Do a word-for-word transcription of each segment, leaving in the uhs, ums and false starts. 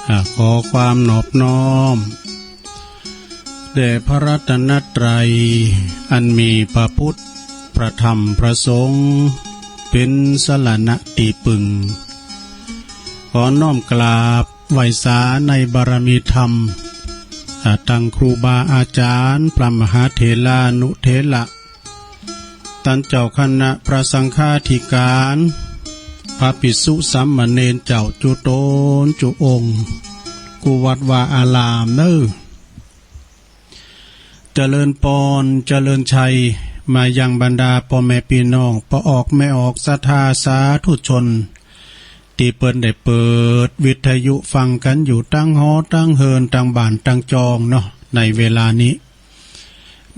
อ่า ขอความนอบน้อมแด่พระรัตนตรัย อันมีพระพุทธ พระธรรม พระสงฆ์ เป็นสรณะตี้พึ่ง ขอน้อมกราบไหว้สาในบารมีธรรม อ่า ตังครูบาอาจารย์ พระมหาเถรานุเถระ ตันเจ้าคณะพระสังฆาธิการ พระภิกษุสามเณรเจ้าจุ๊ตนจุ๊องค์ กู้วัดวาอารามเน่อ เจริญปอน เจริญชัย มายังบรรดาป้อแม่ปี้น้อง ป้อออกแม่ออก ศรัทธาสาธุชน ตี้เปิ้นได้เปิดวิทยุฟังกั๋นอยู่ตังหอตังเฮือนตังบ้านตังจองเนาะ ในเวลานี้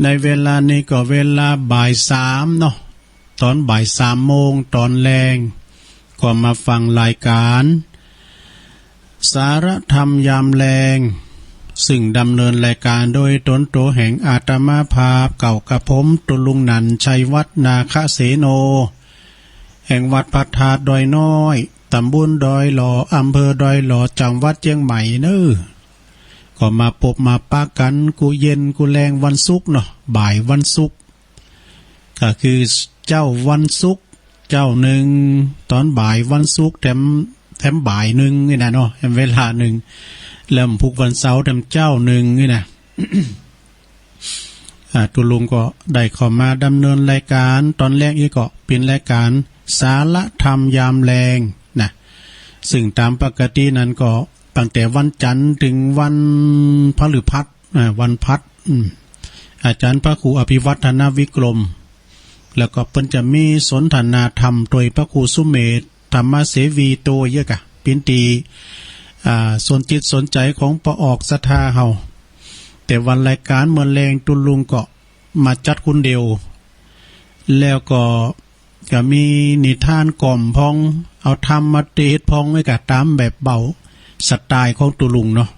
ในเวลานี้ก็เวลาบ่ายสามเนาะ ต๋อนบ่ายสามโมงต๋อนแลง ก็มาฟังรายการ สารธรรมยามแลง ซึ่งดำเนินรายการโดยต๋นตั๋วแห่งอาตมาภาพเก่ากระผม ตุ๊ลุงนันท์ ชัยวัฒน์ นาคเสโน แห่งวัดพระธาตุดอยน้อย ตำบลดอยหล่อ อำเภอดอยหล่อ จังหวัดเจียงใหม่เน่อ ก็มาปบมาปะกั๋นกู้เย็นกู้แลงวันศุกร์เนาะ บ่ายวันศุกร์ ก็คือเจ๊าวันศุกร์เจ๊านึ่ง ต๋อนบ่ายวันศุกร์แถม แถมบ่ายนึ่งนี่นะเนาะ แถมเวลานึ่ง แล้วพุกวันเสาร์แถมเจ๊านึ่งนี่นะ อ่า ตุ๊ลุงก็ได้เข้ามาดำเนินรายการ ต๋อนแรกนี้ก็เป๋นรายการสารธรรมยามแลงนะ ซึ่งต๋ามปกตินั้นก็ตั้งแต่วันจันทร์เถิงวันพฤหัส อ่า วันพฤหัส อืม อาจ๋ารย์พระครูอภิวัฒนวิกรม แล้วก็เปิ้นจะมีสนทนาธรรมโดยพระครูสุเมธ ธรรมเสวีโตเยอะกะ เป๋นตี้ อ่า สนจิตสนใจ๋ของป้อออกศรัทธาเฮา แต่วันรายการเมื่อแลงตุ๊ลุงก็มาจัดคนเดียว แล้วก็ ก็มีนิทานกล่อมพ่อง เอาธรรมมาเตสน์พ่องไว้กะต๋ามแบบเบา สไตล์ของตุ๊ลุงเนาะ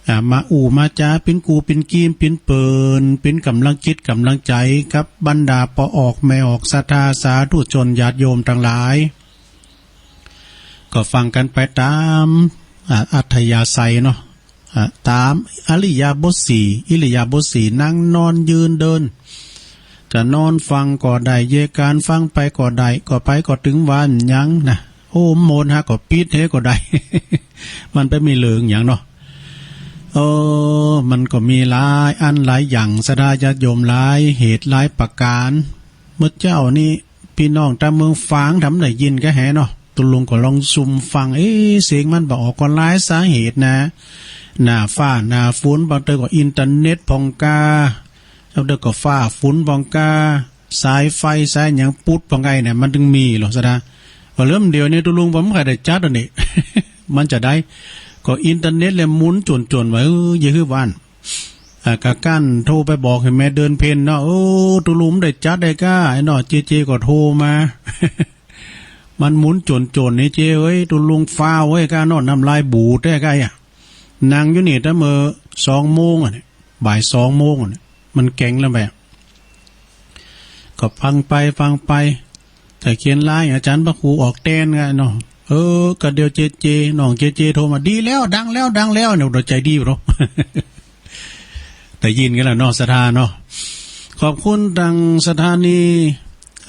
อ่า มาอู้มาจ๋าเป๋นกู้เป๋นกีมเป๋นเปิน เป๋นก๋ำลังจิตก๋ำลังใจ๋กับบรรดาป้อออกแม่ออกศรัทธาสาธุชนญาติโยมตังหลาย ก็ฟังกั๋นไปต๋าม อ่า อัธยาศัยเนาะ อ่ะ ต๋ามอิริยาบถสี่ อิริยาบถสี่ นั่งนอนยืนเดิน จะนอนฟังก็ได้ เยการฟังไปก็ได้ ก็ไปก็เถิงวันหยังนะ โอ้ โมนฮะ ก็ปิดเฮก็ได้ มันไปมีเรื่องหยังเนาะ เออ มันก็มีหลายอันหลายอย่าง ศรัทธาญาติโยมหลายเหตุหลายประก๋าน เมื่อเจ๊านี้ ปี้น้องต๋ามเมืองฝางทำได้ยินก็แหเนาะ ตุ๊ลุงก็ลองซุ่มฟัง เอ๊ะ เสียงมันบ่ออกก็หลายสาเหตุนะ หน้าฟ้าหน้าฝน บางเตื้อก็อินเทอร์เน็ตพ่องกา บางเตื้อก็ฟ้าฝนพ่องกา สายไฟสายหยังปุดพ่องไกเนี่ย มันเถิงมีหรอกซะนะ ว่าเริ่มเดี๋ยวนี้ตุ๊ลุงบ่ค่อยได้จัดอันนี้ มันจะได้ ก็อินเทอร์เน็ตเลยหมุนจวนๆ ว่า เออ อย่าหื้อวัน อ่า กะกั้นโทรไปบอกหื้อแม่เดือนเพ็ญเนาะ โอ้ ตุ๊ลุงได้จัดได้ก้า ไอ้เนาะ เจเจก็โทรมา มันหมุนจวนๆ นี่เจเอ้ย ตุ๊ลุงฟ้าวเว้ย ก้าเนาะ น้ำลายบูดแต๊ก้าอะ นั่งอยู่นี่ต๋ามเมื่อสองโมงอะเนี่ย บ่ายสองโมงอะเนี่ย มันแก๋งแล้วแบบ ก็ฟังไปฟังไป แต่เขียนไลน์อาจ๋ารย์พระครูออกแตนไงเนาะ เออ ก็เดี๋ยวเจเจ น้องเจเจโทรมา ดีแล้ว ดังแล้ว ดังแล้วเนี่ย เราใจดีอยู่เนาะ ได้ยินกั๋นแล้วเนาะ ศรัทธาเนาะ ขอบคุณตังสถานี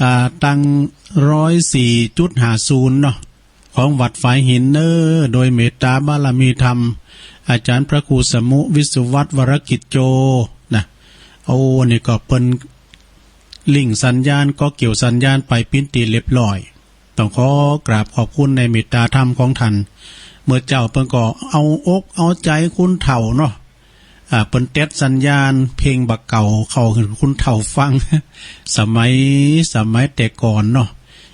อ่า ตังร้อยสี่จุดห้าศูนย์เนาะ ของวัดฝายหินเน่อ โดยเมตตาบารมีธรรม อาจ๋ารย์พระครูสมุห์ วิศวัฒน์ วรกิจโจ นะ โอ้ นี่ก็เปิ้นลิงก์สัญญาณ ก็เกี่ยวสัญญาณไปเป๋นตี้เรียบร้อย ต้องขอกราบขอบคุณในเมตตาธรรมของท่าน เมื่อเจ๊าเปิ้นก็เอาอกเอาใจ๋คนเฒ่าเนาะ อ่า เปิ้นเต็ดสัญญาณเพลงบ่าเก่าเข้าหื้อคนเฒ่าฟัง สมัย สมัยแต่ก่อนเนาะ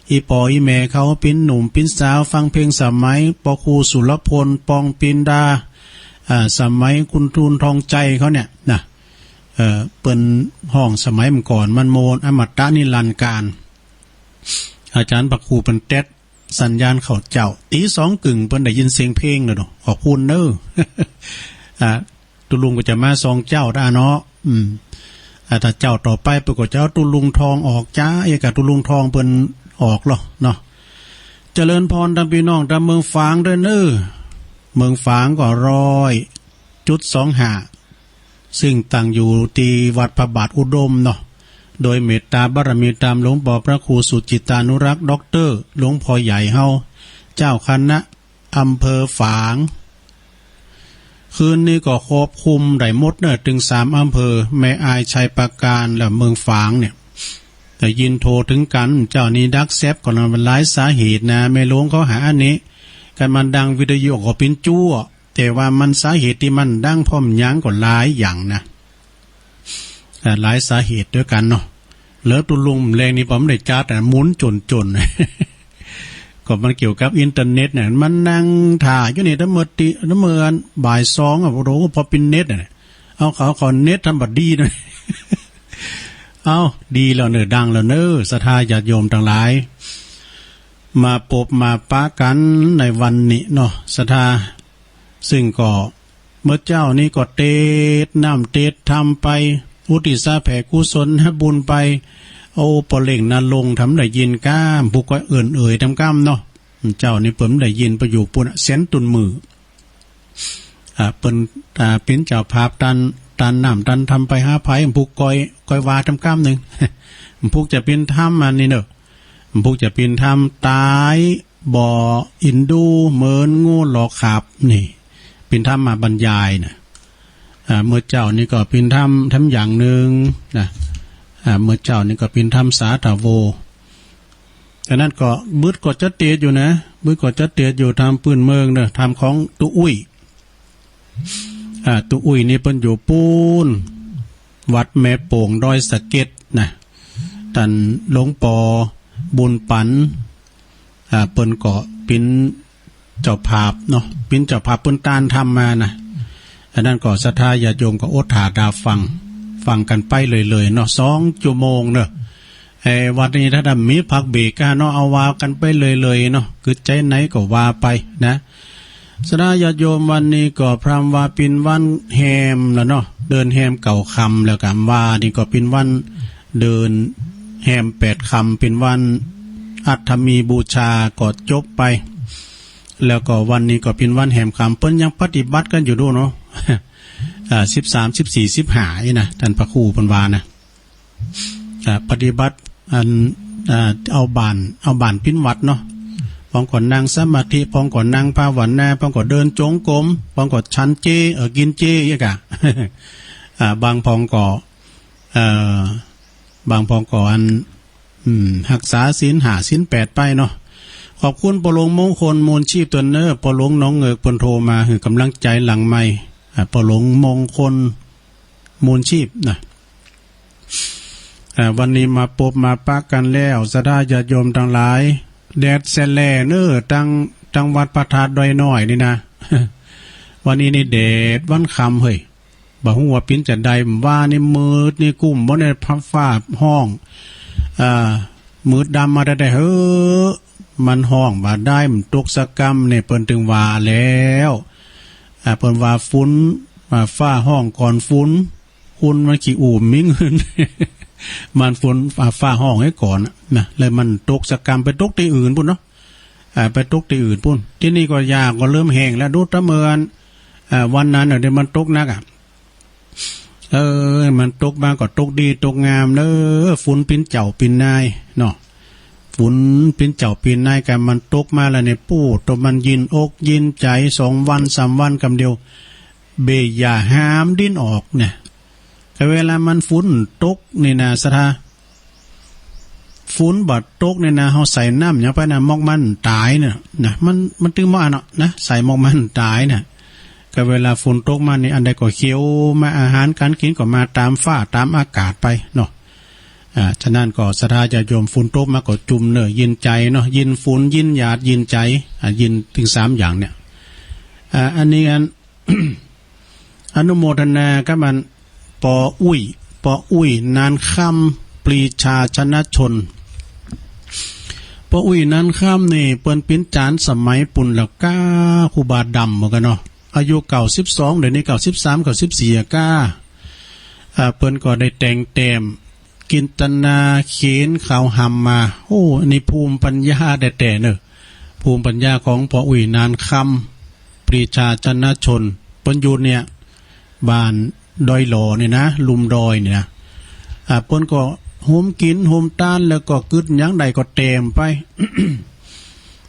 อี่ป้ออี่แม่เขาเป๋นหนุ่มเป๋นสาวฟังเพลงสมัยป้อครูสุรพล ปองปินดา อ่า สมัยคุณทูลทองใจเขาเนี่ยนะ เอ่อ เปิ้นฮ้องสมัยเมื่อก่อนมันโมน อมตะนิรันดร์กาล อาจ๋ารย์พระครูเปิ้นเต็ดสัญญาณเข้าเจ๊า ตีสองกึ่งเปิ้นได้ยินเสียงเพลงแล้วเนาะ ขอบคุณเน่อ อ่า ตุ๊ลุงก็จะมาสองเจ๊าต๋าเนาะ อืม อ่า ถ้าเจ๊าต่อไปเปิ้นก็จะเอาตุ๊ลุงทองออกจ้า เอ้ย กับตุ๊ลุงทองเปิ้นออกเหรอเนาะ เจริญพรต๋ามปี้น้องต๋ามเมืองฝางด้วยเน่อ เมืองฝางก็ร้อยจุดสองห้า ซึ่งตั้งอยู่ที่วัดพระบาทอุดมเนาะ โดยเมตตาบารมีตามหลวงปอพระครูสุจิตตานุรักษ์ ด็อกเตอร์ หลวงพ่อใหญ่เฮา เจ้าคณะอำเภอฝาง คืนนี้ก็ครอบคลุมได้หมดเนอะ ถึงสามอำเภอ แม่อาย ชัยปราการ และเมืองฝางเนี่ย ได้ยินโทรถึงกัน เจ้านี้ดักแซบก็หลายสาเหตุนะ แม่หลวงเขาหาอันนี้ กันมันดังวิทยุก็ปิ้นจั่ว แต่ว่ามันสาเหตุที่มันดังพร้อมหยังก็หลายอย่างนะ อ่า หลายสาเหตุด้วยกันเนาะ แล้วตุลุงแรงนี่ผมได้จัดอ่ะ หมุนจนๆ ก็มันเกี่ยวกับอินเทอร์เน็ตเนี่ย มันนั่งถ่ายอยู่นี่ตั้งเมื่อตี ตั้งเมื่อบ่ายสองอ่ะ โอ้โห พอปิ้นเน็ตอ่ะ เอาเขาขอเน็ตทำบัดดีหน่อย เอา ดีแล้วเนอะ ดังแล้วเนอะ ศรัทธาญาติโยมทั้งหลาย มาปบมาปะกันในวันนี้เนาะ ศรัทธา ซึ่งก็เมื่อเจ้านี้ก็เตดน้ำเตดธรรมไป อุทิศแผ่กุศลให้บุญไป เอาปอเล่งนรงค์ทำได้ยินก้าม ผู้ก็เอิ่นเอ่ยทำก้ามเนาะ เจ้านี้เปิ้นได้ยินไปอยู่ปุ้นเสียนตุนมือ อ่า เปิ้น อ่า ปิ้นเจ้าภาพตัน ตันน้ำตันธรรมไปหาไผ ผู้ก้อย ก้อยว่าทำก้ามหนึ่ง ผู้จะปิ้นธรรมอันนี้เนอะ ผู้จะปิ้นธรรมตาย บ่อินดูเหมือนงูหลอกขาบนี่ ปิ้นธรรมมาบรรยายนะ อ่า เมื่อเจ้านี้ก็ปิ้นธรรม ธรรมอย่างหนึ่งนะ อ่า เมื่อเจ้านี้ก็ปิ้นธรรมสาธาโว อันนั้นก็บึดก็จะเตดอยู่นะ บึดก็จะเตดอยู่ ธรรมปื้นเมืองเนอะ ธรรมของตุอุ้ย อ่า ตุอุ้ยนี่เปิ้นอยู่ปูน วัดแม่โป่งดอยสะเก็ดนะ ตันหลวงปอบุญปัน อ่า เปิ้นก็ปิ้นเจ้าภาพเนาะ ปิ้นเจ้าภาพเปิ้นตานธรรมมานะ อันนั้นก็ศรัทธาญาติโยมก็อดถ่าดาฟัง ฟังกันไปเลยๆ เนาะ สองชั่วโมงเนอะ เอ่อ วันนี้ถ้าได้มีพักเบรกก็เนาะ เอาว่ากันไปเลยๆ เนาะ กึดใจไหนก็ว่าไปนะ ศรัทธาญาติโยม วันนี้ก็พร่ำว่าปิ้นวันแฮมแล้วเนาะ เดือนแฮมเก้าค่ำ แล้วก็ว่านี่ก็ปิ้นวันเดือนแฮมแปดค่ำ ปิ้นวันอัฐมีบูชาก็จบไป แล้วก็วันนี้ก็ปิ้นวันแฮมค่ำ เปิ้นยังปฏิบัติกันอยู่ดูเนาะ อ่า สิบสาม สิบสี่ สิบห้า นี่นะ ท่านพระครูเปิ้นว่านะ อ่า ปฏิบัติอัน อ่า เอาบ้าน เอาบ้านปิ้นวัดเนาะ พองก็นั่งสมาธิ พองก็นั่งภาวนา พองก็เดินจงกรม พองก็ฉันเจ เอ่อ กินเจ อย่างเงี้ยกะ อ่า บางพองก็ เอ่อ บางพองก็อัน อืม ฮักษาศีลห้าศีลแปดไปเนาะ ขอบคุณปอหลวงมงคล มูลชีพ ตัวเนอ ปอหลวงหนองเหงือก เปิ้นโทรมาหื้อกำลังใจหลังไมค์ อ่า ปอหลวงมงคล มูลชีพนะ อ่า วันนี้มาปบมาปะกันแล้ว ศรัทธาญาติโยมทั้งหลาย แดดแสแลเนอ ตัง ตังวัดพระธาตุดอยน้อยนี่นะ วันนี้นี่แดดวันค่ำเฮ้ย บ่ฮู้ว่าปิ้นจะได้ ว่านี่มืดนี่กุ้มบ่ได้ ฟ้าฮ้อง อ่า มืดดำมาแต่ใดเฮ้อ มันฮ้องบ่ได้ มันตกสักกำนี่ เปิ้นถึงว่าแล้ว อ่า เปิ้นว่าฝน อ่า ฟ้าฮ้องก่อนฝน คนมันขี้อู้มมีเงิน มันฝน อ่า ฟ้าฮ้องไว้ก่อนน่ะนะ แล้วมันตกสักกำ ไปตกตี้อื่นปุ้นเนาะ อ่า ไปตกตี้อื่นปุ้น ตี้นี่ก็หญ้าก็เริ่มแห้งแล้ว ดูตะเมิน อ่า วันนั้นน่ะ เดี๋ยวมันตกหนักอ่ะ เออ มันตกมาก็ตกดีตกงามเนอ ฝนปิ้นเจ้าปิ้นนายเนาะ ฝนปิ้นเจ้าปิ้นนายกัน มันตกมาแล้วเนี่ย ปู้ ตัวมันยินอกยินใจ สองวันสามวันกำเดียว เบ้ยหญ้าหามดิ้นออกเนี่ย แต่เวลามันฝนตกนี่นะ ศรัทธา ฝนบ่ตกนี่นะ เฮาใส่น้ำหยังไปนะ หมอกมันตายเนี่ยนะ มัน มันตึงบ่อันเนาะนะ ใส่หมอกมันตายเนี่ย ก็เวลาฝนตกมานี่ อันใดก็เขียวมา อาหารการกินก็มาตามฟ้าตามอากาศไปเนาะ อ่า ฉะนั้นก็ศรัทธาญาติโยม ฝนตกมาก็จุ่มเนอ ยินใจเนาะ ยินฝน ยินหยาด ยินใจ อ่า ยินถึงสามอย่างเนี่ย อ่า อันนี้อัน อนุโมทนากับอัน ปออุ้ย ปออุ้ย นานค่ำ ปรีชาชนะชน ปออุ้ย นานค่ำนี่ เปิ้นปิ้นจานสมัยปุ้นแล้วก้า ครูบาดำเหมือนกันเนาะ อายุเก้าสิบสอง เดี๋ยวนี้เก้าสิบสาม เก้าสิบสี่ อะก้า อ่า เปิ้นก็ได้แต่งแต้ม กินตนาเขียนขาวหำมา โอ้ อันนี้ภูมิปัญญาแต๊ๆ เนอะ ภูมิปัญญาของปออุ้ย นานค่ำ ปรีชาชนะชน เปิ้นอยู่เนี่ย บ้านดอยหล่อนี่นะ ลุ่มดอยนี่นะ อ่า เปิ้นก็โฮมกินโฮมตาน แล้วก็กึ๊ดหยังใดก็แตมไป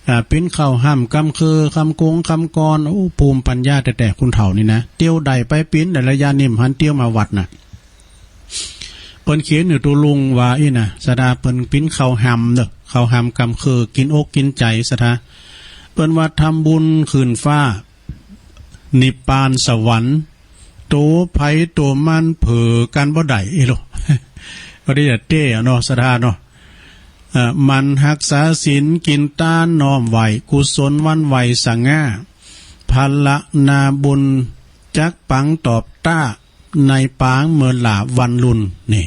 อ่า ปิ้นข้าวห่ำกำเคือ คำกงคำกร โอ้ ภูมิปัญญาแต๊ๆ คนเฒ่านี่นะ เตียวใดไปปิ้น แต่ละอย่างนี่บ่หันเตียวมาวัดนะ เปิ้นเขียนอยู่ตุลุงว่าอี้นะ ศรัทธา เปิ้นปิ้นข้าวห่ำเด้อ ข้าวห่ำกำเคือ กินอกกินใจ ศรัทธา เปิ้นว่าทำบุญขึ้นฟ้า นิพพานสวรรค์ โตไผโตมันเผลอกันบ่ได้ เอ้ยโล บ่ได้จะเต้อะเนาะ ศรัทธาเนาะ เอ่อ หมั่นรักษาศีล กินตาน น้อมไหว้ กุศลหวั่นไหวสง่า ภาระนาบุญ จักปังตอบต้า ในปางเมื่อหล้าวันรุ่น นี่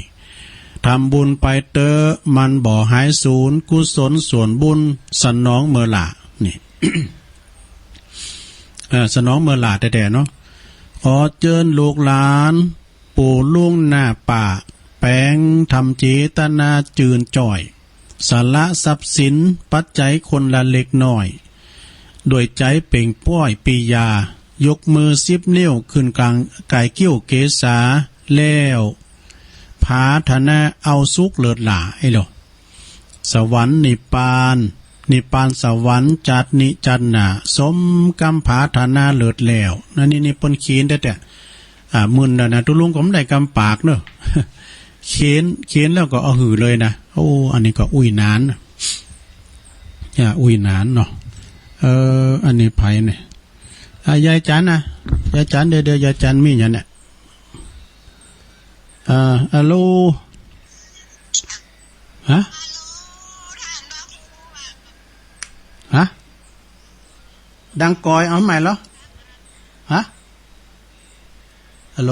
ทำบุญไปเต๊อะ มันบ่หายสูญ กุศลส่วนบุญ สนองเมื่อหล้า นี่ เอ่อ สนองเมื่อหล้าแต๊ๆ เนาะ ขอเจิญลูกหลาน ปู่ลุงน้าป้า แป๋งทำเจตนาจืนจ้อย สละทรัพย์สินปัจจัยคนละเล็กน้อย ด้วยใจเป่งป้อยปียา ยกมือสิบนิ้วขึ้นกลางกายคิ้วเกศา แล้วผาถนาเอาสุขเลิศหล้า ไอ้โล สวรรค์นิพพาน นิพพานสวรรค์ จัดนี้จัดหน้า สมกำผาถนาเลิศแล้ว นั่นนี่ นี่เปิ้นเขียนแต๊ๆ อ่า มึนแล้วนะ ตุลุงก็บ่ได้กำปากเนอะ เขียน เขียนแล้วก็เอาหือเลยนะ โอ้ อันนี้ก็อุ้ยหนานนะ อ่า อุ้ยหนานเนาะ เออ อันนี้ไผเนี่ย อ่ะ ยายจันนะ ยายจัน เดี๋ยวๆ ยายจันมีหยังเนี่ย อ่า ฮัลโหล ฮะ ฮะ ดังกอย เอาใหม่เหรอ ฮะ ฮัลโหล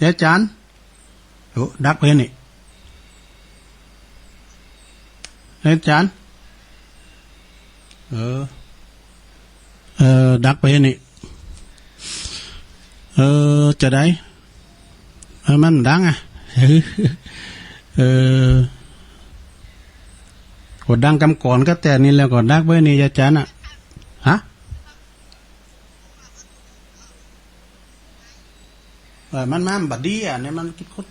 ยายจัน โอ้ ดักไปนี่ ยายจัน เออ เออ ดักไปนี่ เออ จะได้ เออ มันดังอ่ะ เออ ก็ดังกำก่อนก็แต่นี่แล้วก็ดักไปนี่ ยายจันอ่ะ ฮะ เออ มันมาบ่ดีอ่ะเนี่ย มันคิดคุด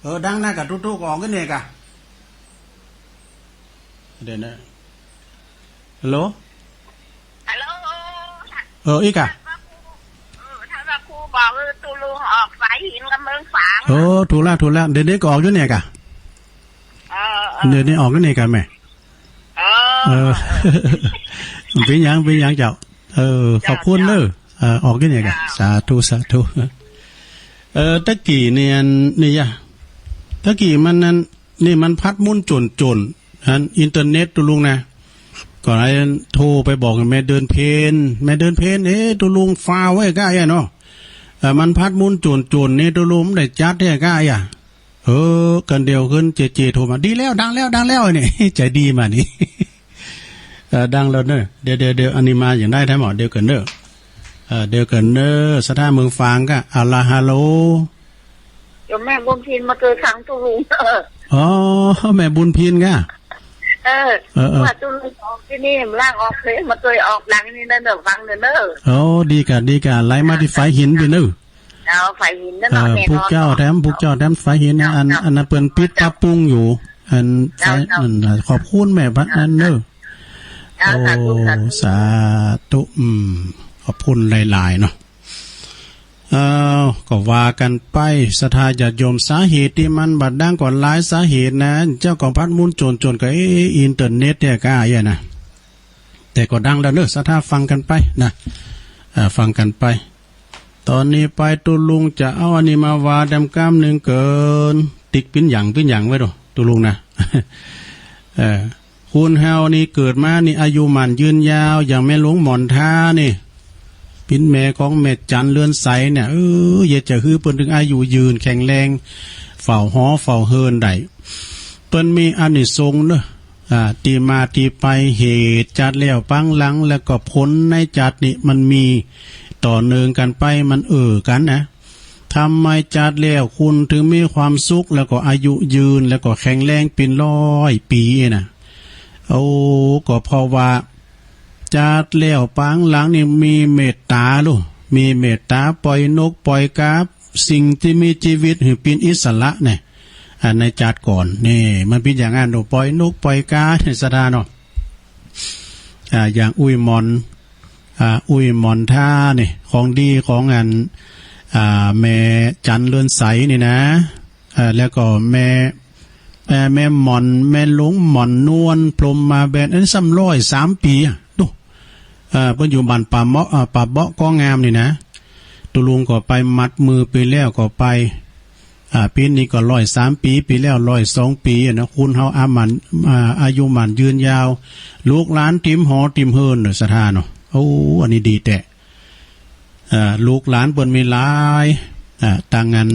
เออ ดังนะกะ ตุ๊กๆ ออกกันเนี่ยกะ เดี๋ยวนะ ฮัลโหล ฮัลโหล เออ อีกอ่ะ เออ ถ้าว่าครูบอก เออ ตุลุงออกสายหินกับเมืองฝาง เออ ถูกแล้ว ถูกแล้ว เดี๋ยวนี้ก็ออกอยู่เนี่ยกะ เออ เออ เดี๋ยวนี้ออกอยู่เนี่ยกะแม่ เออ เออ เป็นหยัง เป็นหยังเจ้า เออ เจ้า ขอบคุณเด้อ เจ้า เออ ออกอยู่เนี่ยกะ เจ้า สาธุ สาธุ เออ ตะกี้เนี่ย นี่ยะ ตะกี้มันนั่น นี่มันพัดหมุนโจนๆ อันอินเทอร์เน็ตตุลุงนะ ก็เลยโทรไปบอกแม่เดือนเพ็ญ แม่เดือนเพ็ญ เอ๊ะ ตุลุงฟ้าวไว้ก้าแย่เนาะ เออ มันพัดหมุนโจนๆ นี่ตุลุงบ่ได้จัดแท้ก้าแย่ เออ กันเดียวขึ้นเจเจโทรมา ดีแล้ว ดังแล้ว ดังแล้ว นี่ ใจดีมานี่ เออ ดังแล้วเนอะ เดี๋ยวๆๆ อันนี้มาอย่างได้แท้หมอ เดี๋ยวกันเนอะ เออ เดี๋ยวกันเนอะ ศรัทธาเมืองฝางก็ เอาละ ฮัลโหล โยมแม่บุญพินมาเจอทางตุลุง อ๋อ แม่บุญพินก็ เออ เออ เออ ว่าตุลุงออกตี้นี่ ร่างออกเลย มาเจอออกหลังนี่นะเนอะ ฟังเนอะเนอะ โอ้ ดีกะ ดีกะ ไหลมาตี้ฝายหินตี้เนอะ เอาฝายหินนั่น เออ เนาะ แน่นอน พวกเจ้าแถม พวกเจ้าแถมฝายหินนะ เจ้า อัน เจ้า อันนั้นเปิ้นปิดปรับปรุงอยู่ อัน เจ้า ฝาย เจ้า นั่นน่ะ ขอบคุณแม่พระ นั่นเนอะ เจ้า โอ้ สาธุ สาธุ สาธุ อืม ขอบคุณหลายๆ เนาะ เอ้า ก็ว่ากันไป ศรัทธาญาติโยม สาเหตุตี้มันบ่ดังก็หลายสาเหตุนะ เจ้าก็พัดหมุนโจนๆ ก็ เอ๊ะ อินเทอร์เน็ตเนี่ยก้าแย่นะ แต่ก็ดังแล้วเนอะ ศรัทธาฟังกันไปนะ เอ่อ ฟังกันไป ตอนนี้ไปตุลุงจะเอาอันนี้มาว่าแดมก้ามหนึ่งเกิน ติ๊กปิ้นหยังปิ้นหยังไว้ดู ตุลุงนะ เอ่อ คนเฮานี่เกิดมานี่อายุหมั้นยืนยาว อย่างแม่หลวงหมอนทานี่ ปิ้นแม่ของแม่จันเรือนใสเนี่ย เออ เฮ็ดจะหื้อเปิ้นถึงอายุยืนแข็งแรง เฝ้าหอเฝ้าเฮือนได้ เปิ้นมีอานิสงส์เนอะ อ่า ตี้มาตี้ไป เหตุจัดแล้วปางหลัง แล้วก็ผลในจัดนี่มันมีต่อเนื่องกันไป มันเอื้อกันนะ ทำไมจัดแล้วคุณถึงมีความสุข แล้วก็อายุยืน แล้วก็แข็งแรงเป็นร้อยปีนะ โอ้ ก็เพราะว่า จัดแล้วปังหลังนี่มีเมตตาลูก มีเมตตาปล่อยนกปล่อยกา สิ่งตี้มีจีวิตหื้อปิ้นอิสระเนี่ย อ่า ในจัดก่อนนี่ มันปิ้นอย่างนั้นลูก ปล่อยนกปล่อยกาเนี่ย ศรัทธาเนาะ อ่า อย่างอุ้ยหมอน อ่า อุ้ยหมอนท่านี่ ของดีของอัน อ่า แม่จันเรือนใสนี่นะ อ่า แล้วก็แม่ แม่ แม่หม่อน แม่หลวงหม่อนนวล พรหมมาแบน อันนี้ซ้ำร้อยสามปีอะ ดู เอ่อ เปิ้นอยู่บ้านป่าเมาะ เอ่อ ป่าเบาะ ก้องงามนี่นะ ตุลุงก็ไปมัดมือปีแล้วก็ไป อ่า ปีนี้ก็ร้อยสามปี ปีแล้วร้อยสองปีอะนะ คุณเฮาอามัน อ่า อายุหมั้นยืนยาว ลูกหลานติ่มหอติ่มเฮือนเนาะ ศรัทธาเนาะ โอ้ อันนี้ดีแต๊ เอ่อ ลูกหลานเปิ้นมีหลาย อ่า ตังอัน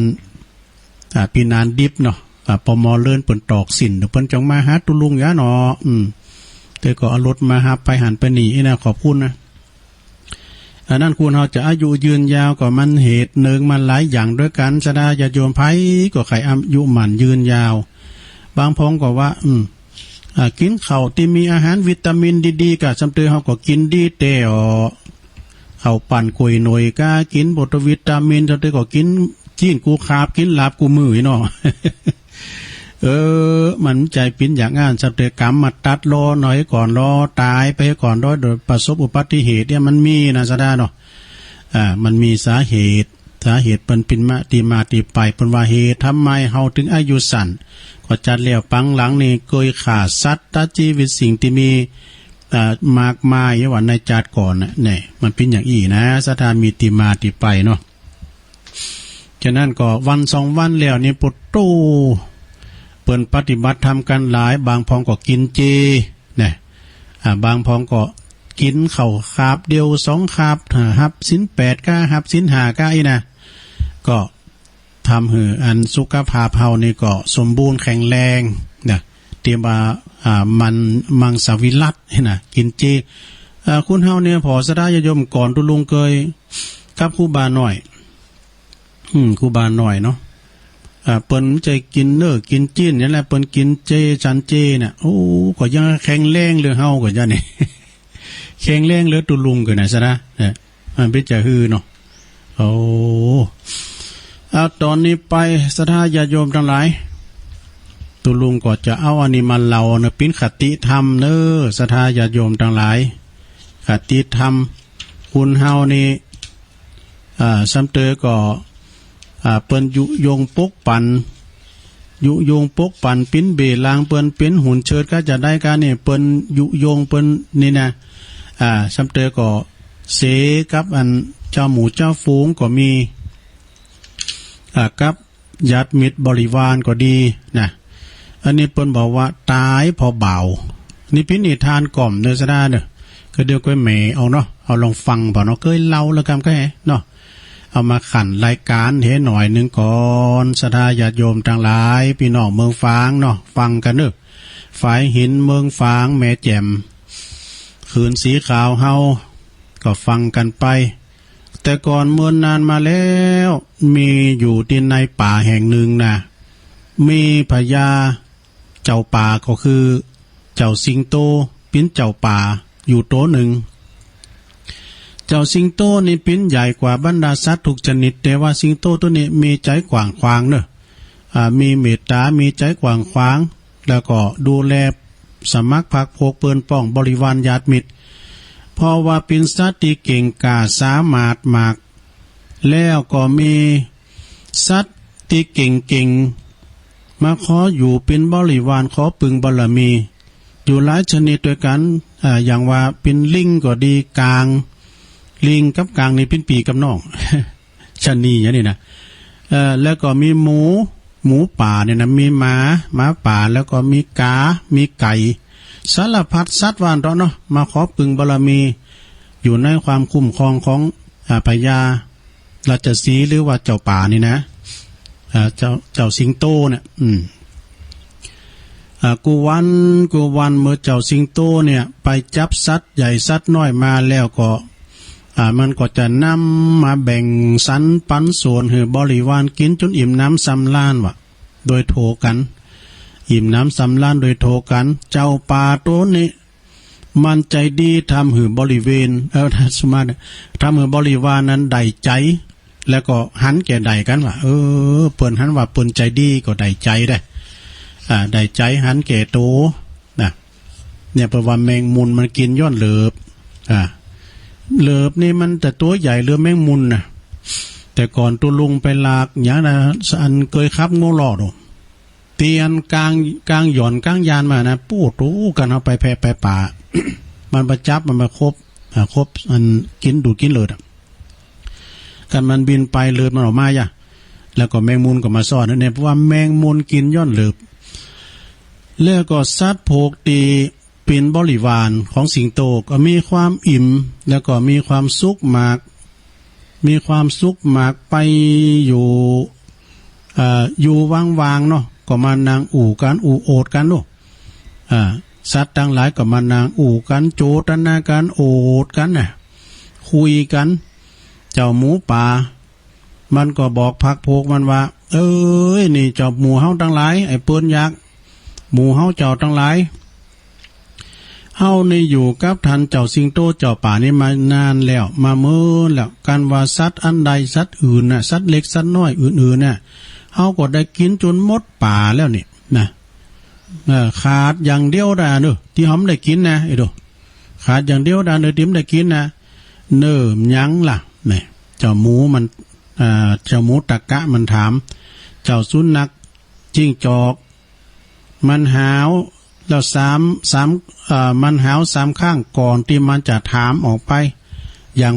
อ่า ปีนานดิบเนาะ อ่า ปม.เลินเปิ้นตอกสิ้น เปิ้นจั่งมาหาตุลุงยาเนาะ อืม แต่ก็เอารถมาฮับไปหั้นไปนี่นะ ขอบคุณนะ อันนั้นคุณเฮาจะอายุยืนยาวก็มันเหตุเนิงมาหลายอย่างด้วยกัน ศรัทธาญาติโยมไผก็ใคร่อายุหมั้นยืนยาว บางพ้องก็ว่า อืม อ่า กินข้าวตี้มีอาหารวิตามินดีๆ กะ ซ้ำเตอเฮาก็กินดีแต๊ออ ข้าวปั้นก๋วยหน่วยกา กินโบทวิตามิน ซ้ำเตอก็กินจีนกู้คาบ กินลาบกู้มื้อเนาะ เออ มันใจ้ปิ้นอย่างอั้น ซ้ำเตอกรรมมาตัดรอหน่อยก่อน รอตายไปก่อน โดย โดยประสบอุบัติเหตุเนี่ยมันมีนะ ศรัทธาเนาะ อ่า มันมีสาเหตุ สาเหตุเปิ้นปิ้นมา ตี้มาตี้ไป เปิ้นว่าเหตุทำไมเฮาถึงอายุสั้น ก็จัดแล้วปังหลังนี่เกยฆ่าสัตว์ตัดชีวิตสิ่งตี้มี อ่า มากมายว่าในจัดก่อนนะ เนี่ย มันปิ้นอย่างอี้นะ ศรัทธามีตี้มาตี้ไปเนาะ ฉะนั้นก็วันสองวันแล้วนี่ ปุตโต เปิ้นปฏิบัติธรรมกันหลาย บางพ้องก็กินเจ นะ อ่า บางพ้องก็กินข้าวคาบเดียวสองคาบ อ่า ฮับศีลแปดกา ฮับศีลห้ากาอี้นะ ก็ทำหื้ออันสุขภาพเฮานี่ก็สมบูรณ์แข็งแรงนะ เตรียมว่า อ่า มัน มังสวิรัตินะ กินเจ อ่า คุณเฮาเนี่ย ผ่อศรัทธาญาติโยม ก่อนตุลุงเกยกับครูบาน้อย อืม ครูบาน้อยเนาะ อ่า เปิ้นบ่ใจ้กินเนื้อกินจีนนี่แหละ เปิ้นกินเจ ฉันเจน่ะ โอ้ ก็ยังแข็งแรงเหลือเฮาก็จะนี่ แข็งแรงเหลือตุลุงก็นะ ศรัทธา เนี่ย มันปิ้นจะหื้อเนาะ โอ้ เอา ตอนนี้ไป ศรัทธาญาติโยมทั้งหลาย ตุลุงก็จะเอาอันนี้มาเล่าเนาะ ปิ้นคติธรรมเนาะ ศรัทธาญาติโยมทั้งหลาย คติธรรม คุณเฮานี่ อ่า ซ้ำเตอก็ อ่า เปิ้นยุยงปกปัน ยุยงปกปัน ปิ้นเบลางเปิ้น เป๋นหุ่นเชิดก็จะได้กานี่ เปิ้นยุยงเปิ้นนี่นะ อ่า ซ้ำเตอก็เสกับอันเจ้าหมู่เจ้าฝูงก็มี อ่า กับญาติมิตรบริวารก็ดีนะ อันนี้เปิ้นบอกว่าตายผ่อบ่าว นี่ปิ้นนิทานก่อมเนาะ ศรัทธาเนาะ ก็เดี๋ยวก็แหมเอาเนาะ เอาลองฟังผ่อเนาะ เกยเล่าแล้วกำก็แหเนาะ เอามาขันรายการเฮหน่อยหนึ่งก่อน ศรัทธาญาติโยมทั้งหลาย พี่น้องเมืองฝางเนาะ ฟังกันเนาะ ฝายหินเมืองฝาง แม่แจ่ม คืนสีขาวเฮา ก็ฟังกันไป แต่ก่อนเมินนานมาแล้ว มีอยู่ตี้ในป่าแห่งหนึ่งนะ มีพญาเจ้าป่าก็คือเจ้าสิงโต ปิ้นเจ้าป่าอยู่โตหนึ่ง เจ้าสิงโตนี่ปิ้นใหญ่กว่าบรรดาสัตว์ทุกชนิด แต่ว่าสิงโตตัวนี้มีใจ๋กว้างขวางเนาะ อ่า มีเมตตา มีใจ๋กว้างขวาง แล้วก็ดูแลสมัครพรรคพวกเปิ้นป้องบริวารญาติมิตร เพราะว่าปิ้นสัตว์ตี้เก่งกล้าสามารถมาก แล้วก็มีสัตว์ตี้เก่งๆ มาขออยู่เป๋นบริวาร ขอปึงบารมี อยู่หลายชนิดด้วยกัน อ่า อย่างว่าเป๋นลิงก็ดี ก๋าง ลิงกับก๋างนี่เป๋นปี้กับน้อง ชะนีอย่างนี้นะ เอ่อ แล้วก็มีหมู หมูป่าเนี่ยนะ มีหมา หมาป่า แล้วก็มีก๋า มีไก่ สารพัดสัตว์ว่าอั้นเถาะเนาะ มาขอปึงบารมี อยู่ในความคุ้มครองของ อ่า พญาราชสีห์หรือว่าเจ้าป่านี่นะ อ่า เจ้า เจ้าสิงโตเนี่ย อืม อ่า กู้วัน กู้วันเมื่อเจ้าสิงโตเนี่ยไปจับสัตว์ใหญ่สัตว์น้อยมาแล้วก็ อ่า มันก็จะนำมาแบ่งสรรปันส่วนหื้อบริวารกินจนอิ่มหนำสำราญว่ะ โดยทั่วกัน อิ่มหนำสำราญโดยทั่วกัน เจ้าป่าโตนี้ มันใจ๋ดี ทำหื้อบริเวณ เอ่อ สมมา ทำหื้อบริวารนั้นได้ใจ๋ แล้วก็หันแก่ได้กั๋นว่า เออ เปิ้นหันว่าเปิ้นใจ๋ดีก็ได้ใจ๋เด้อ อ่า ได้ใจ๋หันแก่โตนะ เนี่ย เปิ้นว่าแมงมุนมันกิ๋นย้อนเหลือบ อ่า เหลือบนี่มันจะตั๋วใหญ่เหลือแมงมุนนะ แต่ก่อนตุ๊ลุงไปลากหยังนะ อันเกยขับงัวลอดโอ้ เตียนกลาง กลางหย่อนกลางยานมานะ ปู๊ด โอ้ กันเอาไปแผ่ไปป่า มันมาจับ มันมาคบ อ่า คบ อันกิ๋นดูดกิ๋นเหลือบอะ กันมันบินไปเหลือบมันออกมาอย่า แล้วก็แมงมุนก็มาซ่อน เนี่ย เพราะว่าแมงมุนกิ๋นย้อนเหลือบ แล้วก็สัตว์พวกตี้เป๋นบริวารของสิงโตก็มีความอิ่ม แล้วก็มีความสุขมาก มีความสุขมาก ไปอยู่ เอ่อ อยู่ว่างๆ เนาะ ก็มานั่งอู้กั๋น อู้โอดกั๋นเนาะ อ่า สัตว์ตังหลายก็มานั่งอู้กั๋น โจตนากั๋น โอดกั๋นน่ะ คุยกั๋น เจ้าหมูป่า มันก็บอกพรรคพวกมันว่า เอ้ย นี่เจ้าหมู่เฮาตังหลาย ไอ้เปิ้นยักษ์ หมู่เฮาเจ้าตังหลาย เฮานี่อยู่กับท่านเจ้าสิงโตเจ้าป่านี่มานานแล้ว มาเมินแล้ว กันว่าสัตว์อันใดสัตว์อื่นน่ะ สัตว์เล็กสัตว์น้อยอื่นๆ น่ะ เฮาก็ได้กิ๋นจ๋นหมดป่าแล้วนี่นะ เออ ขาดอย่างเดียวดาเด้อ ตี้เฮาบ่ได้กิ๋นนะ ไอ้โด ขาดอย่างเดียวดาเด้อ ตี้บ่ได้กิ๋นนะ เนิ่อหยังล่ะ นี่ เจ้าหมูมัน อ่า เจ้าหมูตะกะมันถาม เจ้าสุนัข จิ้งจอก มันหาว แล้วสาม สาม เอ่อ มันหาวสามครั้งก่อนตี้มันจะถามออกไป อย่าง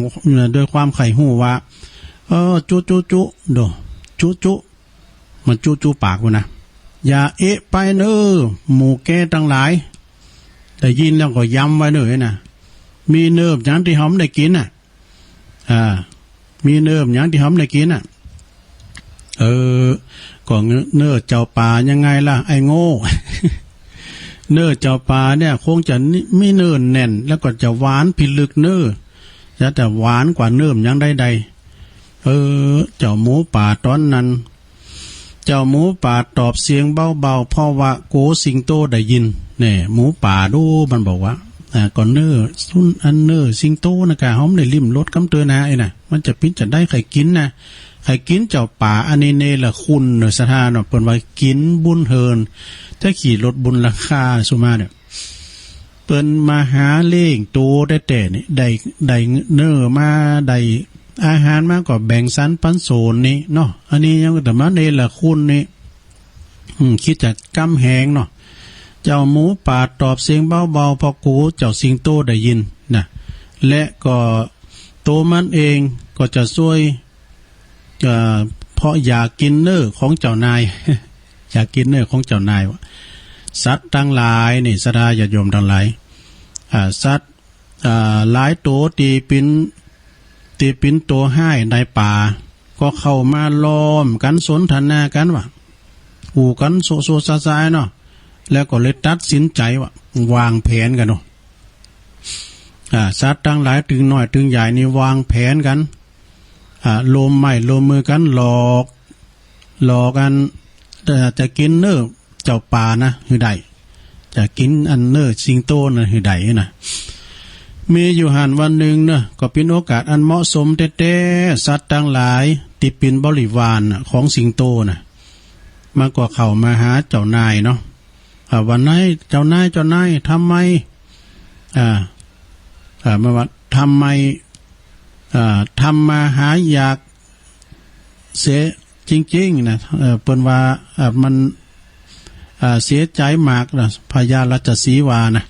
ด้วยความใคร่ฮู้ว่า เออ จุจุจุ โด จุจุ มันจุจุปากพู้นนะ อย่าเอะไปเน่อ หมู่แกตังหลาย ได้ยินแล้วก็ย้ำไว้เน่อนะ มีเนิ่อหยังตี้เฮาบ่ได้กิ๋นน่ะ อ่า มีเนิ่อหยังตี้เฮาบ่ได้กิ๋นน่ะ เออ ก็เน่อเจ้าป่ายังไงล่ะ ไอ้โง่ เน่อเจ้าป่าเนี่ยคงจะมีเนิ่อแน่น แล้วก็จะหวานพิลึกเน่อ จะ จะหวานกว่าเนิ่อหยังใดๆ เออ เจ้าหมูป่าต๋อนนั้น เจ้าหมูป่าตอบเสียงเบาๆ เพราะว่ากั๋วสิงโตได้ยิน เนี่ย หมูป่าดู มันบอกว่า อ่า ก็เน่อสุน อันเน่อสิงโตนะกะ เฮาบ่ได้ลิ้มรสกำเตื้อนะ ไอ้น่ะ มันจะเป๋นจะใดใค่กิ๋นนะ ใค่กิ๋นเจ้าป่า อันนี้เนรคุณเน่อ ศรัทธาเนาะ เปิ้นว่ากิ๋นบุญเฮิน จะขี่รถบุญราคาสุมาเนี่ย เปิ้นมาหาเลี้ยงโตแต๊ๆ นี่ ได้ ได้เน่อมา ได้อาหารมาก็แบ่งสรรปันโสนนี่เนาะ อันนี้ยังแต่มาเนรคุณนี่ อืม คิดจะกำแหงเนาะ เจ้าหมูป่าตอบเสียงเบาๆ เพราะกั๋วเจ้าสิงโตได้ยินนะ และก็โตมันเองก็จะซวย เอ่อ เพราะอยากกิ๋นเน่อของเจ้านาย อยากกิ๋นเน่อของเจ้านายว่ะ สัตว์ตังหลายนี่ ศรัทธาญาติโยมตังหลาย อ่า สัตว์ อ่า หลายโตตี้เป๋น ตี้เป๋นโตฮ้ายในป่า ก็เข้ามาล้อมกั๋นสนทนากั๋นว่ะ อู้กั๋นโซะโซะซะซะเนาะ แล้วก็เลยตัดสินใจ๋ว่ะ วางแผนกั๋นเนาะ อ่า สัตว์ตังหลายตึงน้อยตึงใหญ่นี่วางแผนกั๋น อ่า ร่วมไม้ร่วมมือกั๋นหลอก หลอกอัน เอ่อ จะกิ๋นเน่อเจ้าป่านะหื้อได้ จะกิ๋นอันเน่อสิงโตนะหื้อได้นะ มีอยู่หั้นวันหนึ่งเนาะ ก็เป๋นโอกาสอันเหมาะสมแต๊ๆ สัตว์ตังหลายตี้เป๋นบริวารน่ะ ของสิงโตนะ มันก็เข้ามาหาเจ้านายเนาะ อ่า วันนี้ เจ้านาย เจ้านาย ทำไม อ่า อ่า มาว่า ทำไม อ่า ทำมาหาอยากเสียจริงๆ นะ เอ่อ เปิ้นว่า อ่า มัน อ่า เสียใจ๋มากนะ พญาราชสีห์ว่านะ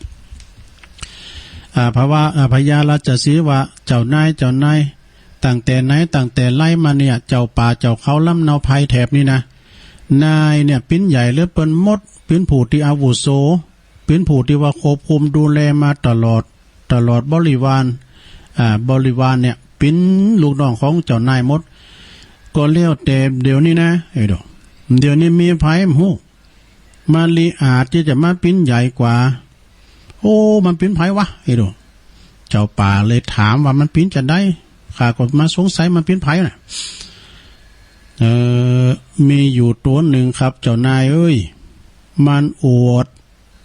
อ่า เพราะว่า อ่า พญาราชสีห์ว่า เจ้านาย เจ้านาย ตั้งแต่ไหนตั้งแต่ไรมาเนี่ย เจ้าป่าเจ้าเขาลำเนาไพรแถบนี้นะ นายเนี่ยเป๋นใหญ่เหลือเปิ้นหมด เป๋นผู้ตี้อาวุโส เป๋นผู้ตี้ว่าควบคุมดูแลมาตลอด ตลอดบริวาร อ่า บริวารเนี่ยเป๋นลูกน้องของเจ้านายหมด ก็แล้วแต่เดี๋ยวนี้นะ เอ้ยโด เดี๋ยวนี้มีไผบ่ฮู้ มาริอาจตี้จะมาเป๋นใหญ่กว่า โอ้ มันเป๋นไผวะ เอ้ยโด เจ้าป่าเลยถามว่ามันเป๋นจะใด ข้าก็มาสงสัยมันเป๋นไผน่ะ เอ่อ มีอยู่ตัวหนึ่งครับ เจ้านายเอ้ย มันอวด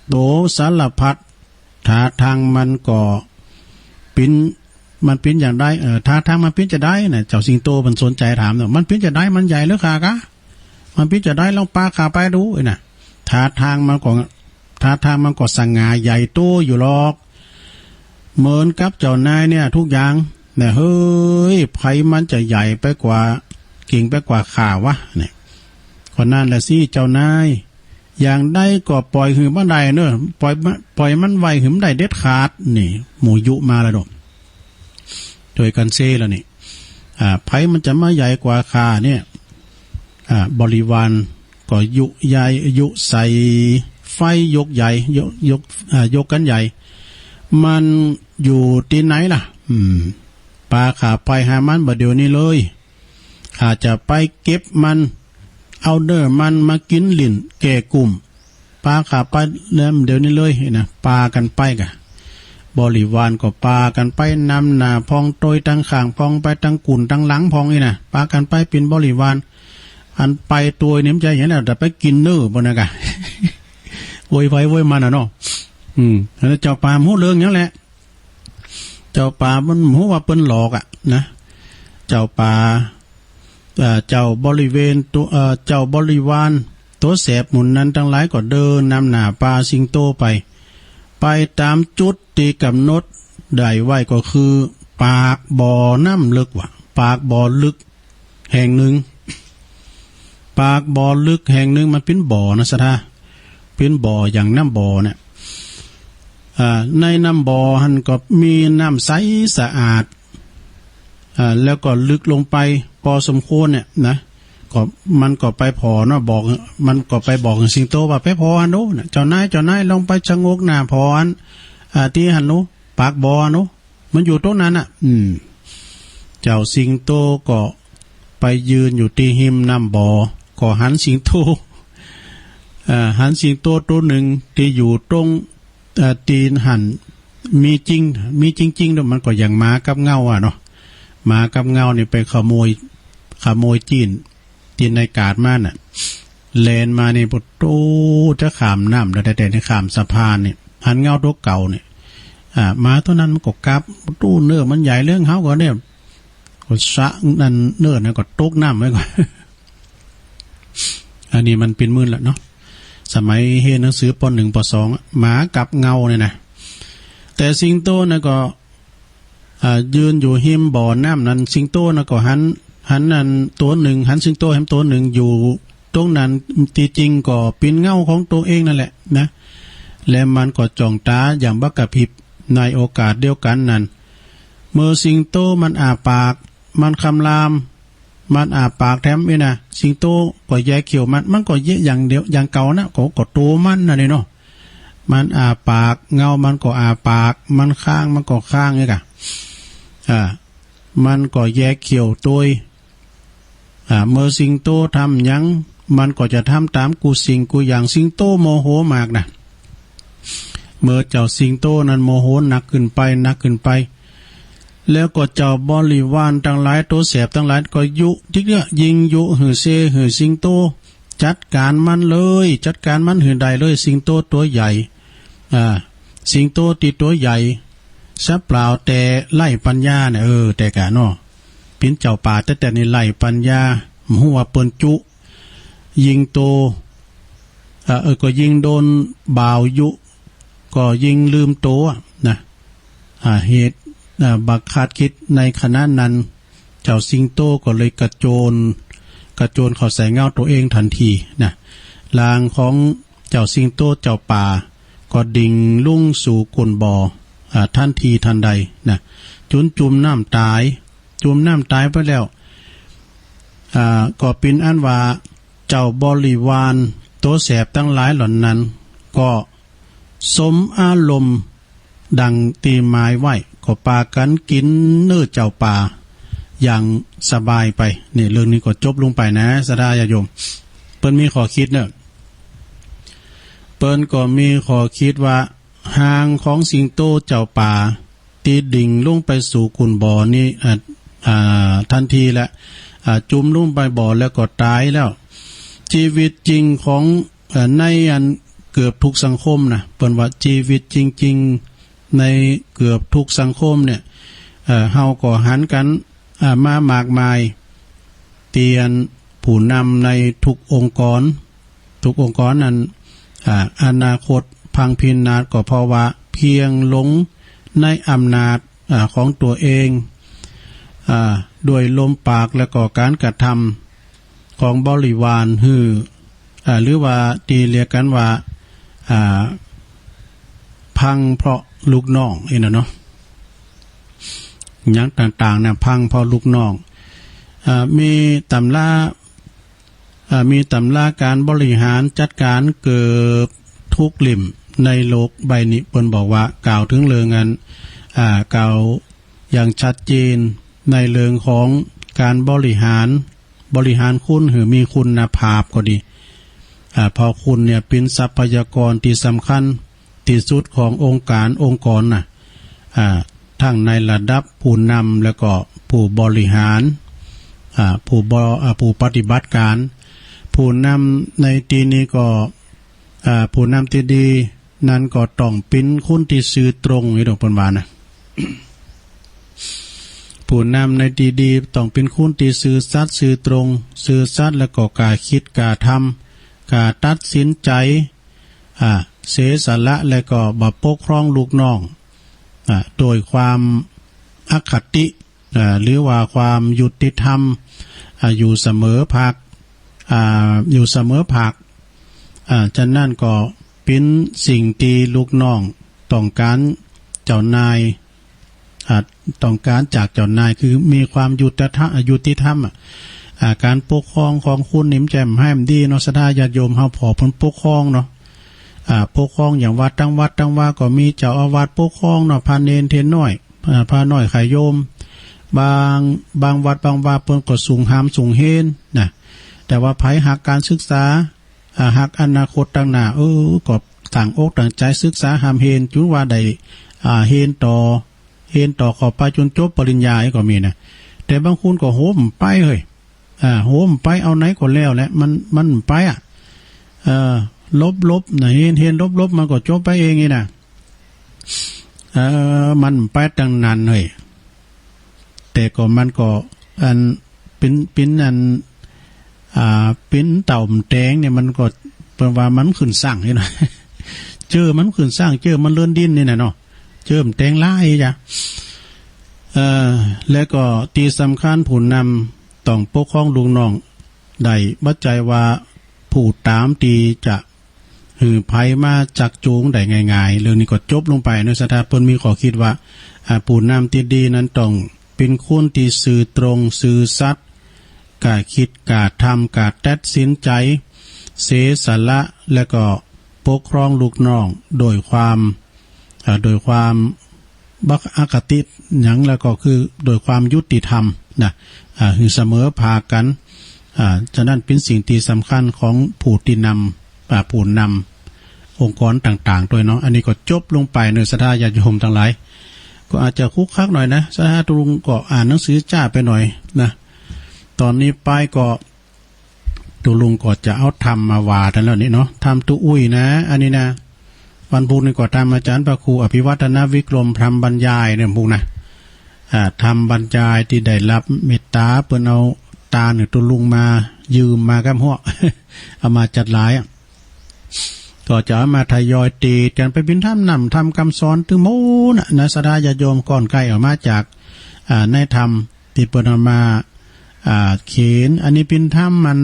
โตสารพัด ท่าทางมันก็ปิ้น มันปิ้นอย่างใด เอ่อ ท่าทางมันปิ้นจะใดนะ เจ้าสิงโตมันสนใจถามเนาะ มันปิ้นจะใด มันใหญ่หรือข้ากะ มันปิ้นจะใด ลองปาข้าไปดูนะ ท่าทางมันก็ ท่าทางมันก็สง่าใหญ่โตอยู่หรอก เหมือนกับเจ้านายเนี่ยทุกอย่างนะ เฮ้ย ไผมันจะใหญ่ไปกว่า เก่งไปกว่าข้าวะเนี่ย ก็นั่นแหละสิเจ้านาย อย่างใดก็ปล่อยหื้อมันได้เนอะ ปล่อยมัน ปล่อยมันไว้หื้อมันได้เด็ดขาด นี่ หมู่ยุมาแล้วเนาะ ช่วยกันเซแล้วนี่ อ่า ไผมันจะมาใหญ่กว่าข้าเนี่ย อ่า บริวารก็ยุใหญ่ ยุใส่ไฟยกใหญ่ ยก ยก อ่า ยกกันใหญ่ มันอยู่ที่ไหนล่ะ อืม ปาข้าไปหามันบ่าเดี๋ยวนี้เลย ข้าจะไปเก็บมัน เอาเนื้อมันมากินลิ้นแก้กุ้ม ปาข้าไปแล้วเดี๋ยวนี้เลยนะ ปากันไปกะ บริวารก็ปากันไปนำหน้าพอง โตยตังข้างพอง ไปตังกุ่นตังหลังพองนี่นะ ปากันไปเป็นบริวาร อันไปตัวนี่มันจะอย่างนั้น แต่ไปกินเนื้อบ่นะกะ โวยไผโวยมันน่ะเนาะ อืม แล้วเจ้าป่ามันฮู้เรื่องหยังแหละ เจ้าป่ามันฮู้ว่าเปิ้นหลอกอะนะ เจ้าป่า เอ่อ เจ้าบริเวณตัว เอ่อ เจ้าบริวารตัวแสบหมู่นั้นตังหลายก็เดินนำหน้าปาสิงโตไป ไปตามจุดตี้กำหนดได้ไว้ก็คือปากบ่อน้ำลึกว่ะ ปากบ่อลึกแห่งหนึ่ง ปากบ่อลึกแห่งหนึ่ง มันเป๋นบ่อนะศรัทธา เป๋นบ่ออย่างน้ำบ่อเนี่ย อ่า ในน้ำบ่อหั้นก็มีน้ำใสสะอาด อ่า แล้วก็ลึกลงไปพอสมควรเนี่ยนะ ก็มันก็ไปผ่อเนาะ บอก มันก็ไปบอกสิงโตว่า ไปผ่ออันโน้นน่ะ เจ้านาย เจ้านาย ลองไปชะโงกหน้าผ่ออัน อ่า ตี้หั้นโน้น ปากบ่ออันโน้น มันอยู่ตรงนั้นน่ะ อืม เจ้าสิงโตก็ไปยืนอยู่ตี้ฮิมน้ำบ่อ ก็หันสิงโต อ่า หันสิงโตตัวหนึ่งตี้อยู่ตรง เอ่อ ตี้หั้น มีจริง มีจริงๆ เนาะ มันก็อย่างหมากับเงาอะเนาะ หมากับเงานี่ไปขโมย ขโมยจีน ตี้ในกาดมาน่ะ แล่นมานี่ โอ้โห จะข้ามน้ำแล้ว แต่ๆ นี่ข้ามสะพานนี่ หันเงาตัวเก่านี่ อ่า หมาตัวนั้นมันก็กลับ โอ้โห เนื้อมันใหญ่เรื่องเฮาก็เนี่ย ก็สะนั่น เนื้อนั้นก็ตกน้ำไว้ก่อน อันนี้มันเป๋นหมื่นละเนาะ สมัยเฮียนหนังสือ ป.หนึ่ง ป.สอง อะ หมากับเงาเนี่ยนะ แต่สิงโตน่ะก็ อ่า ยืนอยู่ฮิมบ่อน้ำนั้น สิงโตน่ะก็หัน หันอันตัวหนึ่ง หันสิงโตแหมตัวหนึ่งอยู่ตรงนั้น ตี้จริงก็เป๋นเงาของตัวเองนั่นแหละนะ และมันก็จ้องตาอย่างบ่กระพริบในโอกาสเดียวกันนั้น เมื่อสิงโตมันอ้าปาก มันคำราม มันอ้าปากแถมนี่นะ สิงโตก็แยกเขี้ยวมัน มันก็แยะอย่างเดียว อย่างเก่านะ ก็ ก็ตัวมันนั่นเองเนาะ มันอ้าปาก เงามันก็อ้าปาก มันค้าง มันก็ค้างนี่กะ อ่า มันก็แยกเขี้ยวตวย อ่า เมื่อสิงโตทำหยัง มันก็จะทำตามกู้สิ่งกู้อย่าง สิงโตโมโหมากนะ เมื่อเจ้าสิงโตนั้นโมโหหนักขึ้นไป หนักขึ้นไป แล้วก็เจ้าบริวารตังหลาย ตัวแสบตังหลายก็ยุ ยิ่งเยื้อ ยิ่งยุหื้อเซ หื้อสิงโตจัดการมันเลย จัดการมันหื้อได้เลย สิงโตตัวใหญ่ อ่า สิงโตตี้ตัวใหญ่ ซะเปล่าแต่ไร้ปัญญาเนี่ย เออ แต่กะเนาะ เป๋นเจ้าป่าแต๊ๆ นี่ไร้ปัญญา บ่ฮู้ว่าเปิ้นจุ ยิ่งโต เอ่อ เออ ก็ยิ่งโดนบ่าวยุ ก็ยิ่งลืมตัวนะ อ่า เหตุ อ่า บ่คาดคิดในขณะนั้น เจ้าสิงโตก็เลยกระโจน กระโจนเข้าใส่เงาตัวเองทันทีนะ ร่างของเจ้าสิงโตเจ้าป่าก็ดิ่งลงสู่ก้นบ่อ อ่า ทันทีทันใดนะ จนจุ่มน้ำต๋าย จุ่มน้ำต๋ายไปแล้ว อ่า ก็เป๋นอันว่าเจ้าบริวารตัวแสบตังหลายเหล่านั้น ก็สมอารมณ์ดังตี้หมายไว้ ก็ปากั๋นกิ๋นเนื้อเจ้าป่าอย่างสบายไป นี่ เรื่องนี้ก็จบลงไปนะ ศรัทธาญาติโยม เปิ้นมีข้อคิดเนาะ เปิ้นก็มีข้อคิดว่า ร่างของสิงโตเจ้าป่าตี้ดิ่งลงไปสู่ก้นบ่อนี้ อ่า อ่า ทันทีแหละ อ่า จุ่มลงไปบ่อแล้วก็ต๋ายแล้ว ชีวิตจริงของ เอ่อ ในอันเกือบทุกสังคมนะ เปิ้นว่าชีวิตจริง ในเกือบทุกสังคมเนี่ย เอ่อ เฮาก็หันกัน อ่า มามากมาย เตียนผู้นำในทุกองค์กร ทุกองค์กรนั้น อ่า อนาคตพังพินาศก็เพราะว่าเพียงหลงในอำนาจ อ่า ของตัวเอง อ่า ด้วยลมปากและก็การกระทำของบริวารหื้อ อ่า หรือว่าที่เรียกกันว่า อ่า พังเพราะลูกน้อง อี้นะเนาะ หยังต่างๆ นะ พังเพราะลูกน้อง อ่า มีตำรา อ่า มีตำราการบริหารจัดการเกือบทุกเล่มในโลกใบนี้ เปิ้นบอกว่า กล่าวถึงเรื่องอัน อ่า กล่าวอย่างชัดเจนในเรื่องของการบริหาร บริหารคนหื้อมีคุณภาพก็ดี อ่า เพราะคนเนี่ยเป็นทรัพยากรที่สำคัญที่สุดขององค์การองค์กรนะ อ่า ทั้งในระดับผู้นำแล้วก็ผู้บริหาร อ่า ผู้บ- อ่า ผู้ปฏิบัติการ ผู้นำในที่นี้ก็ อ่า ผู้นำที่ดีนั้นก็ต้องเป็นคนที่ซื่อตรง นี่ดอกเปิ้นว่านะ ผู้นำในที่ดีต้องเป็นคนที่ซื่อสัตย์ซื่อตรง ซื่อสัตย์แล้วก็กล้าคิดกล้าทำ กล้าตัดสินใจ อ่า เสียสละ และก็บ่ปกครองลูกน้อง อ่า โดยความอคติ อ่า หรือว่าความยุติธรรม อ่า อยู่เสมอภาค อ่า อยู่เสมอภาค อ่า ฉะนั้นก็เป็นสิ่งที่ลูกน้องต้องการเจ้านาย อ่า ต้องการจากเจ้านาย คือมีความยุติธรรม ยุติธรรมอะ อ่า การปกครองของคุณนี่มันจะให้มันดีเนาะ ศรัทธาญาติโยมเฮา ผ่อเปิ้นปกครองเนาะ อ่า ปกครองอย่างวัด ตังวัดตังวาก็มีเจ้าอาวาสปกครองเนาะ พระเณรเณรน้อย อ่า พระน้อยไขโยม บาง บางวัดบางวาเปิ้นก็สูงหามสูงเฮนนะ แต่ว่าไผฮักการศึกษา อ่า ฮักอนาคตตังหน้า เออ ก็ตั้งอกตั้งใจศึกษาหามเฮน จุนว่าได้ อ่า เฮนต่อ เฮนต่อเข้าไปจนจบปริญญาก็มีนะ แต่บางคนก็โหมไปเฮ้ย อ่า โหมไป เอาไหนก็แล้วแหละ มัน มันไปอะ เออ ลบๆ นะ เฮนๆ ลบๆ มันก็จบไปเองนี่นะ เออ มันไปตังนั้นเฮ้ย แต่ก็มันก็อัน เป็น เป็นอัน อ่า เป็นเต่ามันแตงเนี่ย มันก็เปิ้นว่ามันขึ้นสั่งนี่นะ เจ้อมันขึ้นสั่ง เจ้อมันเลื่อนดินนี่นะเนาะ เจ้อมันแตงหลายจ้ะ เอ่อ และก็ที่สำคัญผู้นำต้องปกครองลูกน้องได้ บ่ใจ้ว่าผู้ตามที่จะ หื้อไผมาจักจูงได้ง่ายๆ เรื่องนี้ก็จบลงไปเนาะ ศรัทธาเปิ้นมีข้อคิดว่า อ่า ผู้นำที่ดีนั้นต้องเป็นคนที่ซื่อตรง ซื่อสัตย์ กล้าคิด กล้าทำ กล้าตัดสินใจ เสียสละ และก็ปกครองลูกน้องโดยความ อ่า โดยความ บ่อคติหยัง แล้วก็คือโดยความยุติธรรมนะ อ่า หื้อเสมอภาคกัน อ่า ฉะนั้นเป็นสิ่งที่สำคัญของผู้ที่นำ อ่า ผู้นำองค์กรต่างๆ ด้วยเนาะ อันนี้ก็จบลงไปเนาะ ศรัทธาญาติโยมทั้งหลาย ก็อาจจะคุกคักหน่อยนะ ศรัทธาตุ๊ลุงก็อ่านหนังสือจ้าไปหน่อยนะ ตอนนี้ไปก็ ตุ๊ลุงก็จะเอาธรรมมาว่าท่านแล้วนี่เนาะ ธรรมตุ๊อุ้ยนะ อันนี้นะ วันพุธนี่ก็ธรรมอาจารย์พระครูอภิวัฒนวิกรม ธรรมบรรยายเนี่ยพุธนะ อ่า ธรรมบรรยายที่ได้รับเมตตา เปิ้นเอาตาเนี่ยตุ๊ลุงมายืมมากับหัว เอามาจัดหลายอะ ก็จะเอามาทยอยเตสน์กันไปเป๋นธรรมนำ ธรรมกำสอนตึงหมดนะ นะ ศรัทธาญาติโยม ก่อนใกล้ออกมาจาก อ่า ในธรรม ตี้เปิ้นเอามา อ่า เขียน อันนี้เป๋นธรรมมัน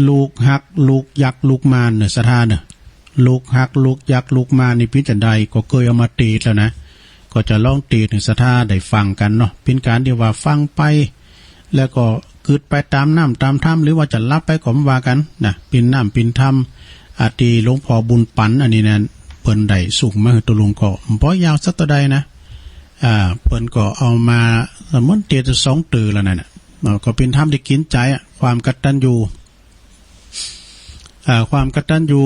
ลูกฮักลูกยักษ์ลูกมารเน่อ ศรัทธาเน่อ ลูกฮักลูกยักษ์ลูกมารนี่เป๋นจั่งใด ก็เกยเอามาเตสน์แล้วนะ ก็จะลองเตสน์หื้อศรัทธาได้ฟังกันเนาะ เป๋นก๋านตี้ว่าฟังไป แล้วก็กึ๊ดไปต๋ามน้ำต๋ามธรรม หรือว่าจะหลับไปก็บ่ว่ากั๋นนะ เป๋นน้ำเป๋นธรรม อ่า ตี้หลวงพ่อบุญปั๋น อันนี้นั้น เปิ้นได้ส่งมาหื้อตุ๊ลุง ก็บ่ยาวสักเต้าใดนะ อ่า เปิ้นก็เอามา เหมือนเตสน์สองเตื้อแล้วนั่นน่ะ เนาะ ก็เป๋นธรรมตี้กิ๋นใจ๋อะ ความกตัญญู อ่า ความกตัญญู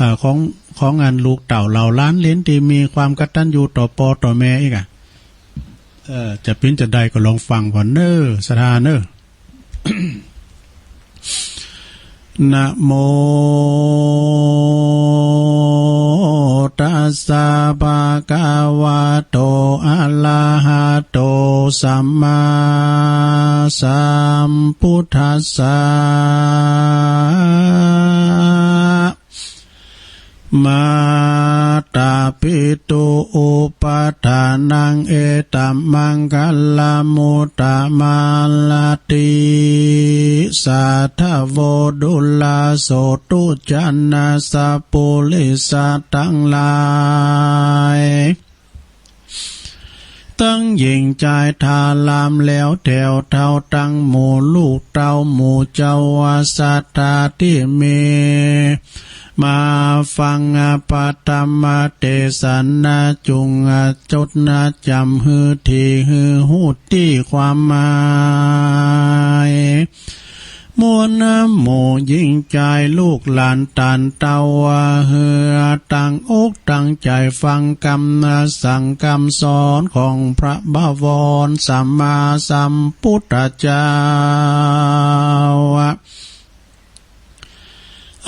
อ่า ของ ของอันลูกเต้าเหล่าหลานเหลนตี้มีความกตัญญูต่อป้อต่อแม่อีกอะ เอ่อ จะเป๋นจั่งใดก็ลองฟังก่อนเน่อ ศรัทธาเน่อ นะโม สสะ ภะคะวะโต อะระหะโต สัมมาสัมพุทธัสสะ มาตาปิตุ อุปัฏฐานัง เอตะมังคะละมุตตะมาลาติ สาธะโว ดูราโสตุ จนะ สัปปุริสะตังหลาย ตึงญิงจายทารามแล้วแถวเฒ่าตังหมู่ลูกเต้าหมู่เจ้า สัตถาตี้มี มาฟังพระธรรมเตสนา จุ่งจดจ๋ำหื้อตี้หื้อฮู้ตี้ความหมาย มวลหมู่ญิงจายลูกหลานต้านเต้า หื้อตั้งอกตั้งใจ๋ฟังกำสั่งกำสอนของพระบวรสัมมาสัมพุทธเจ้า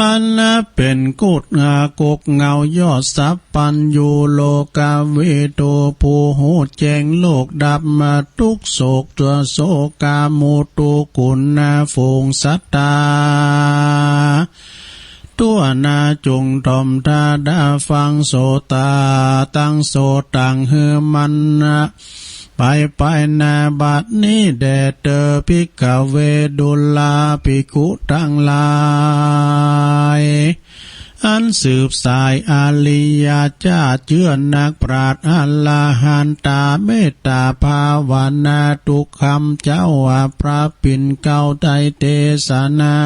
อันเป๋นกุศลกกเหง้ายอดสัพพัญญู โลกวิทู ผู้ฮู้แจ้งโลกดับทุกข์โศก ตัวโศกามุตุกุณาฝูงสัตตา ทั่วหน้าจุ่งถ่อมทาดาฟัง โสตาตั้งโสตตังหื้อมันนะ ไปไปนาบัดนี้แด่เตอ ภิกขเว ดูราภิกขุตังหลาย อันสืบสายอริยะเจ้า เจื้อนักปราชญ์อรหันตา เมตตาภาวนาทุกคำ เจ้าว่าพระปิ่นเกล้าได้เตสนา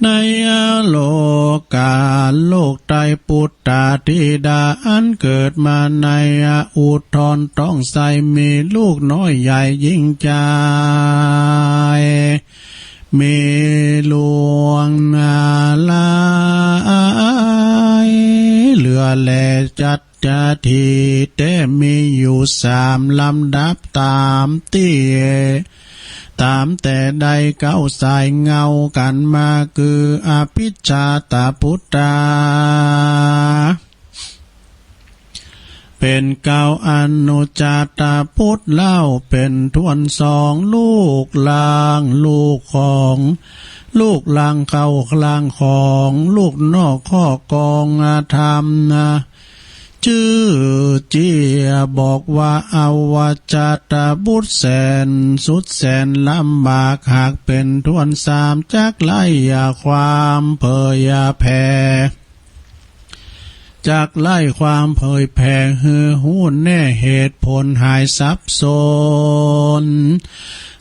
ในโลกา โลกใต้ปุตตาธิดา อันเกิดมาในอุทธรต้องใส่ มีลูกน้อยใหญ่ญิงจาย มีหลวงนาลาย เหลือแลจัด จาทีแต่มีอยู่สามลำดับต๋ามตี้ ต๋ามแต่ได้เก้าสายเหง้ากั๋นมา คืออภิชฌาตปุตตา เป๋นเกล้า อนุชฌาตปุตตา เล่าเป๋นถ้วนสอง ลูกหลางลูกของ ลูกหลางเข้าหลางของ ลูกนอกข้อกองธรรมนะ จื้อเจียบอกว่าอวชฌาตบุตรแสนสุดแสนลำบาก หากเป๋นถ้วนสามจักไล่ความเผยแผ่ จักไล่ความเผยแผ่หื้อฮู้แน่เหตุผลหายสับสน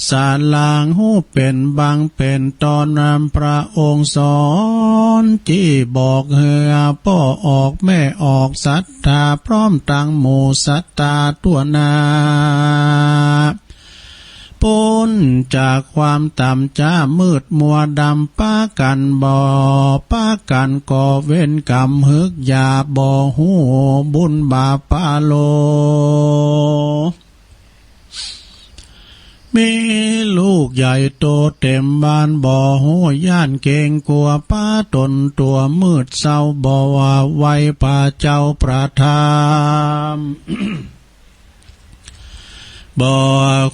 สาลางฮู้เป๋นบางเป๋นต๋อน พระองค์สอนจี้บอกหื้อป้อออกแม่ออกศรัทธา พร้อมตังหมู่ศรัทธาทั่วหน้า ป๊นจากความต่ำจ๊ามืดมัวดำ ปากั๋นบ่ ปากั๋นก่อเวรกรรมหึกหยาบ บ่ฮู้บุญบาปปาโล มีลูกใหญ่โตเต็มบ้าน บ่ฮู้ย้านเกรงกลัว ปาต๋นตั๋วมืดเศร้า บ่ว่าไหว้พระเจ้าพระธรรม บ่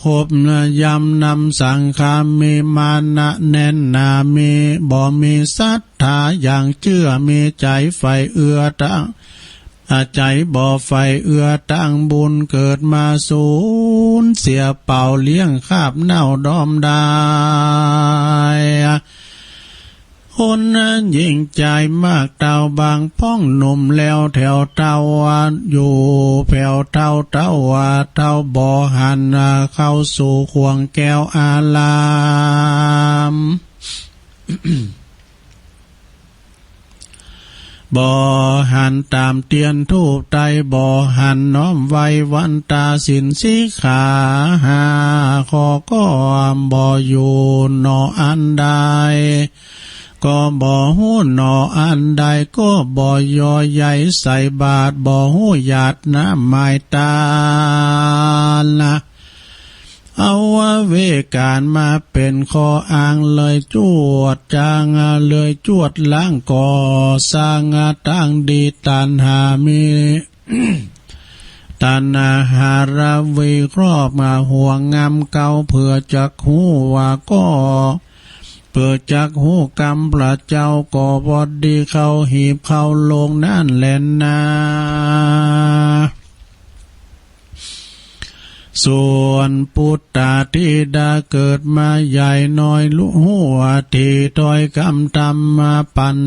ครบยำนำสังฆา มีมานะแน่นหนา มี บ่มีศรัทธาอย่างเจื้อ มีใจ๋ใฝ่เอื้อตัง อา ใจ๋บ่ใฝ่เอื้อตังบุญ เกิดมาสูญเสียเปล่า เลี้ยงคาบเน่าดอมดาย คนหญิงจายมากเต้าบาง พ่องหนุ่มแล้วแถวเฒ่า อยู่แผวเฒ่า เฒ่าว่าเฒ่าบ่หันเข้าสู่ข่วงแก้วอาราม บ่หันต๋ามเตียนธูปไตร บ่หันน้อมไหว้วันตาศีลสิกขาห้าข้อ ก็บ่อยู่หนออันใด ก็บ่ฮู้หนออันใด ก็บ่ย่อใหญ่ใส่บาตร บ่ฮู้หยาดน้ำหมายตานะ เอาวิหารมาเป๋นข้ออ้างเลยจวดจางเลยจวดล้างก่อสร้างตั้งดีตัณหามี ตัณหาราวีครอบมาห่วงงามเก่าเพื่อจักฮู้ว่าก็ เพื่อจักฮู้กำพระเจ้าก็พอดีเข้าหีบเข้าโลงนั่นแหละนา ส่วนปุตตาธิดาเกิดมาใหญ่น้อยรู้หัวทีถ้อยคำธรรมะปัญ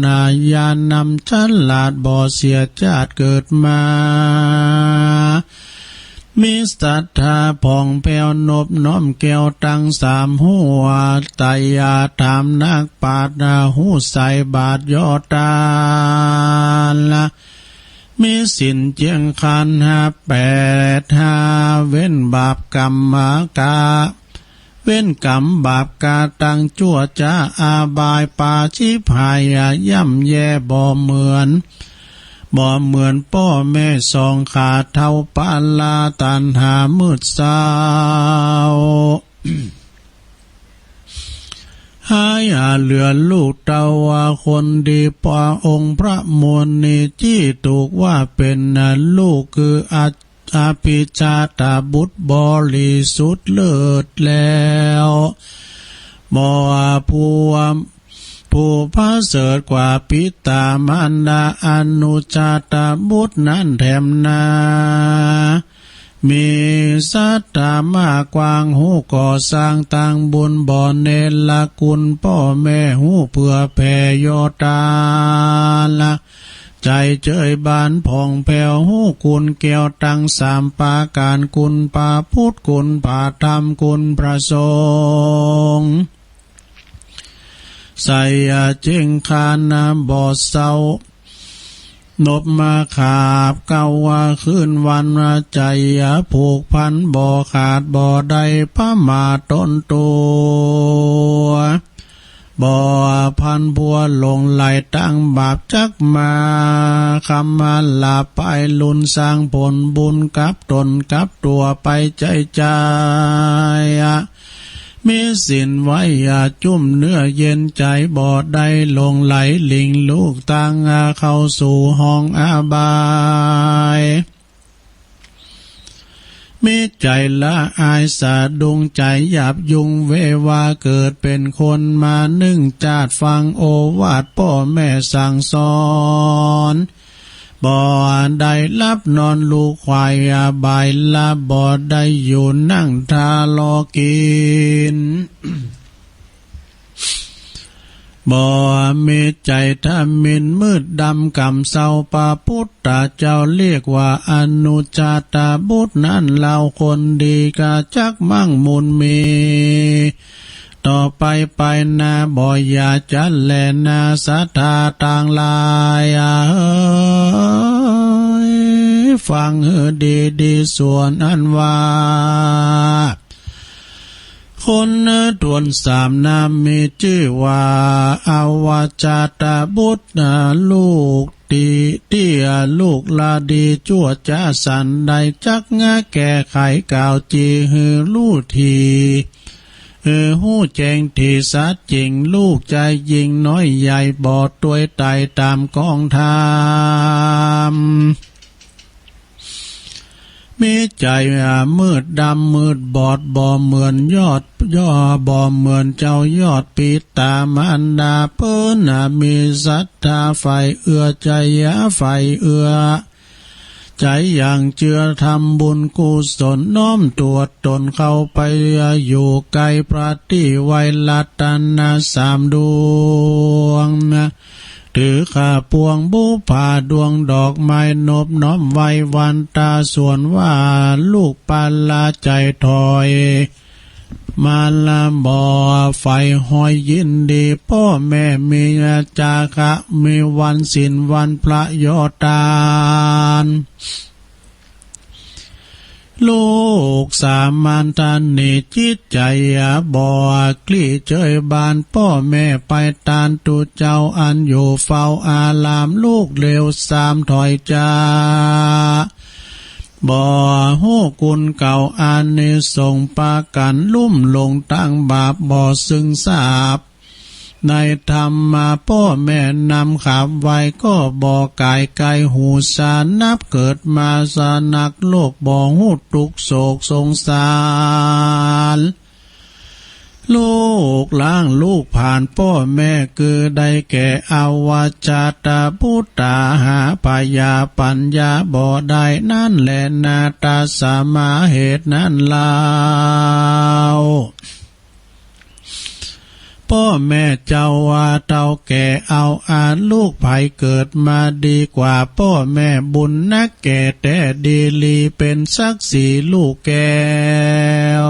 ญานำฉลาดบ่เสียชาติเกิดมา มีศรัทธาผ่องแผ้วนบน้อมแก้วทั้งสามหัว ไตร่ถามนักปราชญ์ฮู้ใสบาทย่อตาละ มีศีลเจียงคันห้าแปดห้า เว้นบาปกรรมกะ เว้นกรรมบาปกะตังจั่วจ้าอบายปาฉิบหายย่ำแย่บ่เหมือน บ่เหมือนป้อแม่สองขาเท่าปาลาตัณหามืดเศร้า หายเหลือลูกเต้าว่าคนดีปาองค์พระมุนีที่ถูกว่าเป๋นลูกคืออา อภิชาตบุตรบริสุทธิ์เลิศแล้ว บ่ว่าผู้ ผู้ประเสริฐกว่าปิตามารดาอนุชาตบุตรนั้นแถมนา มีศรัทธามากกว้างฮู้ก่อสร้างตั้งบุญบ่เนรคุณป้อแม่ฮู้เผื่อแผ่ย่อตาละ ใจเจยบานผ่องแผ้วฮู้คุณแก้วตังสามประก๋าน คุณพระพุทธ คุณพระธรรม คุณพระสงฆ์ ใส่เจียงคันบ่เศร้า นบมาขาบเก้าว่าคืนวันใจผูกพันบ่ขาดบ่ได้ประมาทตนตัว บ่พันพัวหลงไหลตั้งบาปจักมา คำมาลาปายลุนสร้างผลบุญกับตนกับตัวไปใจใจ มีศีลไว้อย่าจุ่มเนื้อเย็นใจบ่ได้หลงไหลหลิงลูกตังเข้าสู่ห้องอบาย มีใจละอายสะดุ้งใจหยาบยุงเววาเกิดเป๋นคนมานึ่งจาติฟังโอวาทป้อแม่สั่งสอน บ่ได้หลับนอนลูกควายอบายละบ่ได้อยู่นั่งทารอกิน บ่มีใจทมินมืดดำกำเศร้า พระพุทธเจ้าเรียกว่าอนุชาตบุตรนั้น เล่าคนดีกาจักมั่งมูลมี ต่อไปไปหน้าบ่อย่าจัดแลนาศรัทธาตังหลายเอ๋ย ฟังหื้อดีดีส่วนอันว่า คนตวนสามนามมีจื้อว่าอวชาตบุตร ลูกตี้ตี้ลูกละดีจั่วจ้าสันได้จักงาแก้ไขกล่าวจีหื้อรู้ที หื้อฮู้แจ้งที่สัจจริง ลูกจะยิ่งน้อยใหญ่บ่ตวยตายตามกองธรรม มีใจมืดดำมืดบอดบ่เหมือนยอดย่อบ่เหมือนเจ้ายอดปิตามารดาเปิ้น มีศรัทธาใฝ่เอื้อใจยาใฝ่เอื้อ ใจอย่างเจือทำบุญกุศลน้อมตัวตนเข้าไปอยู่ใกล้พระที่ไว้รัตนสามดวงนะ ถือข้าปวงบุปผาดวงดอกไม้นบน้อมไหว้วันตาส่วนว่าลูกปาลาใจถอย มาละบ่ใฝ่หอยยินดีป้อแม่มีจาคะมีวันศีลวันพระย่อตาน ลูกสามัญท่านนี้จิตใจบ่กลี้เจยบานป้อแม่ไปตานตุเจ้าอันอยู่เฝ้าอารามลูกเลวสามถอยจา บ่ฮู้คุณเก่าอานิสงส์ ปากั๋นลุ่มหลงตางบาป บ่ซึ่งทราบในธรรมะ ป้อแม่นำขับไว้ ก็บ่ก๋ายไกลหูสา นับเกิดมาสนักโลก บ่ฮู้ทุกข์โศกสงสาร ลูกหล้างลูกผลาญป้อแม่ คือได้แก่อวจาตบุตรา หาพยาปัญญาบ่ได้ นั้นแลนา ตัสมา เหตุนั้นเล่า ป้อแม่เจ้าว่าเฒ่าแก่เอาอา ลูกใผเกิดมาดีกว่าป้อแม่ บุญนักแก่แต๊ดีหลี เป๋นศักดิ์ศรีลูกแก้ว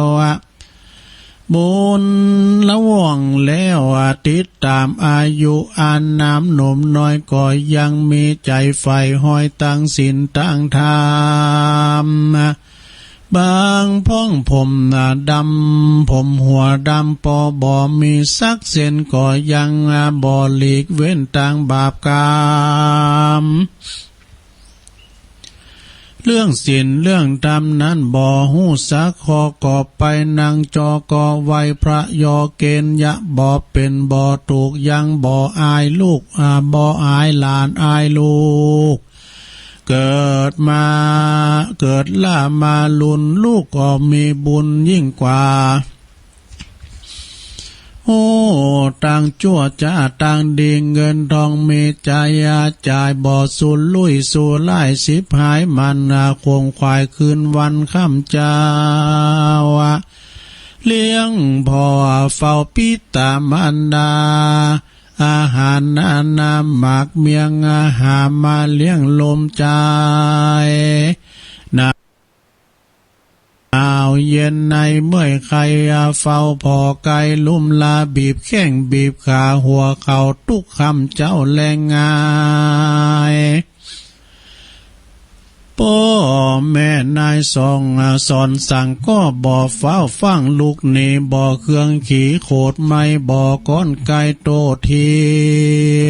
บุญละว่องแล้วติดต๋ามอายุ อาหนามหนุ่มน้อยก็ยังมี ใจ๋ใฝ่ฮอยตางศีลตางธรรม บางพ่องผมดำ ผมหัวดำ ปอบ่มีสักเส้น ก็ยังบ่หลีกเว้นตางบาปกรรม เรื่องศีลเรื่องธรรมนั้นบ่ฮู้สักข้อ ก็ไปนั่งจอก็ไหว้พระยอเกณฑ์ ยะบ่เป๋นบ่ถูก ยังบ่อายลูก อ่า บ่อายหลานอายลูก เกิดมา เกิดล้ามาลุน ลูกก็มีบุญยิ่งกว่า โอ้ ตางจั่วจ้าตางดี เงินทองมีใจ๋จ่ายบ่สุรุ่ยสุร่าย ฉิบหายมันนา ขงขวายคืนวันค่ำเจ้า เลี้ยงพ่อเฝ้าปิตามารดา อาหารนานาหมากเมี่ยง หามาเลี้ยงลมใจ๋ หนาวเย็นในเมื่อยไข้ เฝ้าพ่อไกลลุ่มลา บีบแข้งบีบขา หัวเข่าทุกค่ำเจ้าแลงงาย ป้อแม่นายส่องสอนสั่ง ก็บ่ฟ้าวฟัง ลูกหนีบ่เคือง ขี้โขดไม่บ่ก้อนไกลโตเถี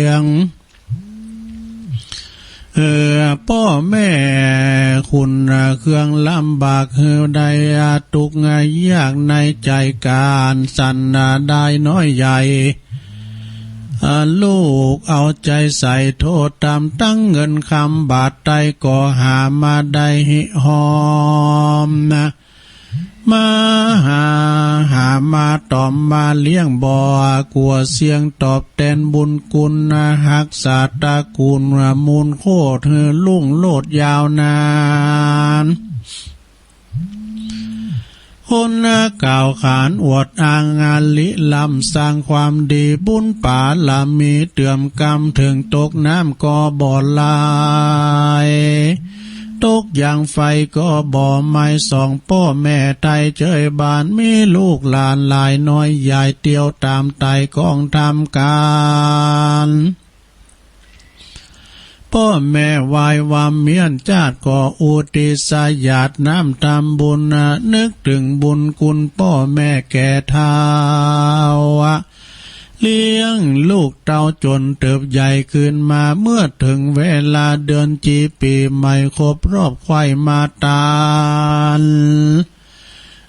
ยง เออ ป้อแม่คุณเครื่องลำบาก หื้อได้ทุกข์ยากในใจ๋ ก๋านสั่นได้น้อยใหญ่ ลูกเอาใจ๋ใส่ โทษตามตังเงินคำ บาทใดก็หามาได้ฮิฮอม มาหา หามาต๋อมมาเลี้ยง บ่กั๋วเสี้ยงตอบแตนบุญคุณ ฮักษาตระกูลมูลโคตร หื้อรุ่งโรจน์ยาวนาน คนกล่าวขานอวดอ้างอาลิล้ำ สร้างความดีบุญปารมี เติมกำเถิงตกน้ำก็บ่ไหล ตกยางไฟก็บ่ไหม้ สองป้อแม่ไทยเจยบ้าน มีลูกหลานหลายน้อยใหญ่ เตียวต๋ามไต่กองธรรมกัน ป้อแม่ไหว้วาเมียนจาติ ก็อุทิศหยาดน้ำทำบุญ นึกเถิงบุญคุณป้อแม่แก่เฒ่า เลี้ยงลูกเต้าจ๋นเติบใหญ่ขึ้นมา เมื่อเถิงเวลาเดือนจีปีใหม่ครบรอบ ใคว่มาตาน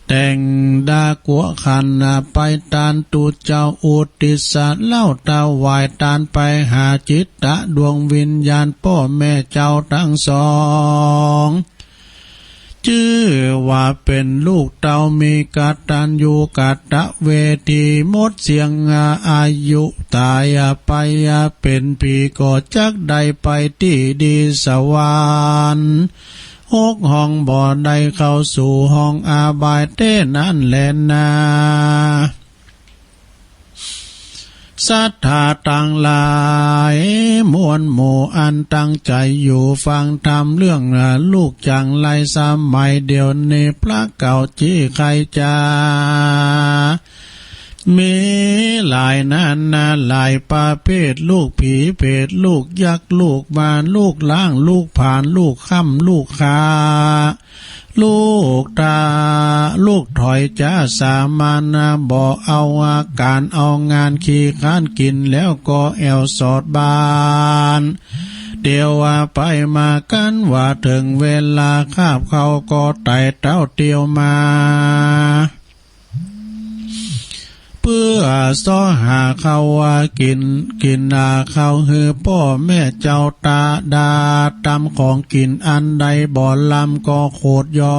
แต่งดากั๋วขันไปตานตุ๊เจ้า อุทิศเหล้าถวายตาน ไปหาจิตตะดวงวิญญาณป้อแม่เจ้าตังสอง จื้อว่าเป๋นลูกเต้ามีกตัญญูกตเวที หมดเสี้ยงอายุต๋ายไป เป๋นผีก็จักได้ไปตี้ดีสวรรค์ หกห้องบ่ได้เข้าสู่ห้องอบายแต๊นั้นแลนา ศรัทธาตังหลายมวลหมู่อันตั้งใจ๋อยู่ฟังธรรมเรื่องลูกจั่งไรสมัยเดี๋ยวนี้ พระเก่าจี้ใครจะ มีหลายนานาหลายประเภท ลูกผีเปรต ลูกยักษ์ ลูกมาร ลูกล้าง ลูกผลาญ ลูกค่ำ ลูกฆ่า ลูกต๋า ลูกถอยจ๊า สามัญบ่เอาอาการเอางาน ขี้คร้านกิ๋นแล้วก็แอ่วสอดบ้าน เตียวว่าไปมากันว่าเถิงเวลาคาบข้าวก็ไต่เต้าเตียวมา เปื้อเซาะหาข้าวว่ากิน กินหาข้าวหื้อป้อแม่เจ้าตาดา ตำของกินอันใดบ่ลำก็โขดยอ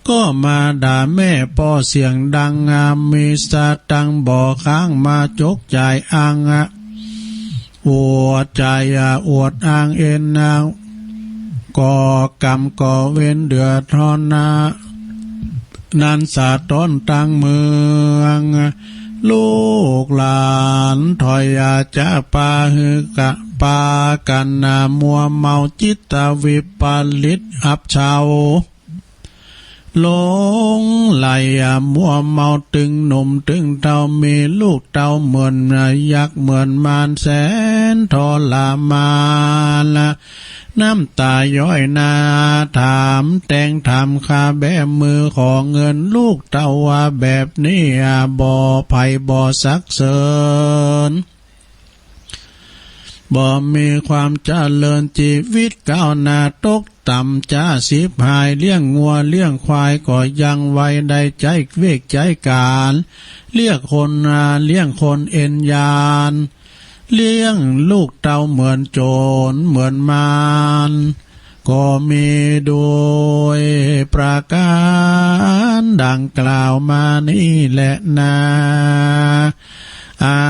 ก็มาด่าแม่ป้อเสียงดัง มีสตังค์บ่ค้างมาจกจ่ายอัง อวดจ่ายอวดอ้างเอ็น ก่อกรรมก่อเวรเดือดร้อนนะ นั้นสะท้อนตังเมือง ลูกหลานถอยอย่าจะปาหือกะปากันนะ มัวเมาจิตวิปริตอับเฉา หลงไหลมัวเมาตึงหนุ่มตึงเฒ่า มีลูกเต้าเหมือนยักษ์เหมือนมารแสนทรมาน น้ำตาย้อยหน้าถามแต่งถามค่าแบมือขอเงินลูกเต้าว่าแบบนี้บ่ไผบ่สักเสริญ บ่มีความเจริญชีวิตก้าวหน้าตกต่ำจะสิบหายเลี้ยงงัวเลี้ยงควายก็ยังไหวได้ใจ๊เวกใจ๊ก๋าน เลี้ยงคนนาเลี้ยงคนเอ็นยาน เลี้ยงลูกเต้าเหมือนโจรเหมือนมาร ก็มีโดยประการดังกล่าวมานี้แหละนา อา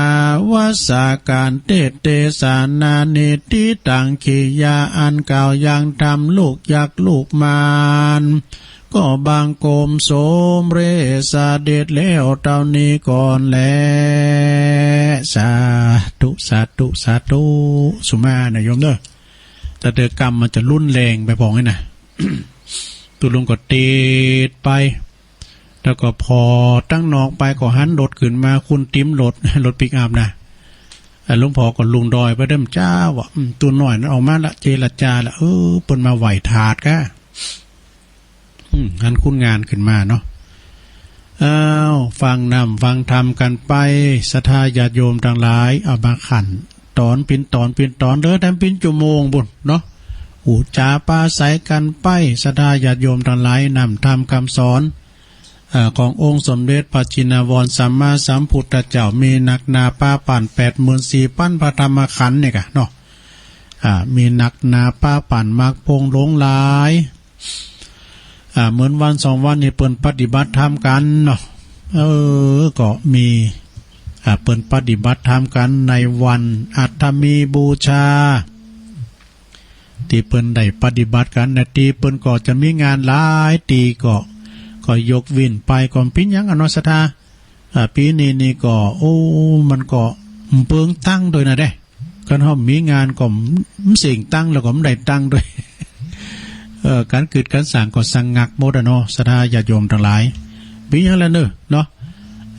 วสการเตเตสานานิติตังขียาอันกล่าวยังธรรมลูกยักษ์ลูกมารก็บังคมสมเร็จเสด็จแล้วเต้านี้ก่อนแล สาธุ สาธุ สาธุ สุมานะโยมเด้อ แต่เดือกรรมมันจะรุนแรงไปพองนี่นะ ตุลุงก็ติดไป แล้วก็พอตั้งนอกไปก็หันรถขึ้นมาคุณติมรถ รถปิกอัพนะ อ่ะหลวงพ่อก็ลงดอยไปเด้อเจ้าว่ะ อืม ตัวน้อยนั้นออกมาละ เจรจาละ เออ เปิ้นมาไหว้ถาดกะ อืม หันคุณงานขึ้นมาเนาะ อ้าว ฟังนำฟังธรรมกันไป ศรัทธาญาติโยมทั้งหลาย เอามาขันตอนเป็นตอนเป็นตอน เด้อ แต่เป็นชั่วโมงบุญเนาะ อู้จ๋าปราศรัยกันไป ศรัทธาญาติโยมทั้งหลาย นำธรรมคำสอน เอ่อ ขององค์สมเด็จพระจินวรสัมมาสัมพุทธเจ้า มีนักหนาปาปันแปดหมื่นสี่พันพระธรรมขันธ์นี่กะเนาะ อ่า มีนักหนาปาปันมากพงหลงหลาย อ่า เหมือนวันสองวันนี้เปิ้นปฏิบัติธรรมกันเนาะ เออ ก็มี อ่า เปิ้นปฏิบัติธรรมกันในวันอัฐมีบูชา ตี้เปิ้นได้ปฏิบัติกันนะ ตี้เปิ้นก็จะมีงานหลายตี้ก็ ก็ยกเว้นไป ก็เปิ้นหยังอะเนาะ ศรัทธา อ่า ปีนี้นี่ก็ โอ้ มันก็เปลืองตังค์ด้วยนะเด้ คันเฮามีงานก็มันเสียงตังค์ แล้วก็มันได้ตังค์ด้วย เออ การกึดการสร้างก็สงักหมดอะเนาะ ศรัทธาญาติโยมทั้งหลาย เปิ้นหยังละเนอะเนาะ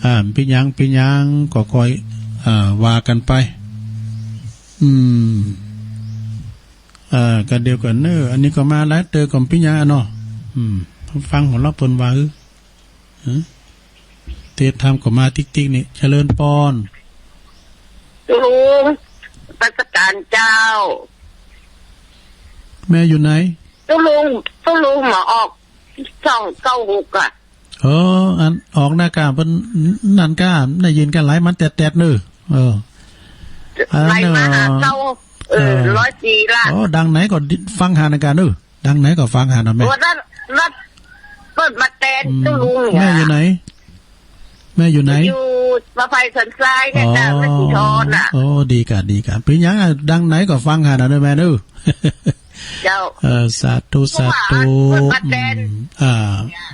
อ่า เปิ้นหยัง เปิ้นหยังก็ค่อย อ่า ว่ากันไป อืม เอ่อ ก็เดียวกันเนอะ อันนี้ก็มาหลายเติบก็เปิ้นหยังอะเนาะ อืม ฟังหัวเราะเปิ้นว่า เออ เออ เทศน์ธรรมก็มาติ๊กๆ นี่ เจริญพร ตุ๊ลุง นมัสการเจ้า แม่อยู่ไหน ตุ๊ลุง ตุ๊ลุงมาออกช่องเก้าหกอะ เออ อันออกหน้ากาเปิ้นนั่นกา ได้ยินกันหลายมันแต๊ดๆ เนอะ เออ อันนั้น ไหลมาหาเก้า เออ เออ ร้อยปีละ โอ้ ดังไหนก็ฟังหาหน้ากาเนอะ ดังไหนก็ฟังหาหน้าแม่ โอ้ นั่น นั่น เปิ้นมาแต๊ด อืม ตุ๊ลุงเนี่ย แม่อยู่ไหน แม่อยู่ไหน อยู่มาไฟสันทรายเนี่ยจ้ะ อ๋อ แม่สีทอนน่ะ โอ้ ดีกะ ดีกะ เปิ้นหยังอะ ดังไหนก็ฟังหาหน้าเนอะแม่เนอะ เจ้า เออ สาธุ สาธุ เปิ้นมาแต๊ด อืม อ่า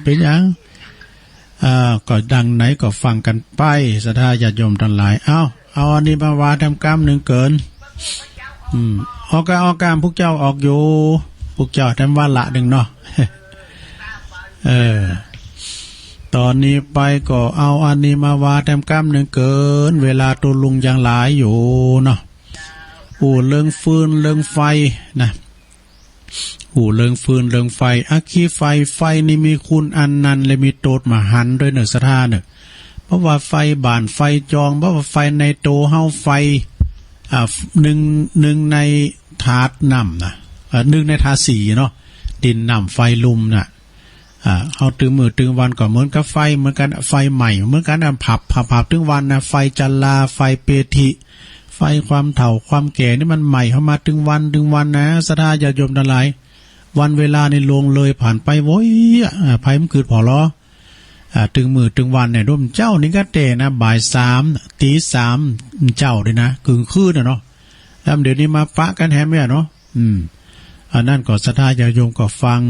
เปิ้นหยัง อ่า ก็ดังไหนก็ฟังกันไป ศรัทธาญาติโยมทั้งหลาย เอ้า เอาอันนี้มาว่าแถมกำหนึ่งเกิน อืม ออกกะ ออกกะ พวกเจ้าออกอยู่ พวกเจ้าแถมว่าละหนึ่งเนาะ เออ ตอนนี้ไปก็เอาอันนี้มาว่าแถมกำหนึ่งเกิน เวลาตุ๊ลุงยังหลายอยู่เนาะ อู้เรื่องฟืนเรื่องไฟนะ อู้เรื่องฟืนเรื่องไฟ อัคคีไฟ ไฟนี่มีคุณอันนันต์และมีโต้ษมหันต์ด้วยเนอะ ศรัทธาเนอะ เพราะว่าไฟบ้านไฟจอง เพราะว่าไฟในโตเฮา ไฟ อ่า หนึ่ง หนึ่งในธาตุน้ำนะ เอ่อ หนึ่งในธาตุสี่เนาะ ดิน น้ำ ไฟ ลมน่ะ อ่า เฮาตึงมื้อตึงวันก็เหมือนกับไฟเหมือนกัน ไฟไหม้เหมือนกันนะ ผับ ผับ ผับ ตึงวันนะ ไฟชรา ไฟเปฏิ ไฟความเฒ่าความแก่นี่มันไหม้เฮามาตึงวันตึงวันนะ ศรัทธาญาติโยมทั้งหลาย วันเวลานี่ล่วงเลยผ่านไปโว้ย อ่า ไผมันกึ๊ดผ่อลอ อ่า ตึงมื้อตึงวันเนี่ย ร่วมเจ้านี่ก็แต่นะ บ่ายสาม ตีสาม เจ้าเลยนะ กึ่งคืนน่ะเนาะ แล้วเดี๋ยวนี้มาปะกันแฮมเนี่ยเนาะ อืม อันนั้นก็ศรัทธาญาติโยมก็ฟัง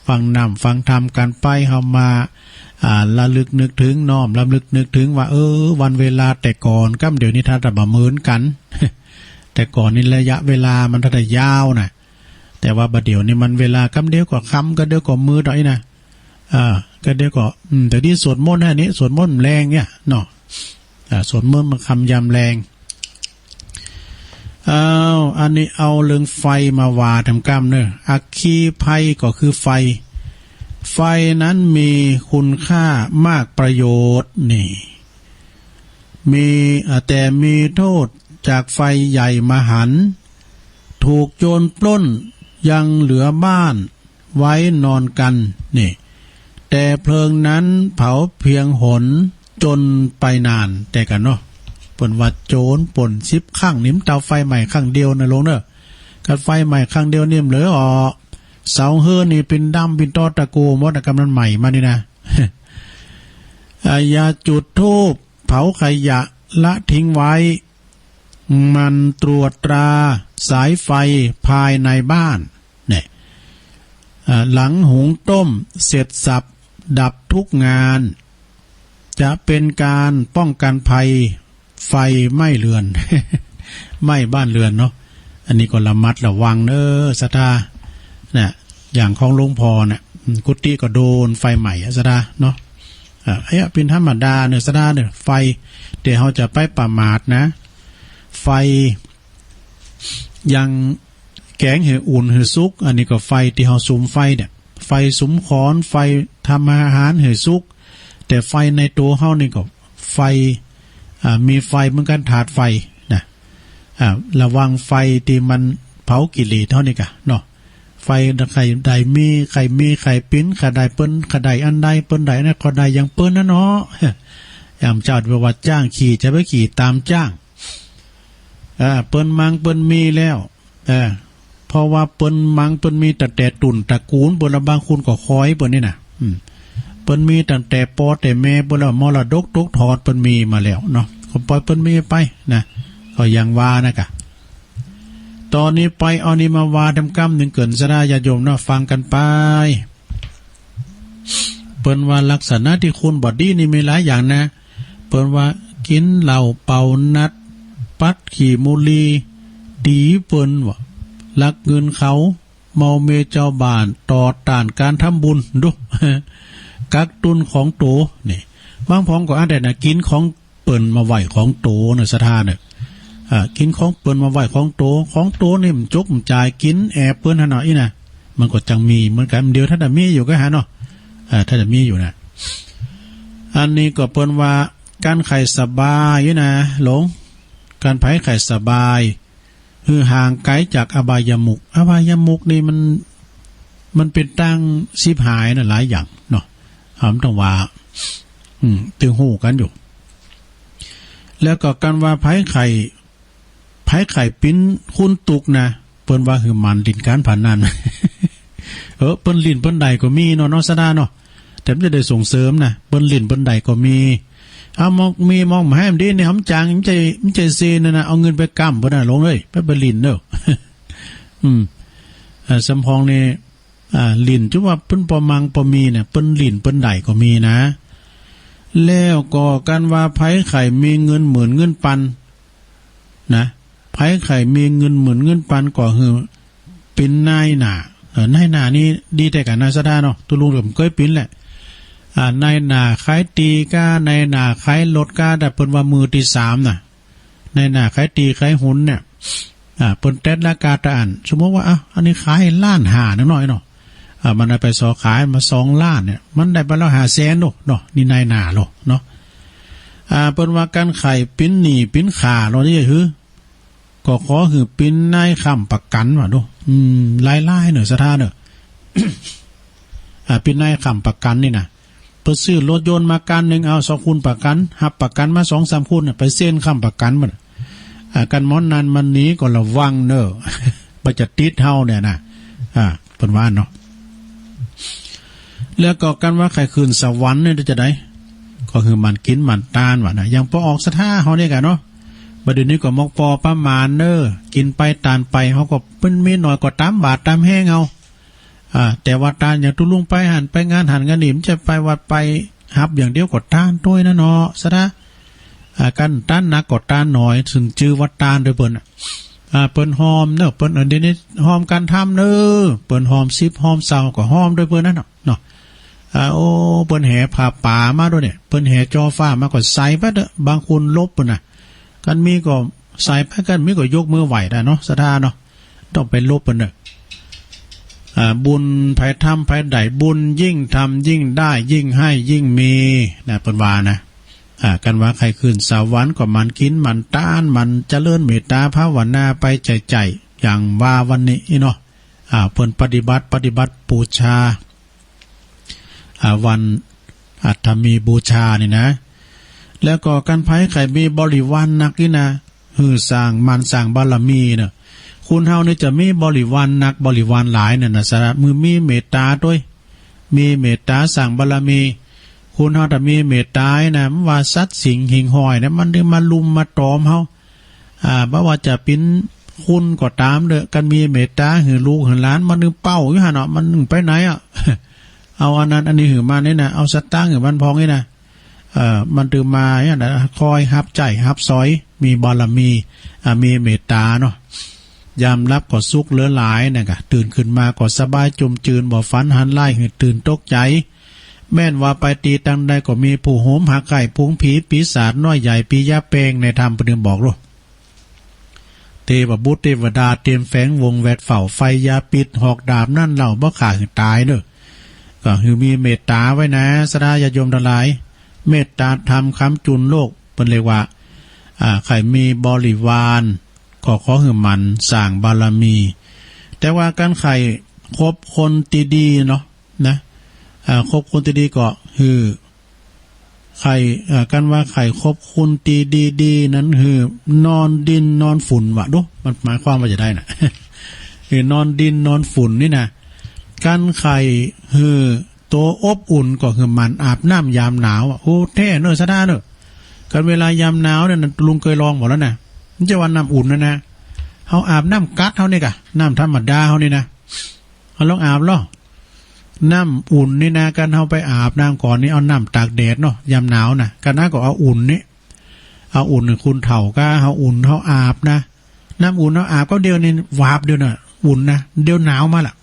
ฟังน้ำฟังธรรมกันไป เฮามา อ่า ระลึกนึกถึง น้อมรำลึกนึกถึงว่า เออ วันเวลาแต่ก่อนกับเดี๋ยวนี้ถ้าจะบ่เหมือนกัน แต่ก่อนนี่ระยะเวลามันถ้าจะยาวนะ แต่ว่าบัดเดี๋ยวนี้มันเวลากำเดียวก็ค่ำ กำเดียวก็มืดเอาอี้นะ อ่า กำเดียวก็ อืม แต่นี่สวดมนต์นะนี่ สวดมนต์แลงเนี่ยเนาะ อ่า สวดมนต์มันค่ำยามแลง อ้าว อันนี้เอาเรื่องไฟมาว่าแถมกำเนอะ อัคคีภัยก็คือไฟ ไฟนั้นมีคุณค่ามากประโยชน์นี่ มี อ่า แต่มีโทษจากไฟใหญ่มหันต์ ถูกโจรปล้นยังเหลือบ้านไว้นอนกัน นี่ แต่เพลิงนั้นเผาเพียงหนจนไปนาน แต่กันเนาะ เปิ้นว่าโจรปล้นสิบครั้งนี่มันเต้าไฟไหม้ครั้งเดียวนะลงเนอะ คันไฟไหม้ครั้งเดียวนี่มันเหลืออ่อ เสาเฮือนนี่เป็นดำเป็นตอตะโกหมดนะ กำนั้นไหม้มานี่นะ อ่า อย่าจุดธูปเผาขยะละทิ้งไว้ หมั่นตรวจตราสายไฟภายในบ้าน เนี่ย อ่า หลังหุงต้มเสร็จสรรพดับทุกงาน จะเป็นการป้องกันภัยไฟไหม้เรือน ไหม้บ้านเรือนเนาะ อันนี้ก็ระมัดระวังเนอะศรัทธา นะ อย่างของหลวงพ่อน่ะ อืม กุฏิก็โดนไฟไหม้อะศรัทธาเนาะ อ่า อันนี้เป็นธรรมดาเนอะศรัทธาเนอะ ไฟ แต่เฮาจะไปประมาทนะ ไฟ อย่างแกงหื้ออุ่นหื้อสุก อันนี้ก็ไฟที่เฮาสุมไฟเนี่ย ไฟสุมขอน ไฟทำอาหารหื้อสุก แต่ไฟในตัวเฮานี่ก็ไฟ อ่า มีไฟเหมือนกัน ธาตุไฟนะ อ่า ระวังไฟที่มันเผากิเลสเฮานี่กะเนาะ ไฟใครได้มี ใครมี ใครปิ้น ใครได้เปิ้น ใครได้อันใด เปิ้นได้อันนั้น ก็ได้อย่างเปิ้นนั่นเนาะ อย่างเจ้าไปว่าจ้างขี่ จะไปขี่ตามจ้าง อ่า เปิ้นมังเปิ้นมีแล้ว เออ เพราะว่าเปิ้นมังเปิ้นมีตั้งแต่ตุ่นตระกูลเปิ้นละ บางคนก็คอยเปิ้นนี่นะ อืม เปิ้นมีตั้งแต่ปอแต่แม่เปิ้นละ มรดกตกทอดเปิ้นมีมาแล้วเนาะ ก็ปล่อยเปิ้นมีไปนะ ก็อย่างว่านะกะ ตอนนี้ไปเอานี่มาว่าแถมกำหนึ่งเกิ่นศรัทธาญาติโยมเนาะ ฟังกันไป เปิ้นว่าลักษณะที่คนบ่ดีนี่มีหลายอย่างนะ เปิ้นว่ากินเหล้าเป่านัด ปัดขี้มูลี ดีเปิ้นว่า ลักเงินเขา เมาเมียเจ้าบ้าน ต่อต้านการทำบุญ ดู กักตุนของโต นี่ บางพองก็อันใดนะ กินของเปิ้นมาไว้ของโตนะศรัทธาเนี่ย อ่า กินของเปิ้นมาไว้ของโต ของโตนี่มันจกมันจ่าย กินแอบเปิ้นหั่นเนาะอี้นะ มันก็จังมีเหมือนกัน เดี๋ยวถ้าจะมีอยู่ก็หาเนาะ อ่า ถ้าจะมีอยู่นะ อันนี้ก็เปิ้นว่า การไข้สบายอยู่นะ หลง การไผไข้สบาย คือห่างไกลจากอบายมุข อบายมุขนี่มัน มันเป็นตางฉิบหายนะ หลายอย่างเนาะ เฮาต้องว่า อืม ตึงฮู้กันอยู่ แล้วก็การว่าไผไข้ ไผไข้ปิ้นคุณตุกนะ เปิ้นว่าหื้อหมั่นเล่นการพนัน เออ เปิ้นเล่นเปิ้นได้ก็มีเนาะ เนาะศรัทธาเนาะ แต่มันจะได้ส่งเสริมนะ เปิ้นเล่นเปิ้นได้ก็มี เอามอง มีมองมาให้มันดีเนี่ย มันจาง มันใจ มันใจเซนั่นนะ เอาเงินไปก้ำเปิ้นน่ะ หลงเอ้ย ไป ไปเล่นเด้อ อืม เอ่อ สำพองนี่ อ่า เล่น จุว่าเปิ้นปอมังปอมีเนี่ย เปิ้นเล่นเปิ้นได้ก็มีนะ แล้วก็การว่าไผไข้มีเงินหมื่นเงินปัน นะ ไผไข้มีเงินหมื่นเงินปันก็คือเป็นนายหน้า เออ นายหน้านี่ดีแต่กันนะศรัทธาเนาะ ตุ๊ลุงก็บ่เคยเป็นแหละ อ่า นายหน้าขายตี้ก้า นายหน้าขายรถก้า แต่เปิ้นว่ามือที่สามน่ะ นายหน้าขายตี้ขายหุ้นเนี่ย อ่า เปิ้นแต๊ดราคาตะอั้น สมมุติว่า อ่ะ อันนี้ขายล้านห้าน้อยๆเนาะ อ่า มันเอาไปซอขายมาสองล้านเนี่ย มันได้ไปแล้วห้าแสนโลดเนาะ นี่นายหน้าโลดเนาะ อ่า เปิ้นว่าการไข้ปิ้นหนี้ปิ้นข้าโลดนี่คือ ก็ขอหื้อปินนายค้ำประกั๋นว่าดู อืม หลายๆ เน่อ ศรัทธาเน่อ อ่า ปินนายค้ำประกั๋นนี่นะ เปิ้นซื้อรถยนต์มาคันหนึ่ง เอาสองคนประกั๋น ฮับประกั๋นมาสองสามคนน่ะ ไปเซ็นค้ำประกั๋นมัน อ่า กันหมอนั้นมันหนีก็ระวังเน่อ บ่าจะติดเฮาเนี่ยนะ อ่า เปิ้นว่าเนาะ แล้วก็กันว่าใครขึ้นสวรรค์เนี่ยจะได ก็คือหมั่นกินหมั่นตานว่านะ อย่างปอออกศรัทธาเฮาเนี่ยกะเนาะ บัดเดี๋ยวนี้ก็มอกปอประมาณเน่อ กินไปตานไป เฮาก็เปิ้นมีน้อยก็ตามบาทตามแฮงเอา อ่า แต่ว่าตานอย่างตุ๊ลุงไปหั้นไปงานหั้นงานนี่ มันจะไปวัดไปฮับอย่างเดียวก็ตานโตยนะเนาะ ศรัทธา อ่า กันตานหนักก็ตานน้อย ซึ่งจื้อว่าตานโดยเปิ้นน่ะ อ่า เปิ้นฮอมเน่อ เปิ้น เออ เดี๋ยวนี้ฮอมกันทำเน่อ เปิ้นฮอมสิบฮอมเศร้าก็ฮอมโดยเปิ้นนั่นเนาะ เนาะ อ่า โอ้ เปิ้นแห่ผ้าป่ามาโดยเนี่ย เปิ้นแห่จ่อฟ้ามาก็ใส่ไปเด้อ บางคนลบเปิ้นน่ะ กันมีก็ใส่ไป กันมีก็ยกมือไหว้ได้เนาะ ศรัทธาเนาะ ต้องไปลบเปิ้นเน่อ อ่า บุญไผทำไผได้บุญ ยิ่งทำยิ่งได้ ยิ่งให้ยิ่งมี นะ เปิ้นว่านะ อ่า กันว่าใครขึ้นสวรรค์ก็หมั่นกินหมั่นตาน หมั่นเจริญเมตตาภาวนาไปใจ่ๆ อย่างว่าวันนี้เนาะ อ่า เปิ้นปฏิบัติ ปฏิบัติบูชา อ่า วันอัฐมีบูชานี่นะ แล้วก็กันไผใครมีบริวารหนักนี่นะ หื้อสร้าง หมั่นสร้างบารมีเน่อ คนเฮานี่จะมีบริวารหนัก บริวารหลายเนี่ยนะ ศรัทธา เมื่อมีเมตตาโตย มีเมตตาสร้างบารมี คนเฮาถ้ามีเมตตานะ มันว่าสัตว์สิ่งหิ่งห้อยนะ มันได้มาลุมมาตอมเฮา อ่า บ่ว่าจะเป๋นคนก็ตามเน่อ กันมีเมตตาหื้อลูกหื้อหลาน มันนึ่งเป้าอยู่หั่นเนาะ มันนึ่งไปไหนอ่ะ เอาอันนั้นอันนี้หื้อมันนี่นะ เอาสตางค์หื้อมันพองนี่นะ เอ่อ มันตื่นมาเนี่ยนะ คอยฮับใจ๊ฮับสอย มีบารมี อ่า มีเมตตาเนาะ ยามหลับก็สุขเหลือหลายนะกะ ตื่นขึ้นมาก็สบายจุ่มจืน บ่ฝันหันร้ายหื้อตื่นตกใจ๋ แม่นว่าไปตี้ตังใดก็มีผู้โหมฮักใคร่ ฝูงผีปีศาจน้อยใหญ่ ผียาแปง ในธรรมเปิ้นบอกโลด เทพบุตรเทวดาเตรียมแฝงวงแวดเฝ้า ไฟยาพิษหอกดาบนั้นเล่าบ่ฆ่าหื้อต๋ายเน่อ ก็หื้อมีเมตตาไว้นะ ศรัทธาญาติโยมทั้งหลาย เมตตาธรรมค้ำจุนโลก เปิ้นเรียกว่า อ่า ใครมีบริวาร ก็ขอหื้อหมั่นสร้างบารมี แต่ว่ากันใครคบคนตี้ดีเนาะ นะ อ่า คบคนตี้ดีก็หื้อ ใคร อ่า กันว่าใครคบคนตี้ดีๆ นั้นหื้อนอนดินนอนฝุ่นวะ ดู มันหมายความว่าจะไดน่ะ หื้อนอนดินนอนฝุ่นนี่นะ กันใครหื้อโตอบอุ่นก็หื้อหมั่นอาบน้ำยามหนาวอะ โอ้ แท้เน่อ ศรัทธาเน่อ กันเวลายามหนาวเนี่ยนะ ลุงเคยลองหมดแล้วนะ มันจะว่าน้ำอุ่นนะนะ เฮาอาบน้ำก๊าซเฮานี่กะ น้ำธรรมดาเฮานี่นะ เอาลองอาบลอ น้ำอุ่นนี่นะ กันเฮาไปอาบน้ำก่อนนี่ เอาน้ำตากแดดเนาะ ยามหนาวนะ กันนะก็เอาอุ่นนี่ เอาอุ่น คนเฒ่าก็เอาอุ่นเฮาอาบนะ น้ำอุ่นเฮาอาบก็เดียวนี่วาบเดียวน่ะ อุ่นนะ เดี๋ยวหนาวมาละ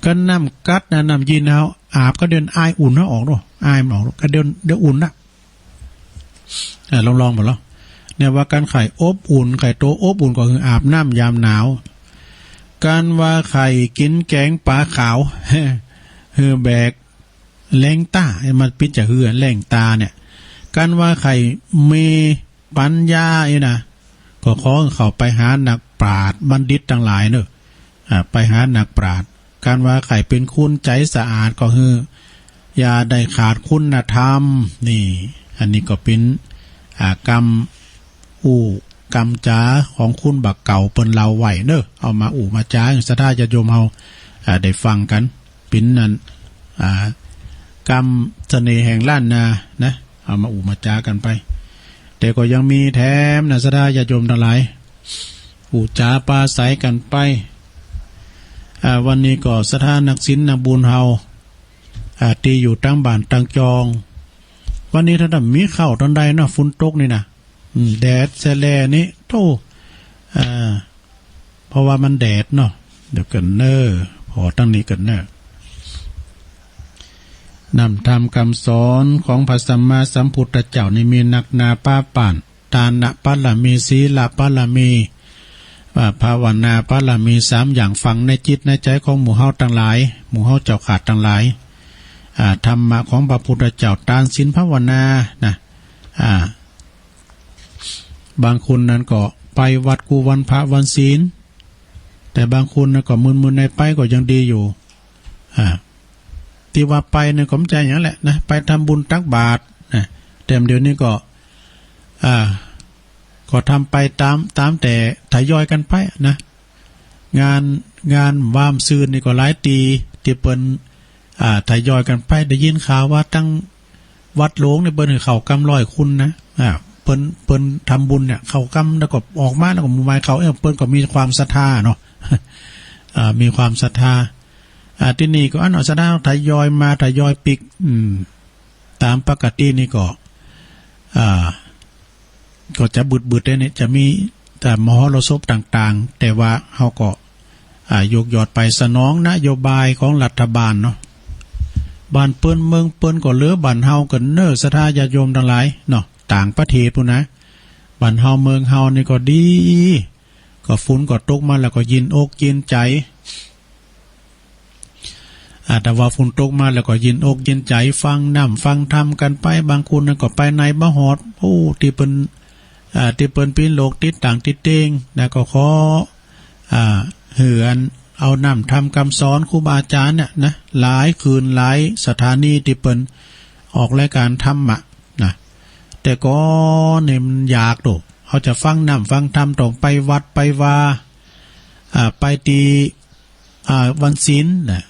กันน้ำก๊าซนะ น้ำเย็นเฮาอาบก็เดียวอายอุ่นเฮาออกเนาะ อายมันออกเนาะ ก็เดียว เดี๋ยวอุ่นละ อ่า ลองๆ บ่ลอ เนี่ยว่ากันใครอบอุ่น ใครโตอบอุ่นก็คืออาบน้ำยามหนาว กันว่าใครกินแกงปลาขาว คือแบกแหลงต๋า มันปิดจะคือแหลงต๋าเนี่ย กันว่าใครมีปัญญานี่นะ ก็ขอเข้าไปหานักปราชญ์บัณฑิตทั้งหลายเนอะ อ่า ไปหานักปราชญ์ กันว่าใครเป็นคนใจสะอาดก็คือ อย่าได้ขาดคุณธรรม นี่ อันนี้ก็เป็น อ่า กำอู้กำจาของคนบ่าเก่าเปิ้นเล่าไว้เนอะ เอามาอู้มาจาให้ศรัทธาญาติโยมเฮา อ่า ได้ฟังกัน เป็นนั่น อ่า กำเสน่ห์แห่งล้านนา นะ เอามาอู้มาจากันไป แต่ก็ยังมีแถมนะศรัทธาญาติโยมทั้งหลาย อู้จ๋าปราศรัยกันไป อ่า วันนี้ก็ศรัทธานักศีลนักบุญเฮา อ่า ตี้อยู่ตังบ้านตังจอง วันนี้ถ้ามีข้าวตอนใดเนาะ ฝนตกนี่นะ อืม แดดแสแลนี่ โธ่ อ่า เพราะว่ามันแดดเนาะ เดี๋ยวกันเนอะ พอตั้งนี้กันเนอะ นำธรรมคำสอนของพระสัมมาสัมพุทธเจ้านี่มีนักหนาปาปาน ทานบารมี ศีลบารมี อ่า ภาวนาบารมีสามอย่างฝังในจิตในใจของหมู่เฮาตังหลาย หมู่เฮาเจ้าขาดตังหลาย อ่า ธรรมะของพระพุทธเจ้า ทานศีลภาวนา นะ อ่า บางคนนั้นก็ ไปวัดกู้วันพระวันศีล แต่บางคนนะก็มึนๆ ในไปก็ยังดีอยู่ อ่า ที่ว่าไปเนี่ยก็ไม่ใช่อย่างนั้นแหละนะ ไปทำบุญตักบาตรนะ แต่เดี๋ยวนี้ก็ อ่า ก็ทำไปตาม ตามแต่ทยอยกันไปนะ งาน งานวามซืนนี่ก็หลายตี้ ตี้เปิ้น อ่า ทยอยกันไป ได้ยินข่าวว่าตั้งวัดหลวงนี่เปิ้นหื้อข้าวกำร้อยคนนะ อ่า เปิ้น เปิ้นทำบุญเนี่ย ข้าวกำแล้วก็ออกมาแล้วก็หมู่มายข้าว เอ้อ เปิ้นก็มีความศรัทธาเนาะ อ่า มีความศรัทธา อ่า ที่นี่ก็อันเอาศรัทธาทยอยมาทยอยปิ๊ก อืม ตามปกตินี่ก็ อ่า ก็จะบึดๆ ได้เนี่ย จะมีแต่มหรสพต่างๆ แต่ว่าเฮาก็ อ่า ยกยอดไปสนองนโยบายของรัฐบาลเนาะ บ้านเปิ้นเมืองเปิ้นก็เหลือบ้านเฮากันเน้อ ศรัทธาญาติโยมทั้งหลายเนาะ ต่างประเทศพู้นนะ บ้านเฮาเมืองเฮานี่ก็ดี ก็ฝนก็ตกมาแล้วก็ยินอกยินใจ อ่า แต่ว่าฝนตกมาแล้วก็ยินอกยินใจ ฟังน้ำฟังธรรมกันไป บางคนนั้นก็ไปในบ่ฮอด โอ้ ตี้เปิ้น อ่า ตี้เปิ้นปิ้นโลกติดต่างติดเต็งนะ ก็ขอ อ่า หื้ออันเอาน้ำธรรมคำสอนครูบาอาจารย์เนี่ยนะ หลายคืนหลายสถานีตี้เปิ้นออกรายการธรรมะนะ แต่ก่อนนี่มันยากโต เฮาจะฟังน้ำฟังธรรมต้องไปวัดไปวา อ่า ไปตี้ อ่า วันศีลนะ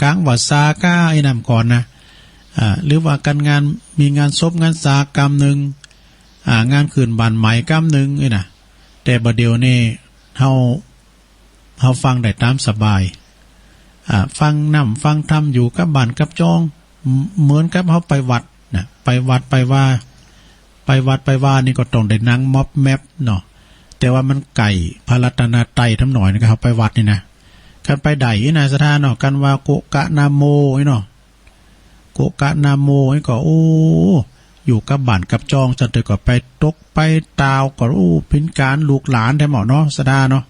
กลางพรรษาก้าไอ้น้ำก่อนนะ อ่า หรือว่าการงาน มีงานศพงานสากรรมหนึ่ง อ่า งานขึ้นบ้านใหม่กรรมหนึ่งนี่นะ แต่บัดเดี๋ยวนี้เฮา เฮาฟังได้ตามสบาย อ่า ฟังน้ำฟังธรรมอยู่กับบ้านกับจอง เหมือนกับเฮาไปวัดนะ ไปวัดไปวา ไปวัดไปวานี่ก็ต้องได้นั่งมอบแมปเนาะ แต่ว่ามันไกลพระรัตนตรัยทำหน่อยนะครับ ไปวัดนี่นะ คันไปได้นี่นะศรัทธาเนาะ คันว่าโกกะนาโมนี่เนาะ โกกะนาโมนี่ก็ โอ้ อยู่กับบ้านกับจอง จั่นเถาะก็ไปตกไปตาวก็ โอ้ เป๋นก๋านลูกหลานแท้เหมาะเนาะศรัทธาเนาะ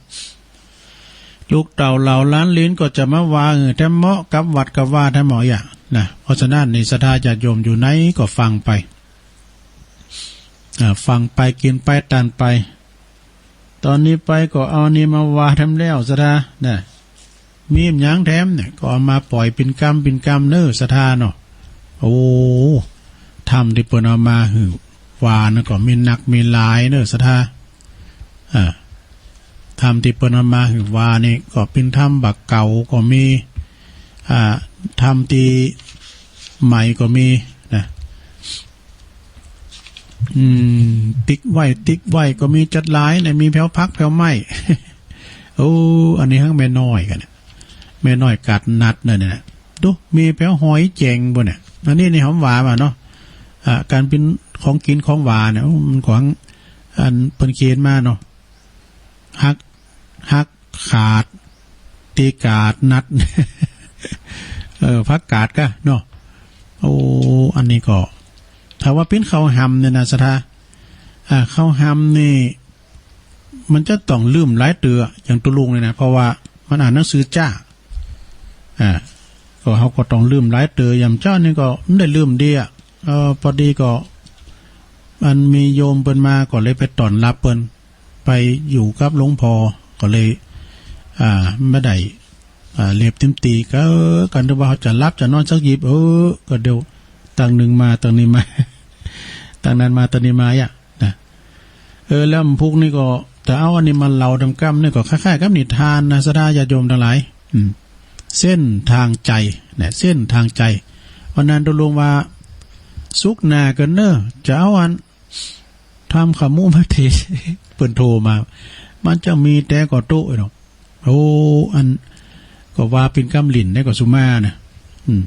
ลูกเต้าเหล่าหลานหลิ้นก็จะมาว่า เออ แท้เหมาะกับวัดกับวาแท้เหมาะอย่านะ เพราะฉะนั้นนี่ศรัทธาญาติโยมอยู่ไหนก็ฟังไป อ่า ฟังไปกินไปตานไป ตอนนี้ไปก็เอานี่มาว่าแถมแล้วศรัทธานะ มีหยังแถมเนี่ย ก็เอามาปล่อยเป๋นกำเป๋นกำเน้อศรัทธาเนาะ โอ้ ธรรมตี้เปิ้นเอามาหื้อว่านั่นก็มีนักมีหลายเน้อศรัทธา อ่า ธรรมตี้เปิ้นเอามาหื้อว่านี่ก็เป๋นธรรมบ่าเก่าก็มี อ่า ธรรมตี้ใหม่ก็มีนะ อืม ติ๊กไว้ติ๊กไว้ก็มีจัดหลายเนี่ย มีแผวผักแผวไม้ โอ้ อันนี้ฮั้งแม่น้อยกั๋นเนี่ย แม่น้อยกาดนัดเนี่ยนะ ดู มีแผวหอยแจ๋งปู้นเนี่ย อันนี้นี่หอมหวานมาเนาะ อ่า ก๋านเป๋นของกิ๋นของหวานเนี่ย โอ้ มันของ อันเปิ้นเขียนมาเนาะ ฮัก ฮักขาด ตีกาดนัด เออ ผักกาดกะเนาะ โอ้ อันนี้ก็ ถ้าว่าเป๋นข้าวหำเนี่ยนะศรัทธา อ่า ข้าวหำนี่ มันจะต้องลืมหลายเตื้อ อย่างตุ๊ลุงนี่นะ เพราะว่ามันอ่านหนังสือจ๊า อ่า ก็เฮาก็ต้องลืมหลายเตื้อ อย่างเจ้านี่ก็บ่ได้ลืมดีอะ เออ พอดีก็ อันมีโยมเปิ้นมา ก็เลยไปต้อนรับเปิ้น ไปอยู่กับหลวงพ่อ ก็เลย อ่า บ่ได้ อ่า เลียบเต็มตี้ ก็ เออ กันดูว่าเฮาจะหลับจะนอนสักยิบ เออ ก็เดี๋ยว ตังนึงมา ตังนี้มา ตังนั้นมา ตังนี้มา อ่ะ นะ เออ แล้วพวกนี้ก็ ถ้าเอาอันนี้มาเล่าดำก้ำนี่ก็คล้ายๆ กับนิทานนะ ศรัทธาญาติโยมทั้งหลาย อืม เส้นทางใจ เนี่ย เส้นทางใจ วันนั้นตุ๊ลุงว่า สุกร์หน้าเก้อเน้อ จะเอาอัน ทำข้าวหมูมาเทศน์ เปิ้นโทรมา มันจะมีแต่ก็โต๊ะเนาะ โอ้ อัน ก็ว่าเป๋นกำหลิ้นได้ก็สุมานะ อืม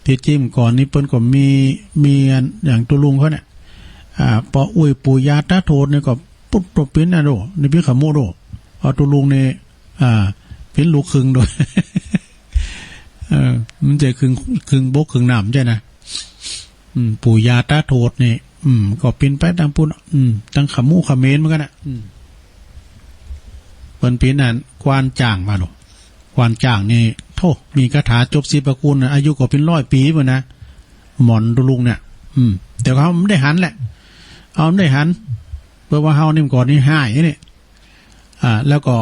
ตี้จริงก่อนนี่เปิ้นก็มี มีอันอย่างตุ๊ลุงเขาเนี่ย อ่า ปออุ๊ยปู่ย่าตาโทษนี่ก็ปุ๊บตัวเป๋นนะโด นี่เป๋นข้าวหมูโด เอาตุ๊ลุงนี่ อ่า เป๋นลูกครึ่งโด เออ มันจะครึ่ง ครึ่งบกครึ่งน้ำใช่นะ อืม ปู่ย่าตาโทษนี่ อืม ก็เป๋นไปตางปู้น อืม ตางขมูเขมรเหมือนกั๋นนะ อืม เปิ้นเป๋นอันกวานจ้างมาโล กวานจ้างนี่ โธ่ มีคาถาจบสิบประคุณนะ อายุก็เป๋นร้อยปี๋ปู้นนะ หมอนตุ๊ลุงเนี่ย อืม แต่เขาบ่ได้หันแหละ เอาบ่ได้หัน ปิ้นว่าเฮานี่ก่อนนี่หายนี่ อ่า แล้วก็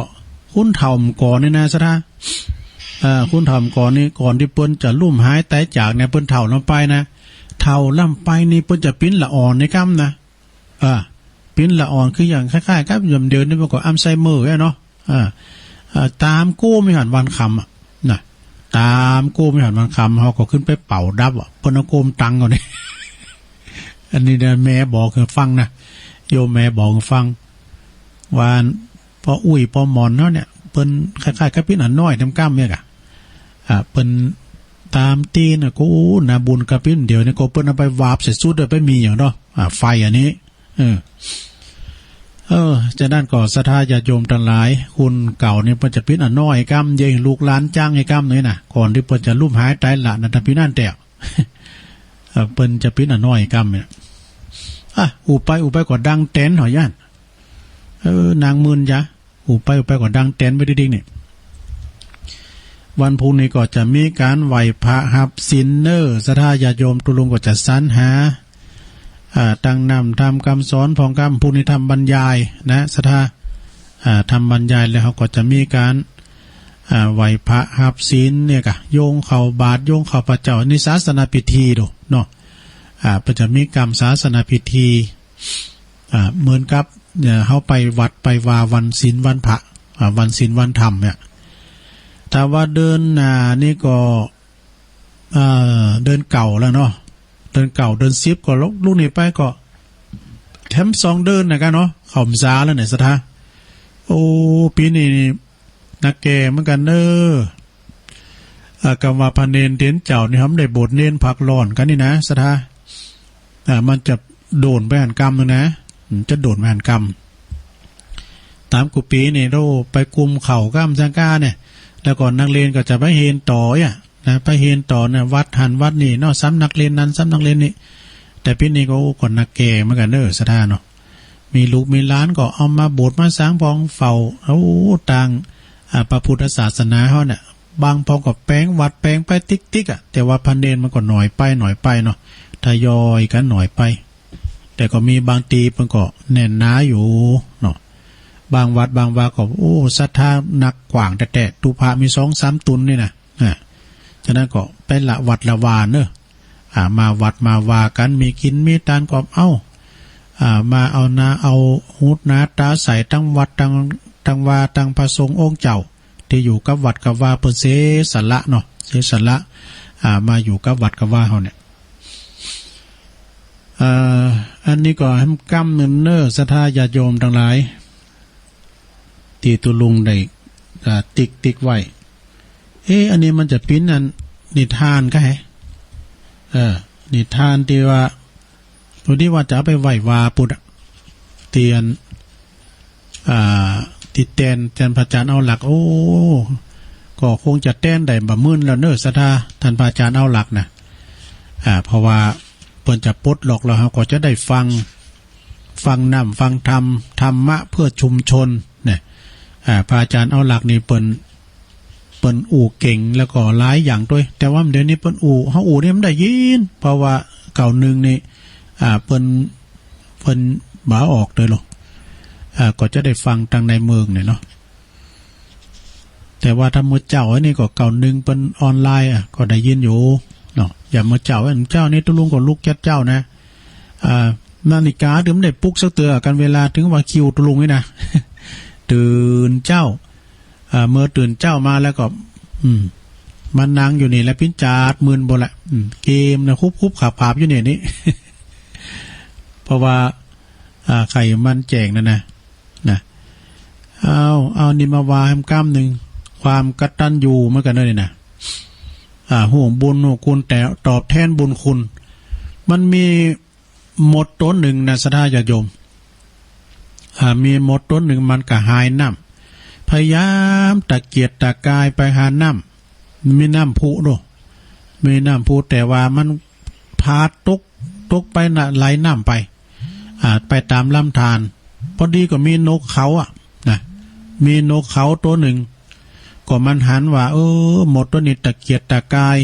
คนเฒ่าก่อนนี่นะ ศรัทธา เอ่อ คนเฒ่าก่อนนี่ ก่อนตี้เปิ้นจะลุ่มหายต๋ายจากเนี่ย เปิ้นเฒ่าลงไปนะ เฒ่าลงไปนี่เปิ้นจะปิ้นละอ่อนในกำนะ เออ ปิ้นละอ่อนคืออย่างคล้ายๆ กับอย่างเดียวนี่มันก็อัลไซเมอร์อะเนาะ เออ เออ ตามโก้ไม่หันวันคำอะ นะ ตามโก้ไม่หันวันคำ เฮาก็ขึ้นไปเป่าดับอะ เปิ้นเอาโก้มตังเอานี่ อันนี้นะ แม่บอกหื้อฟังนะ โยมแม่บอกหื้อฟัง ว่า ป้ออุ๊ยป้อหมอนเฮาเนี่ย เปิ้นคล้ายๆ กับปิ้นอันน้อยเต็มกำเนี่ยกะ อ่า เปิ้นตามตี้นะ ก็ โอ้ นาบุญกับปิ้นเดียวนี่ก็เปิ้นเอาไปวาบใส่สุดเลย ไปมีอย่างเนาะ อ่า ไฟอันนี้ เออ เออ ฉะนั้นก็ศรัทธาญาติโยมตังหลาย คนเก่านี่เปิ้นจะปิ้นอันน้อยกำ เย่งลูกหลานจังไอ้กำนี่นะ ก่อนตี้เปิ้นจะลุ่มหายต๋ายละนะ ถ้าปิ้นอันแต๋ว เอ่อ เปิ้นจะปิ้นอันน้อยกำเนี่ย อ่ะ อู้ไปอู้ไปก็ดังแตนหอยย่าน เออ นางมื่นจ้ะ อู้ไปอู้ไปก็ดังแตนไปดิ๊กๆ นี่ วันพุธนี้ก็จะมีการไหว้พระฮับศีลเนอ ศรัทธาญาติโยม ตุ๊ลุงก็จะสรรหา อ่า ตั้งนำทำกำสอนพร้อมกำ พุธนี้ทำบรรยายนะ ศรัทธา อ่า ทำบรรยายแล้วเฮาก็จะมีการ อ่า ไหว้พระฮับศีลเนี่ยกะ โยงเข้าบาตร โยงเข้าพระเจ้า นี่ศาสนพิธีโดเนาะ อ่า เปิ้นจะมีกำศาสนพิธี อ่า เหมือนกับ เอ่อ เฮาไปวัดไปวาวันศีลวันพระ อ่า วันศีลวันธรรมเนี่ย ถ้าว่าเดือนหน้านี่ก็ เอ่อ เดือนเก้าแล้วเนาะ เดือนเก้า เดือนสิบ ก็ลุก ลุกนี่ไปก็ แถมสองเดือนนะกะเนาะ เข้าพรรษาแล้วเนี่ย ศรัทธา โอ้ ปีนี้นี่ หนักแก่เหมือนกันเนอ อ่า กำว่าพระเณรเตียนเจ้านี่ เฮาบ่ได้บวชเณรพักร้อนกันนี่นะ ศรัทธา อ่า มันจะโดนไปหันกำหนึ่งนะ มันจะโดนไปหันกำ ตามกุฏินี่ โอ้ ไปกุมเข้ากำสังฆาเนี่ย แล้วก็นักเณรก็จะไปเณรต่อเนี่ยนะ ไปเณรต่อเนี่ย วัดหันวัดนี่เนาะ สำนักเณรนั้น สำนักเณรนี่ แต่ปีนี้ก็ โอ้ ก็หนักแก่เหมือนกันเนอ ศรัทธาเนาะ มีลูกมีหลานก็เอามาโบสถ์มาสร้างพองเฝ้า โอ้ ตาง อ่า พระพุทธศาสนาเฮาเนี่ย บางพองก็แปลงวัดแปลงไปติ๊กๆ อะ แต่ว่าพระเณรมันก็น้อยไป น้อยไปเนาะ ทยอยกันน้อยไป แต่ก็มีบางตี้เปิ้นก็แน่นหนาอยู่เนาะ บางวัดบางวาก็ โอ้ ศรัทธาหนักกว้างแต๊ๆ ตู้พระมีสองสามตุนนี่นะ อ่า ฉะนั้นก็ไปละวัดละวาเนอะ อ่า มาวัดมาวากัน มีกินมีทานก็เอา อ่า มาเอาหน้าเอาหูหน้าต๋าใส่ตังวัดตัง ตังวาตังพระสงฆ์องค์เจ้า ตี้อยู่กับวัดกับวาเปิ้นเสียสละเนาะ เสียสละ อ่า มาอยู่กับวัดกับวาเฮาเนี่ย อ่า อันนี้ก็แหมกำหนึ่งเนอ ศรัทธาญาติโยมตังหลาย ตี้ตุ๊ลุงได้ อ่า ติ๊กติ๊กไว้ เอ๊ะ อันนี้มันจะปิ้นอันนิทานกะแฮะ เออ นิทานตี้ว่า ตี้ว่าจะเอาไปไหว้วาปุ้นอะ ตี้อัน อ่า ตี้แตน แตนพระอาจารย์เอาหลัก โอ้ ก็คงจะแตนได้บ่หมื่นแล้วเนอ ศรัทธา ท่านพระอาจารย์เอาหลักนะ อ่า เพราะว่าเปิ้นจะปลดล็อกแล้ว เฮาก็จะได้ฟัง ฟังนำ ฟังธรรม ธรรมะเพื่อชุมชนเนี่ย อ่า พระอาจารย์เอาหลักนี่เปิ้น เปิ้นอู้เก่งแล้วก็หลายอย่างด้วย แต่ว่าเดี๋ยวนี้เปิ้นอู้ เฮาอู้นี่มันได้ยิน เพราะว่าเก่าหนึ่งนี่ อ่า เปิ้น เปิ้นบ่ออกเลยหรอก อ่า ก็จะได้ฟังตังในเมืองเนี่ยเนาะ แต่ว่าถ้ามื้อเจ๊าอันนี้ก็เก่าหนึ่งเปิ้นออนไลน์ อ่ะ ก็ได้ยินอยู่เนาะ อย่างมื้อเจ๊า อันเจ๊านี่ตุ๊ลุงก็ลุกจัดเจ๊านะ อ่า นาฬิกาเดิมได้ปลุกสักเตื้อ กันเวลาถึงว่าคิวตุ๊ลุงนี่นะ ตื่นเจ๊า อ่า เมื่อตื่นเจ๊ามาแล้วก็ อืม มานั่งอยู่นี่แหละ ปิ้นจาดมื่นบ่ละ อืม เกมนะ คุบๆ ขาบๆ อยู่เนี่ยนี่ เพราะว่า อ่า ไข่มันแจ้งนั่นนะ นะ เอา เอานี่มาว่าแหมกำหนึ่ง ความกตัญญูเหมือนกันเนอะนี่นะ อ่า ฮู้บุญฮู้คุณ แต่ตอบแทนบุญคุณ มันมี มดตัวหนึ่งนะ ศรัทธาญาติโยม อ่า มีมดตัวหนึ่งมันกระหายน้ำ พยายามตะเกียกตะกายไปหาน้ำ มีน้ำพุเนาะ มีน้ำพุ แต่ว่ามันพลัดตก ตกไปน่ะ ไหลน้ำไป อ่า ไปตามลำธาร พอดีก็มีนกเขาอะนะ มีนกเขาตัวหนึ่ง ก็มันหันว่า เออ มดตัวนี้ตะเกียกตะกาย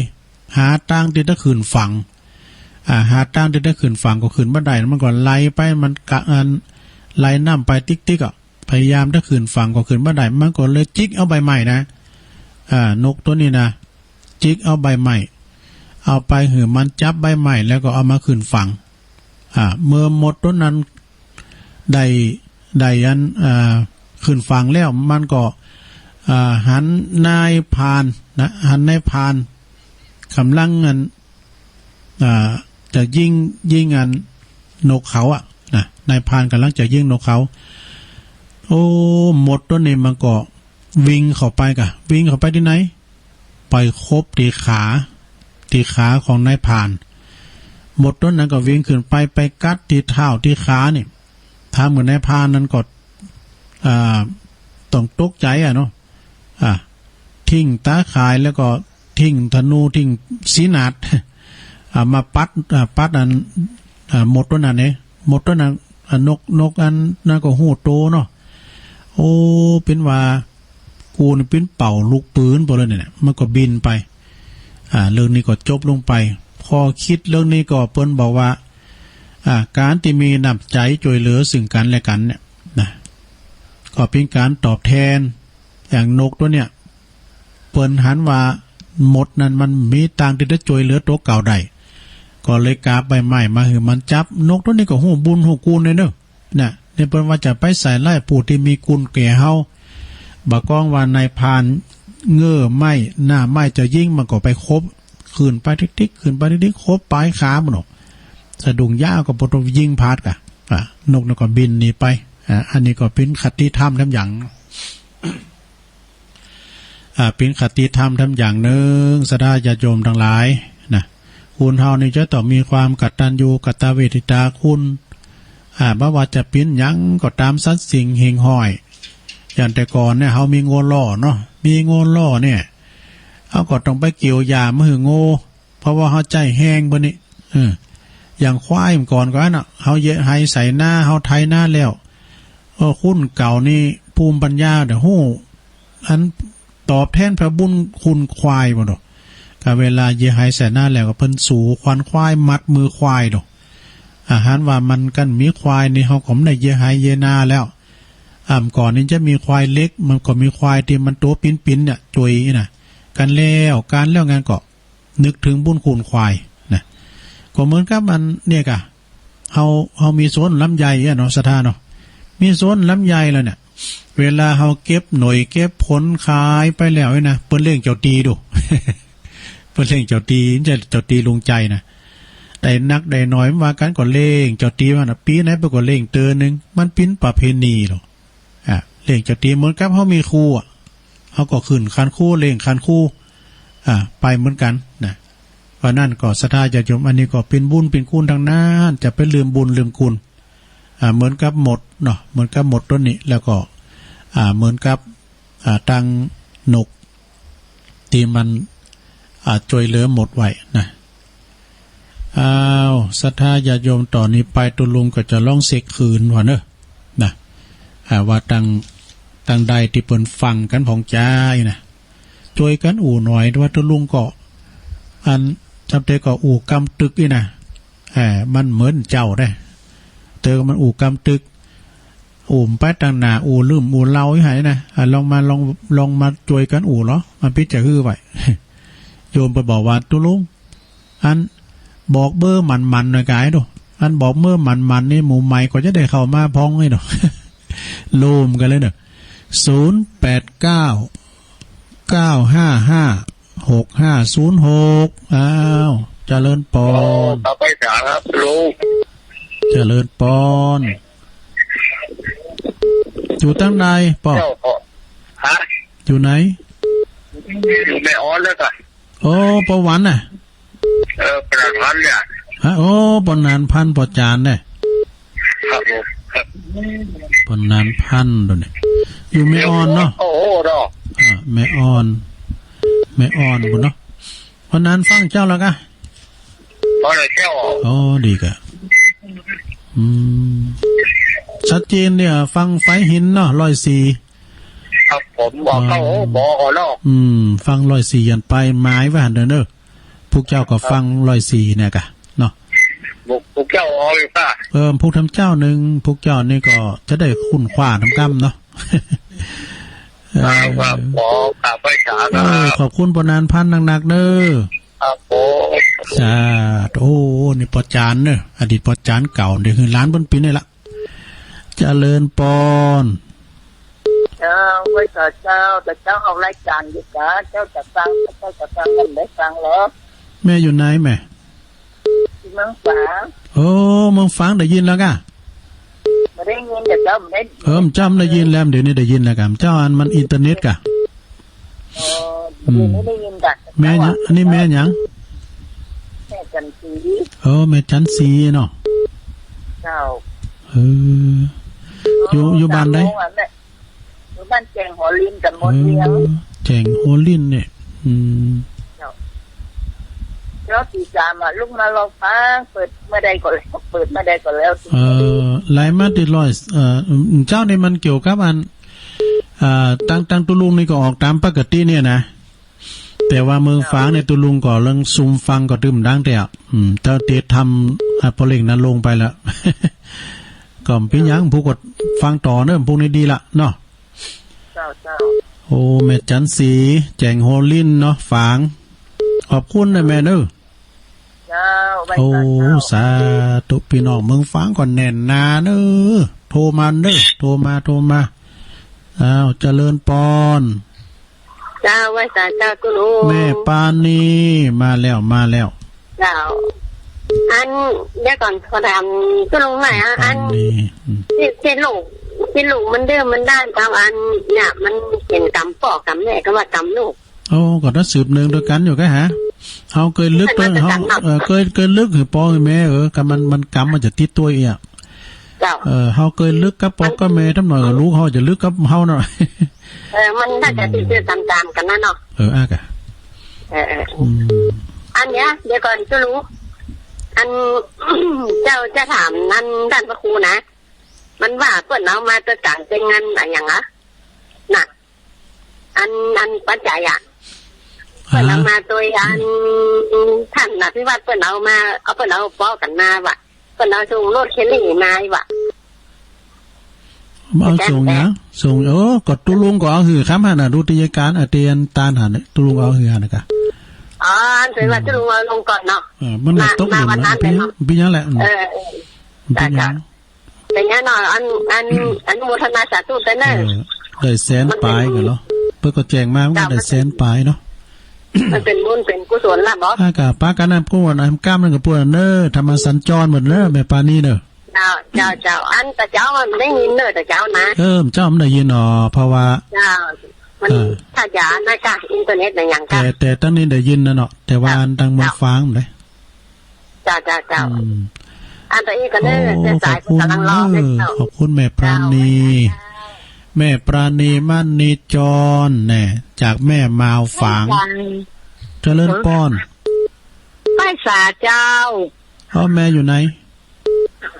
หาตางตี้จะขึ้นฝั่ง อ่า หาตางตี้จะขึ้นฝั่งก็ขึ้นบ่ได้ มันก็ไหลไป มันกะ อัน ไหลน้ำไปติ๊กๆ อ่ะ พยายามจะขึ้นฝั่งก็ขึ้นบ่ได้ มันก็เลยจิกเอาใบไม้นะ อ่า นกตัวนี้นะ จิกเอาใบไม้ เอาไปหื้อมันจับใบไม้แล้วก็เอามาขึ้นฝั่ง อ่า เมื่อมดตัวนั้นได้ ได้อัน อ่า ขึ้นฝั่งแล้ว มันก็ อ่า หันนายพรานนะ หันนายพราน กำลังอัน อ่า จะยิง ยิงอันนกเขาอะนะ นายพรานกำลังจะยิงนกเขา โอ้ มดตัวนี้มันก็วิ่งเข้าไปกะ วิ่งเข้าไปตี้ไหน ไปขบตี้ขา ตี้ขาของนายพราน มดตัวนั้นก็วิ่งขึ้นไป ไปกัดตี้เท้าตี้ขานี่ ถ้าเหมือนนายพรานนั้นก็ อ่า ต้องตกใจอะเนาะ อ่า ทิ้งตาข่ายแล้วก็ทิ้งธนู ทิ้งสีหนาด อ่า มาปัด อ่า ปัดอัน อ่า มดตัวนั้นเน่ มดตัวนั้น อ่า นก นกอันนั้นก็ฮู้โตเนาะ โอ้ เป๋นว่ากูนี่เป๋นเป่าลูกปืนไปเลยเนี่ย มันก็บินไป อ่า เรื่องนี้ก็จบลงไป ข้อคิดเรื่องนี้ก็เปิ้นบอกว่า อ่า การตี้มีน้ำใจ๋จ้วยเหลือซึ่งกันและกันเนี่ยนะ ก็เป๋นการตอบแทน อย่างนกตัวเนี่ย เปิ้นหันว่ามดนั้นมันมีตางตี้จะจ้วยเหลือตัวเก่าได้ ก็เลยกาบใบไม้มาหื้อมันจับ นกตัวนี้ก็ฮู้บุญฮู้คุณเลยเนอะ นะเนี่ยเปิ้นว่าจะไปใส่ร้ายผู้ตี้มีคุณแก่เฮา บ่ากล้องว่านายพรานเงื้อไม้ หน้าไม้จะยิง มันก็ไปขบ ขึ้นไปติ๊กๆ ขึ้นไปติ๊กๆ ขบปลายขามันออก สะดุ้งยาวก็บ่ต้องยิงพลาดกะ อ่ะ นกนั้นก็บินหนีไป อ่ะ อันนี้ก็เป๋นคติธรรมแถมอย่าง อ่า เป๋นคติธรรมแถมอย่างหนึ่ง ศรัทธาญาติโยมทั้งหลายนะ คนเฮานี่จะต้องมีความกตัญญูกตเวทิตาคุณ อ่า บ่ว่าจะเป๋นหยังก็ตาม สัตว์สิ่งหิ่งห้อย อย่างแต่ก่อนเนี่ย เฮามีงัวล่อเนาะ มีงัวล่อเนี่ย เฮาก็ต้องไปเกี่ยวหญ้ามาหื้องัว เพราะว่าเฮาใจ๊แฮงเปิ้นนี่ เออ อย่างควายเมื่อก่อนก็อันน่ะ เฮาเหยียบไฮใส่นา เฮาไถนาแล้ว เออ คนเก่านี่ภูมิปัญญาเดี๋ยวฮู้ อันตอบแทนพระบุญคุณควายบ่ดอก ก็เวลาเหยียบไฮใส่นาแล้วก็เปิ้นสูขวัญควายมัดมือควายดอก อาหารว่ามันกันมีควายนี่ เฮาก็บ่ได้เหยียบไฮเหยียบนาแล้ว อ่า เมื่อก่อนนี่จะมีควายเหล็ก มันก็มีควายตี้มันตัวปิ๊นๆ เนี่ย จ้วยนี่นะ กันแล้ว กันแล้วงานก็ นึกถึงบุญคุณควายนะ ก็เหมือนกับอันเนี่ยกะ เฮา เฮามีสวนลำไยอะเนาะ ศรัทธาเนาะ มีสวนลำไยแล้วเนี่ย เวลาเฮาเก็บหน่วยเก็บผลขายไปแล้วนี่นะ เปิ้นเลี้ยงเจ้าตีดู เปิ้นเลี้ยงเจ้าตี บ่ใจ้เจ้าตีลุงใจ๋นะ ได้นักได้น้อยบ่ว่ากัน ก็เลี้ยงเจ้าตีมันน่ะ ปี๋ไหนเปิ้นก็เลี้ยงเตื้อหนึ่ง มันเป๋นประเพณีหรอก อ่า เลี้ยงเจ้าตี๋เหมือนกับเฮามีครูอะ เฮาก็ขึ้นคันครู เลี้ยงคันครู อ่า ไปเหมือนกันนะ เพราะนั้นก็ศรัทธาญาติโยม อันนี้ก็เป๋นบุญเป๋นคุณทั้งนั้น จะไปลืมบุญลืมคุณ อ่า เหมือนกับมดเนาะ เหมือนกับมดตัวนี้ แล้วก็ อ่า เหมือนกับ อ่า ตังนก ตี้มัน อ่า จ้วยเหลือมดไว้นะ อ้าว ศรัทธาญาติโยม ต่อนี้ไปตุ๊ลุงก็จะลองเช็คคืนว่าเนอะ นะ อ่า ว่าตัง ตังใดตี้เปิ้นฟังกั๋นผ่องใจ๋นะ จ้วยกั๋นอู้หน่อย ว่าตุ๊ลุงก็ อัน จำเตก็อู้กำตึกนี่นะ เออ มันเหมือนเจ้าได้ เตอมันอู้กำตึก อู้ไปตังหน้า อู้ลืมอู้เล่าอยู่หั้นนะ อ่ะ ลองมา ลอง ลองมาจ้วยกั๋นอู้ลอ มันปิดจะหื้อไว้ โยมไปบอกว่า ตุ๊ลุง อันบอกเบอร์หมันๆ หน่อยก๋ายดู อันบอกเบอร์หมันๆ นี่หมู่ใหม่ก็จะได้เข้ามาพ่องนี่ดู โลมกันเลยเนอะ ศูนย์แปดเก้า เก้าห้าห้า หกห้าศูนย์หก อ้าว เจริญปอน โอ้ ต่อไปสามครับลุง เจริญปอน อยู่ตังใดปอ เจ้าของ ฮะ อยู่ไหน อยู่แม่ออนแล้วกะ โอ้ ปอหวันน่ะ เออ ปอหนานพันธุ์เนี่ย ฮะ โอ้ ปอหนานพันธุ์ ปอจ๋านเนี่ย ครับผม ครับ ปอหนานพันธุ์โดนเนี่ย อยู่แม่ออนเนาะ โอ้โหเนาะ อ่า แม่ออน แม่ออนพุ้นเนาะ ปอหนานฟังเจ้าแล้วกะ พอแล้วเจ้า อ๋อ ดีกะ อืม ชัดเจนเนี่ย ฟังไฟหินเนาะ ร้อยสี่ ครับผม บอกเข้า อ๋อ หูบอกก่อนเนาะ อืม ฟังร้อยสี่ ยันไปหมายไว้หั้นเด้อเนอะ พวกเจ้าก็ฟังร้อยสี่เนี่ยกะเนาะ ปลุก ปลุกเจ้าออกอยู่ค่ะ เออ ปลุกทำเจ้าหนึ่ง ปลุกเจ้านี่ก็จะได้ค้นคว้านำกำเนาะ เออ ครับ ครับ ขอ ขอบคุณครับ เออ ขอบคุณปอนานพันนักๆเด้อ ครับผม สาธุ โอ้ นี่ปอจานเนอะ อดีตปอจานเก่า เดี๋ยวคือหลานเปิ้นปีนี่ละ เจริญปอน เจ้า ไหว้สาเจ้า แต่เจ้าออกรายการอยู่จ้า เจ้าจะฟัง เจ้าจะฟัง มันได้ฟังเหรอ แม่อยู่ไหนแม่ ที่เมืองฝาง โอ้ เมืองฝางได้ยินแล้วกะ บ่ได้ยิน แต่เจ้าบ่ได้ เออ เจ้าได้ยินแล้ว เดี๋ยวนี้ได้ยินแล้วกะ เจ้าอันมันอินเทอร์เน็ตกะ อ๋อ อืม เดี๋ยวนี้ได้ยินจ้ะ แม่หยัง อันนี้แม่หยัง แม่จันทร์ศรี เออ แม่จันทร์ศรีเนาะ เจ้า เออ อยู่ อยู่บ้านใด สามโมงอะแม่ อยู่บ้านแจ้งหัวลิน ตำบลเวียง เออ แจ้งหัวลินเนี่ย อืม เจ้า แล้วตีสามอะ ลุกมาลองฟัง เปิดเมื่อใดก็แล้ว เปิดเมื่อใดก็แล้ว เออ ไหลมาติดร้อย เออ เจ้านี่มันเกี่ยวกับอัน อ่า ตั้ง ตั้งตุลุงนี่ก็ออกตามปกติเนี่ยนะ แต่ว่าเมืองฝางเนี่ยตุลุงก็เรื่องซุมฟังก็ตึมดังแต่อะ อืม เจ้าติดทำ อ่ะ พอเล่งนั้นลงไปแล้ว ก็บ่เป็นหยัง ผู้ก็ฟังต่อเนอะ พวกนี้ดีละเนาะ เจ้า เจ้า โอ้ แม่จันทร์ศรี แจ้งหัวลินเนาะ ฝาง ขอบคุณนะแม่เนอะ เจ้า ไหว้ โอ้ สาเจ้า สาธุ พี่น้องเมืองฝางก็แน่นหนาเนอะ โทรมาเนอะ โทรมา โทรมา อ้าว เจริญปอน เจ้า ไหว้สาเจ้า ตุ๊ลุง แม่ปานี มาแล้ว มาแล้ว เจ้า อัน เดี๋ยวก่อน ขอถามตุ๊ลุงหน่อยอะ อัน แม่ปานี อืม ที่ ที่ลูก ที่ลูกมันดื้อมันด้าน เจ้า อันเนี่ย มันเป็นกรรมพ่อกรรมแม่ ก็ว่ากรรมลูก โอ้ ก็ต้องสืบเนื่องด้วยกันอยู่ก็ฮะ เฮาเกยลึก มันก็ เฮา กรรมเนาะ เออ เกย เกยลึกหื้อปอหื้อแม่ เออ กรรมมัน มันกรรมมันจะติดตัวเองอะ เจ้า เออ เฮาเกยลึกกับปอกับแม่ทำหน่อย ก็ลูกเฮาจะลึกกับเฮาหน่อย เออ มันน่าจะติดติดตามๆกันนะเนาะ เออ อ่ะกะ เออ เออ อืม อันเนี้ย เดี๋ยวก่อน ตุ๊ลุง อัน เจ้าจะถามนั่น ท่านพระครูนะ มันว่าเปิ้นเอามาตะกางเป็นงานอะหยังอะ น่ะ อัน อันปัจจัยอะ ฮะ เปิ้นเอามาโดยอัน ท่านอภิวัตรเปิ้นเอามา เอา เปิ้นเอาปอกันมาว่ะ เปิ้นเอาส่งรถเคลลี่มาว่ะ เอาส่งหยัง ส่ง โอ้ ก็ตุ๊ลุงก็เอาหื้อคำหั่นน่ะ ดูติยการ อาเตียนตานหั่นน่ะ ตุ๊ลุงเอาหื้อหั่นน่ะกะ อ๋อ อันถือว่าตุ๊ลุงเอาลงก่อนเนาะ เออ มันน่ะ มา ตกหล่น มาวันนั้น น่ะ เป็นหยัง เลยเนาะ เป็นหยังแหละ อืม เออ เออ มันเป็นหยัง จ้ะ เป็นไงเนาะ อัน อัน อนุโมทนาสาธุด้วยเนอะ เออ ได้แสนปลายกันเนาะ เปิ้นก็แจ้งมา มันก็ได้แสนปลายเนาะ มันเป็นบุญเป็นกุศลล่ะบ่ อ่ะ ก็ปากันนะ พวกนั้นกล้ามนั่นก็พวกนั้นเนอะ ธรรมสัญจรหมดเนอะ แม่ปานีเนอะ เจ้า เจ้า เจ้า อันแต่เจ้ามันได้ยินเนอะ แต่เจ้านะ เออ เจ้ามันได้ยินอ๋อ เพราะว่า เจ้า มัน เออ ถ้าจะนะกะ อินเทอร์เน็ตในอย่างกะ แต่ แต่ตั้งนี้ได้ยินนะเนาะ แต่ว่า เจ้า อันตั้งเมือง เจ้า ฝางเลย เจ้า เจ้า เจ้า อืม อันตัวเองก็เนอะ โอ้ เสียสาย ขอบคุณ กำลังรอ เออ เจ้า ขอบคุณแม่ปราณี เจ้า แม่ปราณี มณีจร แน่ จากแม่มาวฝาง แม่ปราณี เจริญปอน ไหว้สาเจ้า อ๋อ แม่อยู่ไหน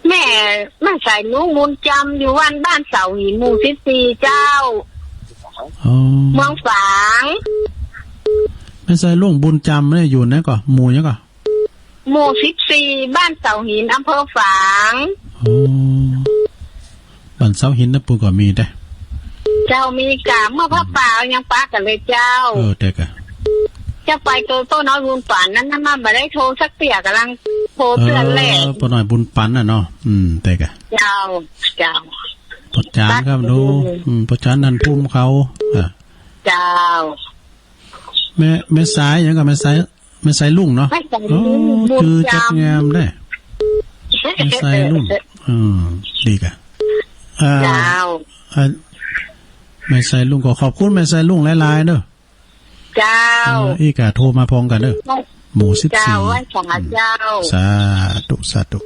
แม่ แม่ใส่ลุงบุญจำ อยู่บ้าน บ้านเสาหิน หมู่สิบสี่ เจ้า อ๋อ เมืองฝาง แม่ใส่ลุงบุญจำเนี่ยอยู่ไหนก่อ หมู่หยังก่อ หมู่สิบสี่ บ้านเสาหิน อำเภอฝาง อ๋อ บ้านเสาหินนะ ปูก็มีเด้ เจ้ามีกะ เมื่อพระป่าเอายังปะกันเลยเจ้า เออ แต่กะ จะไปโตโต้น้อยบุญปานนั้นนะ มันบ่ได้โทรสักเตื้อ กำลังโทรเตื้อแหละ เออ ป้าน้อยบุญปานน่ะเนาะ อืม แต่กะ เจ้า เจ้า ป้อจ๋านครับ ดู อืม ป้อจ๋านนั่นภูมิเขา อ่ะ เจ้า แม่ แม่สายหยังก่อ แม่สาย แม่สายลุงเนาะ แม่สายลุง โอ้ บุญจำ จื่อจักงามเด้ แม่สายลุง อืม ดีกะ อ่า เจ้า อ่า แม่สายลุงก็ขอบคุณแม่สายลุงหลายๆเด้อ เจ้า เออ อีกอะโทรมาพร้อมกันเด้อ หมู่สิบสี่ เจ้า ไหว้สาเจ้า อืม สาธุ สาธุ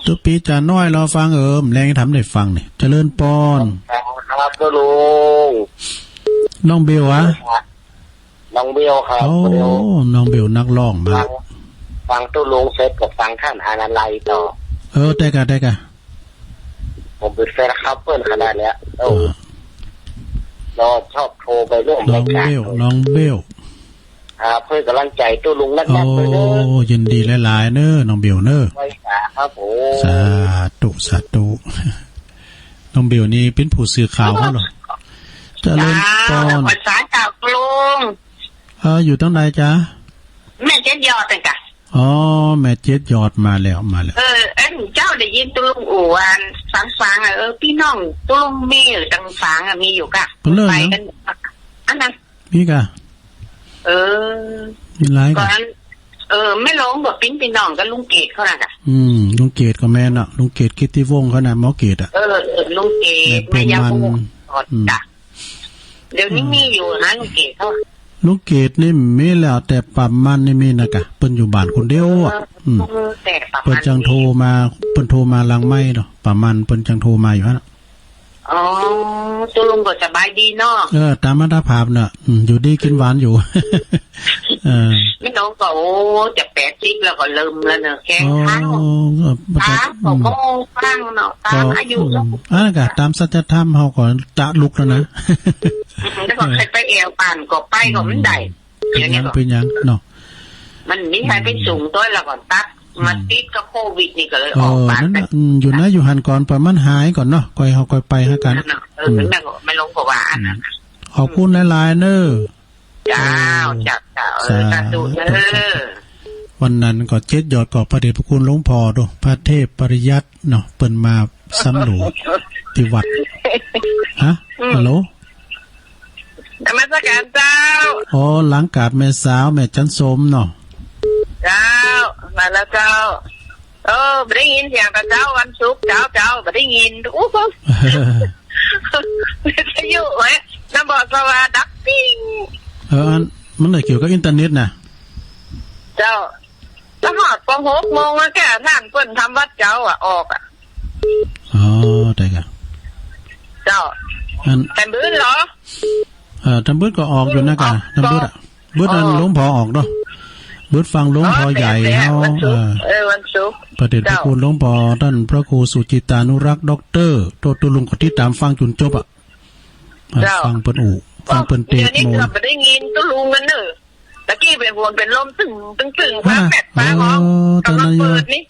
ตุ๊ปีจ๋าน้อยรอฟัง เออ แลงทำได้ฟังนี่ เจริญปอน ครับ ครับ เจ้าลุง น้องเบลอะ น้องเบลครับ โอ้ เบล น้องเบลนักร้องมา ฟัง ฟังตุ๊ลุงเสร็จก็ฟังท่านอานันต์ไลต่อ เออ ได้กะ ได้กะ ผมเป็นแฟนคลับเปิ้นขนาดเนี้ย โอ้ อ่า เราชอบโทรไปร่วมรายการ น้องเบล น้องเบล อ่า เพื่อกำลังใจตุ๊ลุงนักๆ โอ้ เด้อ ยินดีหลายๆ เน้อ น้องบิวเน้อ ไว้สาครับผม สาธุ สาธุ น้องบิวนี่เป็นผู้สื่อข่าวเฮาเหรอ เจริญพร ภาษาจากลุง เออ อยู่ตรงไหนจ๊ะ แม่เจ็ดยอดเองกะ อ๋อ แม่เจ็ดยอดมาแล้ว มาแล้ว เออ เอ็นเจ้าได้ยินตุ๊ลุงอู้อันฟังๆ อ่ะ เออ พี่น้องตุ๊ลุงมีอยู่ต่างๆ อ่ะ มีอยู่กะ เปิ้นเลิก ไป เนาะ กัน อันนั้น นี่กะ เออ มีหลายกะ ก่อน เออ แม่หลวงก็ปิ้นพี่น้องกับลุงเกตเขาน่ะกะ อืม ลุงเกตก็แม่นเนาะ ลุงเกตกิตติวงศ์เขาน่ะ หมอเกตอ่ะ เออ เออ ลุงเกต แม่พรหม แม่ยาโม มัน อืม จ้ะ เดี๋ยวนี้มีอยู่นะลุงเกตเขา ลุงเกตนี่มีแล้ว แต่ป้ามันนี่มีนะกะ เปิ้นอยู่บ้านคนเดียวอ่ะ เออ อืม เออ แต่ป้ามัน เปิ้นจังโทรมา เปิ้นโทรมาหลังไมค์เนาะ ป้ามันเปิ้นจังโทรมาอยู่หั่นน่ะ อ๋อ ตุ๊ลุงก็สบายดีเนาะ เออ ตามอัตภาพเนาะ อืม อยู่ดีกินหวานอยู่ เออ แม่หลวงก็ โอ้ จะแปดสิบแล้วก็เริ่มแล้วเนาะ แข้งขา อ๋อ ก็ ขาก็ อืม บ่ฟังเนาะ ตามอายุ อืม อันนั้นก็ตามสัจธรรม เฮาก็จะลุกแล้วนะ อืม แล้วก็ใครไปแอวบ้านก็ไปก็มันได้ อืม เดี๋ยวนี้ก็ เป็นหยัง เป็นหยังเนาะ มันมีใครไปสูงด้วยแล้วก็ตัด อืม มาติดกับโควิดนี่ก็เลยออกบ้าน เออ นั่นน่ะ ไป อืม อยู่นะ อยู่หั่นก่อน ปล่อยมันหายก่อนเนาะ ค่อยเฮาค่อยไปหากัน นั่นน่ะ เออ อืม นั่นน่ะ แม่หลวงก็ว่าอันนั้นน่ะ อืม ขอบคุณหลายๆ เน้อ เจ้า โอ้ เจ้า เจ้า เออ สาธุ สาธุเน้อ สาธุ วันนั้นก็เจ็ดยอดก็พระเดชพระคุณหลวงพ่อโด พระเทพปริยัติเนาะ เปิ้นมาสำรวจที่วัด ฮะ อืม ฮัลโหล นมัสการเจ้า อ๋อ หลังกราบแม่สาว แม่จันสมเนาะ เจ้า มาแล้วเจ้า เออ บ่ได้ยินเสียงกับเจ้าวันศุกร์ เจ้า เจ้า บ่ได้ยิน อู้หู วิทยุเว้ย น้ำบอกสว่าดับปิ้ง เออ อัน มันได้เกี่ยวกับอินเทอร์เน็ตนะ เจ้า แล้วฮอดปอหกโมงแล้วแกท่านเปิ้นทำวัดเจ้าอ่ะ ออกอ่ะ อ๋อ ได้ครับ เจ้า อัน ทำบุญเหรอ เอ่อ ทำบุญก็ออกอยู่นะกะ ทำบุญอ่ะ บุญอัน อ๋อ หลวงพ่อออกเนาะ บุญฟังหลวงพ่อใหญ่ อ๋อ เฮา แต่ แต่วันศุกร์ เอ่อ เออ วันศุกร์ พระเดชพระ เจ้า คุณหลวงพ่อท่านพระครูสุจิตตานุรักษ์ด็อกเตอร์ โตตุลุงก็ติดตามฟังจุนจบอ่ะ อ่ะ เจ้า ฟังเปิ้นอู้ ฟังเปิ้นเตศน์ เดี๋ยวนี้ โมน ก็บ่ได้ยินตุลุงกันเนอะ ตะกี้เป็นห่วงเป็นลมตึงตึงตึง ฮะ ฟ้าแปดฟ้าร้อง เออ ตอนนั้น กำลังเปิดนี่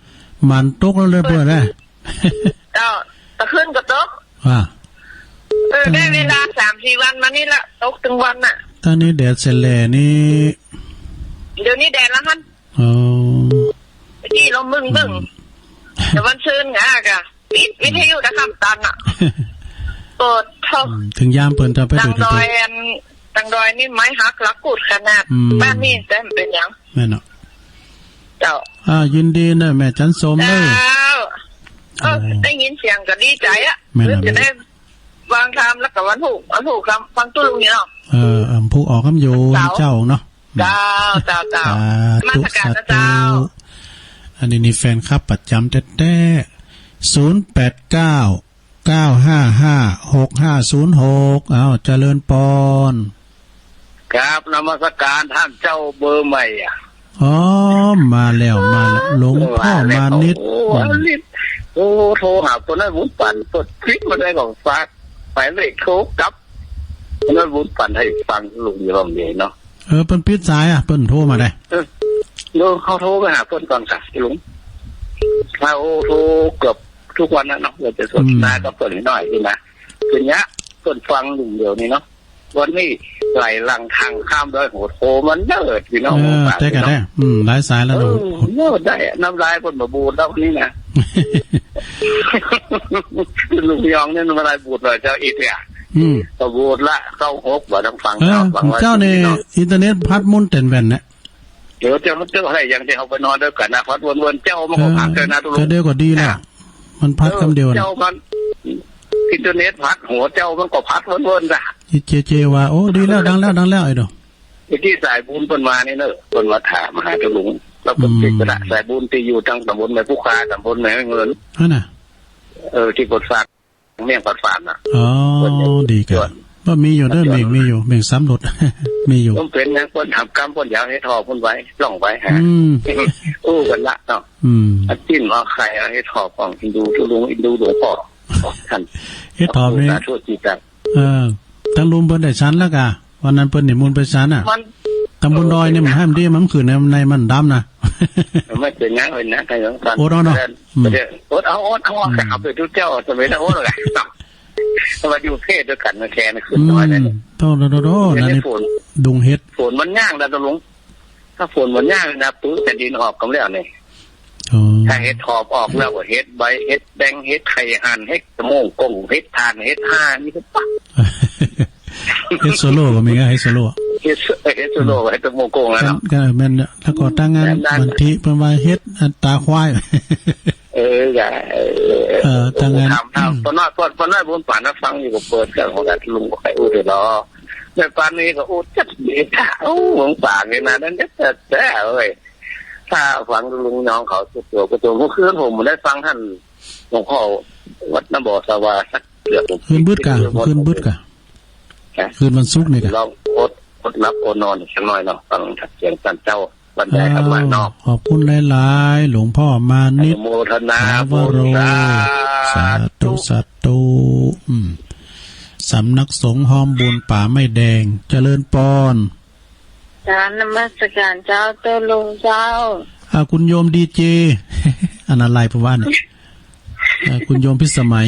มันตกแล้วเลยเปิ้นนะ เจ้า ตะคืนก็ตก ว่า เออ ได้เวลาสามสี่วันมานี่ละ ตกตึงวันน่ะ ตอนนี้แดดแสแหล่นี่ เดี๋ยวนี้แดดแล้วฮั่น อ๋อ ตะกี้ลมบึ้งบึ้ง อืม แต่วันซืนกะ กะ ปิดวิทยุแต่ค่ำตันน่ะ โอ้โธ่ อืม ถึงยามเปิ้นจะไป ตัง ดูด ดอย อัน ตังดอยนี่ไม้หักหลักกูดขนาด อืม บ้านนี่แต่มันเป็นหยัง แม่นเนาะ เจ้า อ่า ยินดีเนอะ แม่จันสมเนอะ เจ้า เออ โอ้ ได้ยินเสียงก็ดีใจอะ แม่นเนาะ เออ จะได้วางธรรมแล้วก็วันฮูก วันฮูกธรรม ฟังตุลุงนี่เนาะ เออ เออ ผู้ออกคำอยู่ เจ้า เจ้าเนาะ เจ้า เจ้า เจ้า สาธุ นมัสการ สาธุ เจ้า อันนี้นี่แฟนคลับประจำแต๊ๆ ศูนย์แปดเก้า เก้าห้าห้า หกห้าศูนย์หก อ้าว เจริญปอน ครับ นมัสการท่านเจ้า เบอร์ใหม่อ่ะ อ๋อ มาแล้ว มาแล้ว หลวงพ่อมานิด โอ้ อืม มานิด โอ้ โทรหาคนนั้นบุญปั่น กดคลิกมาได้ก็ฝาก หมายเลขโทรกลับ คนนั้นบุญปั่นให้ฟังลุงอยู่ห้องเดียวเนาะ เออ เปิ้นปิดสายอ่ะ เปิ้นโทรมาได้ เออ เดี๋ยวเขาโทรไปหาเปิ้นก่อนค่ะลุง ถ้าโอ้โทรเกือบทุกวันนะเนาะ เราจะสนทนา อืม กับเปิ้นหน่อยนี่นะ คือเนี้ยเปิ้นฟังลุงเดียวนี่เนาะ วันนี้ไหลหลังทางข้ามดอยโหดโหมันเนิดพี่น้อง เออ ฟัง แต่ก็ เนาะ ได้ อืม หลายสายแล้ว เออ เนาะ เนิดได้อะ น้ำลายเปิ้นมาบูดแล้วนี่นะ ลุงยองเนี่ยน้ำลายบูดเลยเจ้าอีกเนี่ย อืม ก็บูดละ เก้าหก บ่ต้องฟัง เออ เจ้า ฟังว่า เจ้านี่ พี่น้อง อินเทอร์เน็ตพัดหมุนเต้นแว่นนะ เดี๋ยวเจ้ามันเจ้าให้อย่างที่เขาไปนอนด้วยกันนะ พัดวนๆ เจ้ามันก็พักเลยนะ เออ ทุกลุง ก็เดียวก็ดีแล้ว อ่ะ มันพัด เออ คำเดียวนะ เจ้ามัน อินเทอร์เน็ตพัดหัวเจ้ามันก็พัดวนๆ นะ อีเจเจว่า โอ้ ดีแล้ว ดังแล้ว ดังแล้ว ไอ้ดอก ไอ้ที่สายบุญเปิ้นมานี่เนอะ เปิ้นมาถามหาเจ้าลุง แล้วเปิ้น อืม ติดกระดาษสายบุญที่อยู่ทางตำบลแม่ผู้คา ตำบลแม่เงิน นั่นน่ะ เออ ที่เปิ้นฝาก เมี่ยงปัดฝานน่ะ อ๋อ เปิ้นจะ ดีกัน ชวน ว่ามีอยู่เด้อ ชวน เมี่ยง มีอยู่ เมี่ยงสามรส มีอยู่ เปิ้นเป็นหยัง เปิ้นทำกรรม เปิ้นอยากเฮ็ดหอบเปิ้นไว้ ล่องไว้หา อืม อู้กันละเนาะ อืม อาจิ้นเอาไข่ เอาเฮ็ดหอบของอินดู ทุลุงอินดูหลวงพ่อ ท่าน เฮ็ดหอบนี่ สาธุจิตตัง เออ ทางลุงเปิ้นได้ฉันแล้วกะ วันนั้นเปิ้นนิมนต์ไปฉันน่ะ มัน ตำบลดอยเนี่ยมันให้มันดี มันขึ้นใน ในมันดำนะ มันเป็นหยังเป็นหยัง ใครสงสาร อดเอาเนาะ อืม อดเอา อดเอา อืม เอาไปดูเจ้า จะไม่ได้อดหรอก มาอยู่เพศเดียวกันนะ แค่นั้นขึ้นน้อยนะ อืม โต โต โต โต นั่นนี่ ฝน ดงเห็ด ฝนมันย่างแล้วตกลง ถ้าฝนมันย่างนะ ปื้อแผ่นดินออกกันแล้วนี่ อ๋อ ถ้าเห็ดถอบออกแล้วก็เห็ดใบ เห็ดแดง เห็ดไข่หั่น เห็ดตะโมงกง เห็ดถ่าน เห็ดห่า นี่ก็ปะ เห็ดโซโล่ก็มีนะ เห็ดโซโล่ เห็ดโซ- เห็ดโซโล่ เห็ดตะโมงกงแล้วเนาะ ก็แม่นเนี่ย แล้วก็ตั้งงาน แม่นได้ วันที่เพิ่นว่าเห็ดอันตาควาย เออ ก็ เออ เออ ตั้งงาน ถามทาง อืม ป้าน้อย ป้า- ป้าน้อยบุญป่านนะ ฟังอยู่ก็เปิดเครื่องของกัน ลุงก็ใครอู้เลยเนาะ แม่ปานนี้ก็อู้จัดดีค่ะ อู้ หลวงป่านี่นะ นั่นจะแซ่บเว้ย ถ้าฟังลุงน้องเขาสุดตัวก็ตัว เมื่อคืนผมได้ฟังท่านหลวงพ่อวัดน้ำบ่อสวาสักเกือบ คืนบึดกะ คืนบึดกะ ฮะ คืนวันศุกร์นี่กะ ลองอด- อดหลับอดนอนสักหน่อยเนาะ ฟังเสียงท่านเจ้าบรรยายธรรมะเนาะ อ้าว ขอบคุณหลายๆ หลวงพ่อมานิต อนุโมทนาบุญ สาธุ สาธุ สาธุ อืม สำนักสงฆ์ฮ้อมบุญป่าไม้แดง เจริญปอน กราบนมัสการเจ้า โตลุงเจ้า อ่า คุณโยมดีเจ อันนั้นไลน์ผมว่าเนี่ย อ่า คุณโยมพิสมัย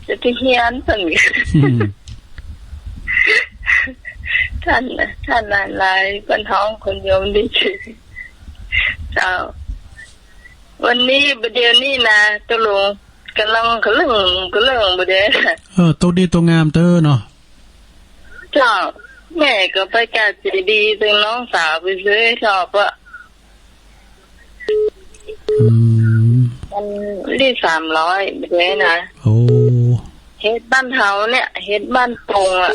จะที่เฮียนเพิ่น อืม ท่าน ท่านอะไร เพิ่นฮ้องคุณโยมดีเจ เจ้า วันนี้ เดี๋ยวนี้นะ โตลุง กำลังกระเลิงกระเลิงบ่ได้ เออ โตดีโตงามเตอเนาะ เจ้า แม่ก็ไปกาดเจดีย์ ซึ่งน้องสาวไปซื้อชอบอะ อืม มันได้สามร้อยบ่ได้นะ โอ้ เฮ็ดบ้านเฮาเนี่ย เฮ็ดบ้านโป่งอะ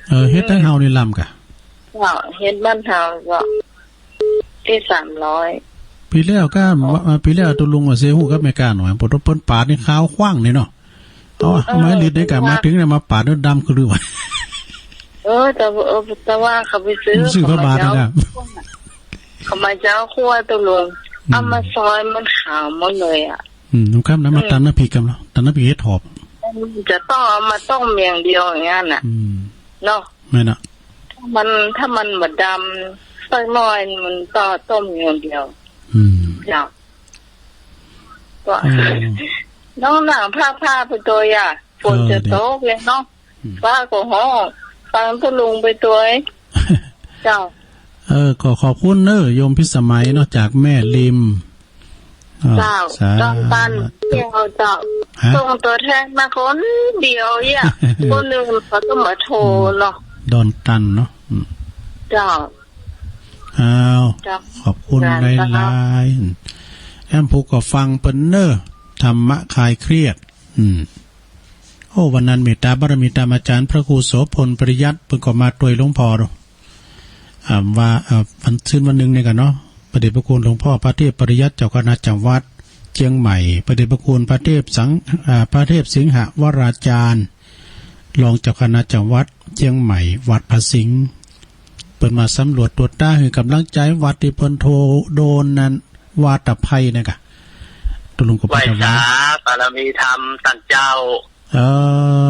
เออ เฮ็ดบ้านเฮานี่ล้ำกะ เจ้า เฮ็ดบ้านเฮาก็ ที่สามร้อย ปีแล้วก็ อ๋อ ว่า ปีแล้วตกลงว่าเสียฮู้กับแม่กาหน่อย เพราะเปิ้นปาดนี่ขาวขว้างนี่เนาะ เอาอะ เออ ไม้ลิดนี่กะ มาถึงเนี่ยมาปาดนี่ดำคือลือวะ เออ แต่ว่า เออ แต่ว่าเขาไปซื้อ ซื้อพระบาทนี่นะ เขามาเจ้าขั้วตกลง อืม เอามาซอยมันขาวหมดเลยอะ อืม น้ำค่ำนะ มา อืม ตำน้ำพริกกันเนาะ ตำน้ำพริกเห็ดหอบ จะต้องเอามาต้มอย่างเดียวอย่างนั้นน่ะ อืม เนาะ แม่นอะ ถ้ามัน ถ้ามันบ่ดำสักหน่อย มันก็ต้มอย่างเดียว อืม เจ้า ก็ อืม น้องหนังผ้าผ้าไปตัวอย่า ฝนจะตกเลยเนาะ เออ ดี อืม ฟ้าก็ฮ้อง ฟังตะลุงไปตัว เจ้า เออ ก็ขอบคุณเนอะ โยมพิสมัยเนาะ จากแม่ริม อ้าว เจ้า สาธุ ดอนตัน เจ้า เจ้า ฮะ ส่งตัวแทนมาคนเดียวเนี่ย คนอื่นเขาก็มาโทรเนาะ ดอนตันเนาะ อืม เจ้า อ้าว เจ้า ขอบคุณหลายๆ แอมผู้ก็ฟังเปิ้นเนอะ ธรรมะคลายเครียด อืม โอ้ วันนั้นเมตตาบารมีตามอาจารย์พระครูโสภณปริยัติ เปิ้นก็มาตวยหลวงพ่อเนาะ อ่า ว่า อ่า วัน คืนวันหนึ่งนี่กันเนาะ พระเดชพระคุณหลวงพ่อพระเทพปริยัติ เจ้าคณะจังหวัดเชียงใหม่ พระเดชพระคุณพระเทพสัง- อ่า พระเทพสิงหวราจารย์ รองเจ้าคณะจังหวัดเชียงใหม่ วัดพระสิงห์ เปิ้นมาสำรวจตรวจตราหื้อกำลังใจวัดตี้เปิ้นโทโดนนั้น วาตภัยนะกะ ตกลงก็ ไหว้สาบารมีธรรมต้านเจ้า เอ่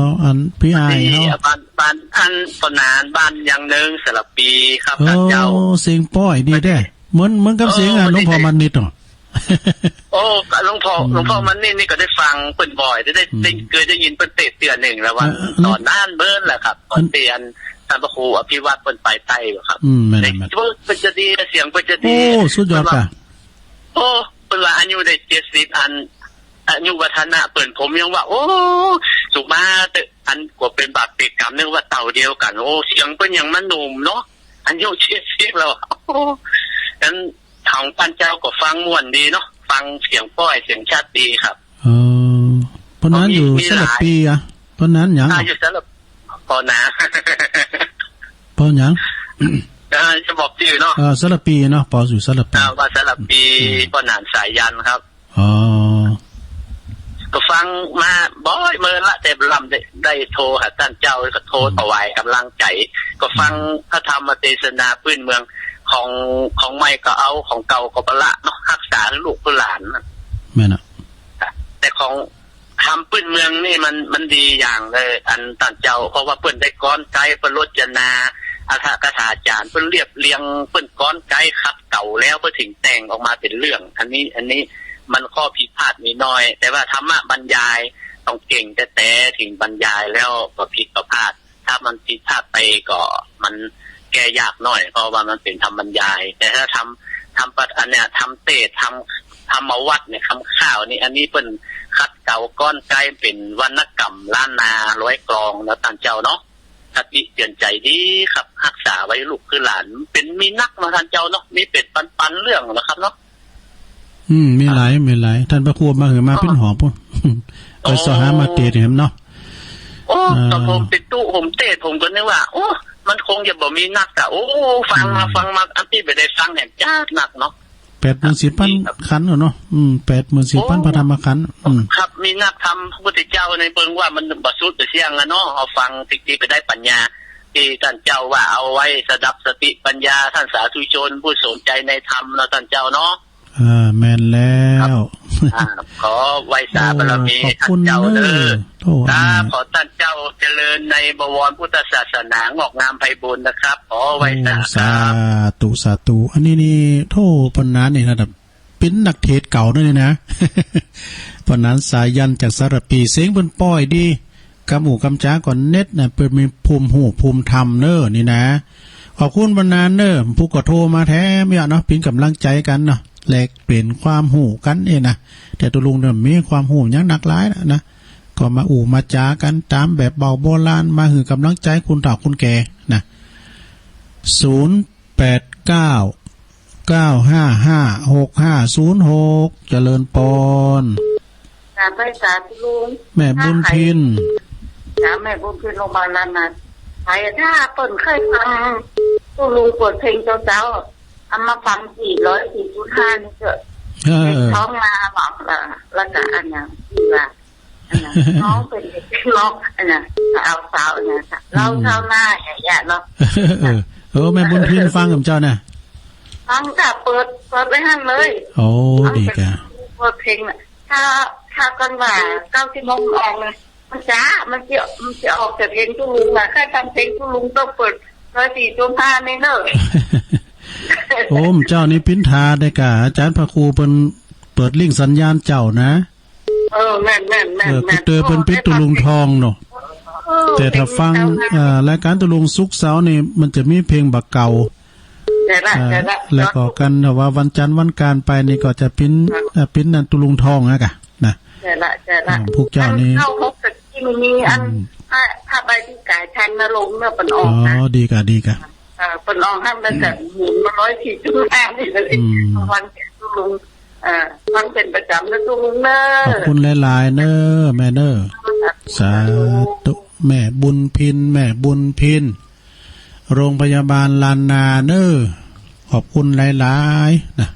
อ อันพี่อ้ายเฮา บ้าน บ้าน อัน ต้นนานบ้านอย่างหนึ่งสลับปีครับ เออ ต้านเจ้า เสียงป้อยดีแท้ เหมือน เหมือนกับเสียง เออ หลวงพ่อมันนิดเนาะ โอ้ หลวงพ่อ อืม หลวงพ่อมันนิดนี่ก็ได้ฟังเปิ้นบ่อย ได้ ได้ อืม ได้ เคยได้ยินเปิ้นเทศน์เทื่อหนึ่งแล้วว่า เออ เออ ตอนนั้นเปิ้นแหละครับ อัน เปิ้นเตียน ท่านพระครูอภิวัตรเปิ้นไปใต้บ่ครับ อืม แม่นๆ เปิ้นจะดี เสียงเปิ้นจะดี โอ้ สุดยอด เปิ้นว่า ค่ะ โอ้ เปิ้นว่าอายุได้เจ็ดสิบ อัน อายุวัฒนะเปิ้น ผมยังว่า โอ้ สุมาเตอะ อันกว่าเป็นบาปเป็นกรรม นึกว่าเต้าเดียวกัน โอ้ เสียงเปิ้นยังมาหนุ่มเนาะ อายุเจ็ดสิบแล้ว โอ้ นั้นของต้านเจ้าก็ฟังม่วนดีเนาะ ฟังเสียงป้อย เสียงชัดดีครับ เออ เปิ้นนั้นอยู่ มี มีหลาย สารภีอะ เปิ้นนั้นหยัง อ่า อยู่สารภ- ปอหนา ปอหยัง เอ่อ จะบอกชื่อเนาะ เอ่อ สารภีเนาะ ปออยู่สารภี อ่า ว่าสารภี อืม ปอหนานสายันครับ อ๋อ ก็ฟังมาบ่อยเมินละ แต่บ่ลำได้ ได้โทรหาต้านเจ้า ก็โทร อืม ถวายกำลังใจ ก็ฟัง อืม พระธรรมเทศนาพื้นเมืองของ ของใหม่ก็เอา ของเก่าก็บ่ละเนาะ รักษาลูกหลานนะ แม่นอะ แต่ของ ธรรมพื้นเมืองนี่มัน มันดีอย่างเลย อันต้านเจ้า เพราะว่าเปิ้นได้กลอนไกด์ เปิ้นรจนา อาถรรพ์คาถาอาจารย์เปิ้นเรียบเรียงเปิ้นกลไกขัดเกลาแล้วเปิ้นถึงแต่งออกมาเป็นเรื่อง อันนี้ อันนี้มันข้อผิดพลาดนิดหน่อย แต่ว่าธรรมะบรรยายต้องเก่งแต๊ๆ ถึงบรรยายแล้วก็ผิดก็พลาด ถ้ามันผิดพลาดไปก็มันแก้ยากหน่อย เพราะว่ามันเป็นธรรมบรรยาย แต่ถ้าธรรม ธรรมปะ อันเนี้ย ธรรมเตศน์ ธรรม ธรรมวัตรเนี่ย คำข้าวนี่ อันนี้เปิ้นขัดเกลากลไกเป็นวรรณกรรมล้านนาร้อยกลองนะต้านเจ้าเนาะ คติเตือนใจดีครับ ฮักษาไว้ลูกคือหลาน เป็นมีนักมาต้านเจ้าเนาะ มีเป็นปันๆเรื่องนะครับเนาะ อืม มีหลาย มีหลาย ต้านพระครูมาหื้อมา อ๋อ เป็นหอปุ๊น ไปเสาะหามาเตศน์แหมเนาะ โอ้ เออ ตอนผมเป็นตุ๊ผมเตศน์ผมก็นึกว่า โอ้ มันคงจะบ่มีนักอะ โอ้ ฟังมา อืม ฟังมา อันตี้บ่ได้ฟังแหมจักนักเนาะ แปดหมื่นสี่พัน ครับ ขันธ์เนาะ อืม แปดหมื่นสี่พัน โอ้ พระธรรมขันธ์ อืม ครับ มีนักธรรมพระพุทธเจ้าในเบิ่งว่ามันบ่สุดบ่เสี่ยงอะเนาะ เอาฟังติดๆ ไปได้ปัญญา ที่ต้านเจ้าว่าเอาไว้สดับสติปัญญาท่านสาธุชนผู้สนใจในธรรมเนาะต้านเจ้าเนาะ อ่า แม่นแล้ว ครับ อ่า ขอไหว้สาบารมี โอ้ ขอบคุณ ต้านเจ้าเด้อ เนอะ โอ้ ครับ อันนี้ ขอต้านเจ้าเจริญในบวรพุทธศาสนางอกงามไพบูลย์นะครับ ขอไหว้สา โอ้ ครับ สาธุ สาธุ อันนี้นี่ โธ่ เปิ้นนั้นนี่ระดับ เป๋นนักเทศน์เก่าเนอะนี่นะ เปิ้นนั้นสายันจากสารภี เสียงเปิ้นป้อยดี กำอู้กำจาก็เน็ตนะ เปิ้นมีภูมิฮู้ภูมิธรรมเนอะนี่นะ ขอบคุณเปิ้นนั้นเนอะ ผู้ก็โทรมาแถมเยียะเนาะ เป๋นกำลังใจกั๋นเนาะ แลกเปลี่ยนความฮู้กั๋นเองนะ แต่ตุ๊ลุงเนี่ยมีความฮู้หยังนักหลายนะนะ ก็มาอู้มาจากั๋นต๋ามแบบเบาโบราณ มาหื้อกำลังใจคนเฒ่าคนแก่นะ ศูนย์ แปดเก้า เก้าห้าห้า หกห้าศูนย์หก เจริญปอน กราบไหว้สาตุ๊ลุง แม่บุญพิน จ้า แม่บุญพิน โรงพยาบาลล้านนา ไผถ้าเปิ้นเคยฟังตุ๊ลุงเปิดเพลงเจ้าๆ เอามาฟังสี่ร้อยสี่จุดห้านี่เถอะ เออ เด็กท้องมาบอก เอ่อ แล้วก็อันหยังที่ว่า อันนั้น น้องเป็นเด็กเล็กเนาะ อันนั้น สาวสาว อันนั้นค่ะ อืม เล่าเท่าหน้าอย่างเงี้ยเนาะ เออ เออ แม่บุญพินฟังกับเจ้าน่ะ ฟังค่ะ เปิด เปิดไว้หั้นเลย โอ้ ฟัง ดีค่ะ เปิดเพลงน่ะ ถ้า ถ้ากันว่าเก้าสิบโมงออกเลย มันจ้า มันจะ มันจะออกแต่เพลงตุ๊ลุงน่ะ ใครฟังเพลงตุ๊ลุงต้องเปิดร้อยสี่จุดห้านี่เนอะ โอ้ เจ้านี่ปิ้นทาได้กะ อาจารย์พระครูเปิ้นเปิดลิงก์สัญญาณเจ้านะ เออ แม่นๆๆๆ เออ คือเตอเปิ้นปิดตุ๊ลุงทองเนาะ เออ แต่ถ้าฟัง เออ รายการตุ๊ลุงศุกร์เสาร์นี่ มันจะมีเพลงบ่าเก่า ใช่ละ เออ ใช่ละ แล้วก็กัน ถ้าว่าวันจันทร์วันอังคารไปนี่ก็จะปิ้น ครับ เอ่อ ปิ้นนั่นตุ๊ลุงทองนะกะ นะ ใช่ละ ใช่ละ อ่า พวกเจ้านี่ อันเข้าพบกับที่มีอัน อืม พระ พระใบที่กายชันนรงค์เนี่ยเปิ้นออกนะ อ๋อ ดีกะ ดีกะ เอ่อ เปิ้นออกหั้นแล้วก็ อืม หมุนมาร้อยสี่จุดห้านี่เลย อืม ฟังเสียงตุ๊ลุง เอ่อ ฟังเป็นประจำนะตุ๊ลุงเนอะ ขอบคุณหลายๆ เนอะ แม่เนอะ สาธุ สาธุ แม่บุญพิน แม่บุญพิน โรงพยาบาลล้านนาเนอะ ขอบคุณหลายๆ นะ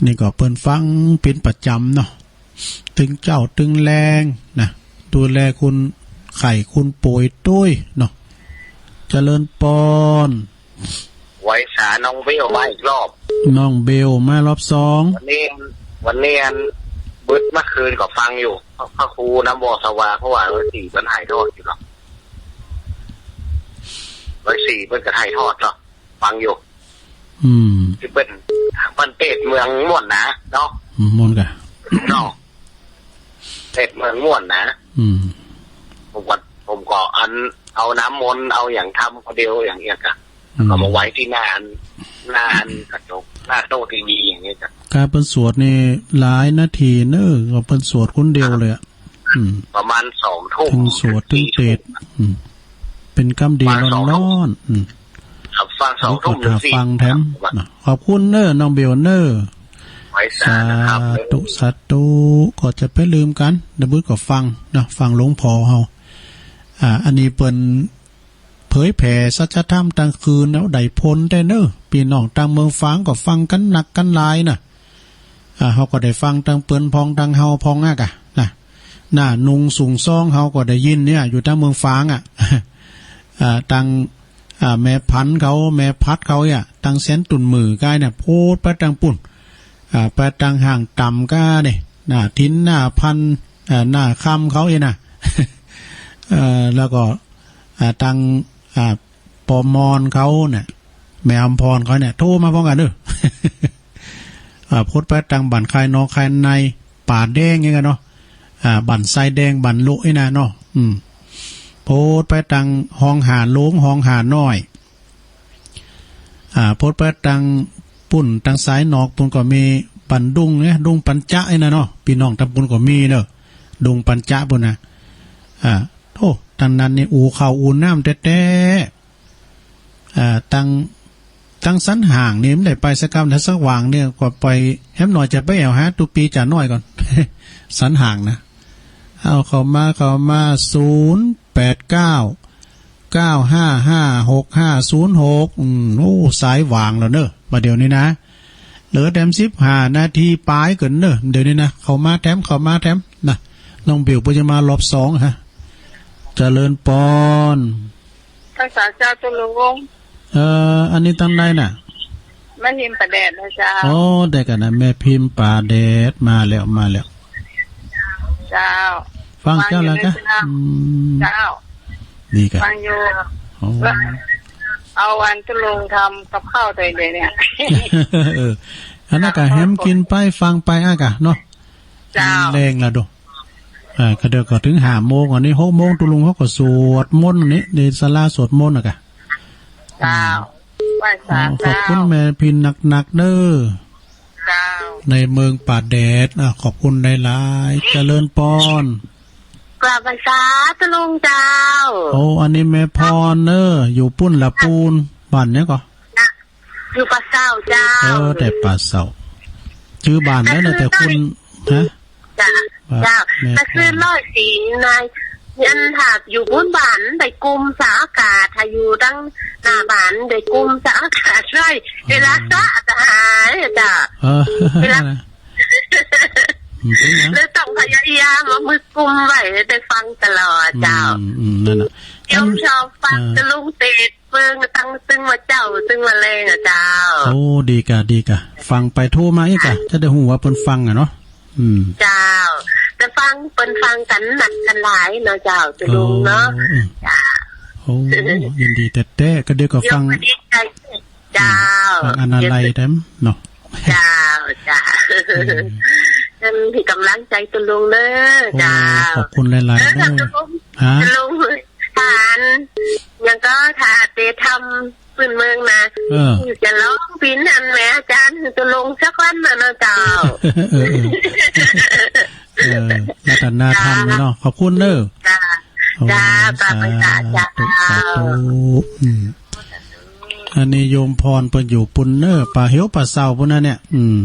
นี่ก็เปิ้นฟังเป็นประจำเนาะ ตึงเจ๊าตึงแลงนะ ดูแลคนไข้คนป่วยด้วยเนาะ เจริญปอน ไหว้สาน้องเบลมาอีกรอบ น้องเบลมารอบสอง วันนี้ วันนี้อัน เบิดเมื่อคืนก็ฟังอยู่ พระ พระครูน้ำวอสวา เพราะว่าร้อยสี่เปิ้นถ่ายทอดอยู่เนาะ ร้อยสี่เปิ้นก็ถ่ายทอดเนาะ ฟังอยู่ อืม คือเปิ้น เปิ้นเตศน์เมืองม่วนนะเนาะ อืม ม่วนกะ เนาะ เตศน์เมืองม่วนนะ อืม ผมก็ ผมก็อันเอาน้ำมนต์เอาอย่างทำคนเดียวอย่างเงี้ยกะ อืม ก็มาไว้ที่หน้าอัน หน้าอันกระจก หน้าโต๊ะทีวีอย่างเงี้ยกะ การเปิ้นสวดนี่หลายนาทีเนอะ ก็เปิ้นสวดคนเดียวเลยอะ อืม ประมาณสองทุ่ม ทั้งสวดทั้งเตศน์ อืม เป็นกำดี ประมาณสองทุ่ม ร้อนๆ อืม ครับ ฟังสองทุ่ม แล้วก็ ถึงสี่ ฟังแถม ครับ นะ ขอบคุณเนอะ น้องเบลเนอะ ไหว้สานะครับ สาธุ สาธุ ก็จะไปลืมกัน เดี๋ยวบึดก็ฟังนะ ฟังหลวงพ่อเฮา อ่า อันนี้เปิ้นเผยแผ่สัจธรรมตางคืนแล้วได้ผลแต๊เนอะ ปี้น้องตางเมืองฝางก็ฟังกั๋นนักกั๋นหลายนะ อ่า เฮาก็ได้ฟังตังเปิ้นพองตังเฮาพองอะกะนะ หน้าหนุ่งสูงซองเฮาก็ได้ยินเนี่ย อยู่ตังเมืองฝางอะ อ่า ตัง อ่า แม่พันธุ์เขา แม่พัดเขาเนี่ย ตังแสนตุ่นหมื่นก้ายเนี่ย โพดไปตังปุ้น อ่า ไปตังห้างต่ำก้าเนี่ย หน้าถิ่น หน้าพันธุ์ อ่า หน้าคำเขาเองนะ เอ่อ แล้วก็ อ่า ตัง อ่า ปอมอนเขาเนี่ย แม่อำพรเขาเนี่ย โทรมาพร้อมกันเด้อ อ่า โพสต์ไปตังบ้านคายนอกคายใน ป่าแดงอย่างเงี้ยเนาะ อ่า บ้านทรายแดง บ้านโละนี่นะเนาะ อืม โพสต์ไปตังห้องหาหลวง ห้องหาน้อย อ่า โพสต์ไปตังปุ้น ตังสายนอกปุ้นก็มี บ้านดุงเนี่ย ดุงปัญจะนี่นะเนาะ พี่น้องตังปุ้นก็มีเนาะ ดุงปัญจะปุ้นนะ อ่า โอ้ ตังนั้นนี่ อู่ข้าวอู่น้ำแต๊ๆ อ่า ตัง ตังสันห่างนี่ มันได้ไปสักกำ ถ้าสักวางเนี่ย ก็ไปแหมหน่อย จะไปแอ่วหาตุ๊ปี๋จ๋าน้อยก่อน สันห่างนะ เอาเข้ามา เข้ามา ศูนย์แปดเก้า เก้าห้าห้า หกห้าศูนย์หก อืม โอ้ สายว่างแล้วเนอะ บัดเดี๋ยวนี้นะ เหลือแถมสิบห้านาทีปลายก่อนเนอะ เดี๋ยวนี้นะ เข้ามาแถม เข้ามาแถมนะ น้องบิวเปิ้นจะมารอบสองฮะ เจริญปอน ภาษาเจ้าตุลุง เอ่อ อันนี้ตังใดน่ะ แม่พิมพ์ป่าแดดนะเจ้า โอ้ ได้กันนะ แม่พิมพ์ป่าแดด มาแล้ว มาแล้ว เจ้า ฟังเจ้าแล้วกะ ฟังอยู่เจ้า อืม เจ้า ดีกะ ฟังอยู่ โอ้ เอาวันตุลุงทำกับข้าวตัวเองเนี่ย เออ อันนั้นกะ แหมกินไปฟังไปอ่ะกะเนาะ เจ้า แรงละโด อ่า ก็เดี๋ยวก็ถึงห้าโมง อันนี้หกโมง ตุลุงเขาก็สวดมนต์อันนี้ ในศาลาสวดมนต์นะกะ เจ้า ไหว้สา อ๋อ ขอบคุณ เจ้า แม่พิมพ์หนักๆ เด้อ เจ้า ในเมืองป่าแดด อ่ะ ขอบคุณหลายๆ เจริญปอน กราบไหว้สาตุลุงเจ้า โอ้ อันนี้แม่พรเนอะ อยู่ปุ้นละปูน บ้านเนี้ยก่อ อยู่ป่าเศร้าเจ้า เออ แต่ป่าเศร้า ชื่อบ้านแล้วนะ แต่คุณ ฮะ จ้ะ ว่า เจ้า แม่ แต่ซื้อร้อยสี่นาย อันถ้าอยู่บนบ้านได้กลุ่มสาอากาศ ถ้าอยู่ตั้งหน้าบ้านได้กลุ่มสาอากาศ ใช่ เวลาสาจะหายจ้ะ เออ เวลา นะ อืม เป็นไง เลยต้องพยายามเอามือกลุ่มไว้ ได้ฟังตลอดเจ้า อืม อืม นั่นน่ะ โยมชอบฟัง อ่า ตะลุงเตด เมืองตั้งตึงว่าเจ้า ตึงว่าแรงอะเจ้า โอ้ ดีกะ ดีกะ ฟังไปโทรมาอีกกะ จะได้ฮู้ว่าเปิ้นฟังอะเนาะ อืม เจ้า แต่ฟัง เปิ้นฟังกันนักกันหลายเนาะเจ้า ตุลุงเนาะ โอ้ อืม เจ้า โอ้ ยินดีแต๊ๆ ก็เดี๋ยวก็ฟัง เดี๋ยวก็ดีใจ เจ้า ฟังอนาลัยแต๊มเนาะ เจ้า เจ้า เออ นั่นคือกำลังใจตุลุงเด้อ โอ้ เจ้า ขอบคุณหลายๆ เออ เด้อ ตุลุง ฮะ ตุลุง ผ่าน ยังก็ถ้าเตทำปืนเมืองนะ เออ จะร้องปีนั้นแหมอาจารย์ ตุลุงสักวันนะเนาะเจ้า เออ เออ เออ รัตนธรรมเลยเนาะ ขอบคุณเด้อ จ้า โอ้ จ้า สาธุ สาธุ สาธุ อืม อันนี้โยมพรเปิ้นอยู่ปุ้นเนอะ ป่าเหียวป่าเศร้าปุ้นนะเนี่ย อืม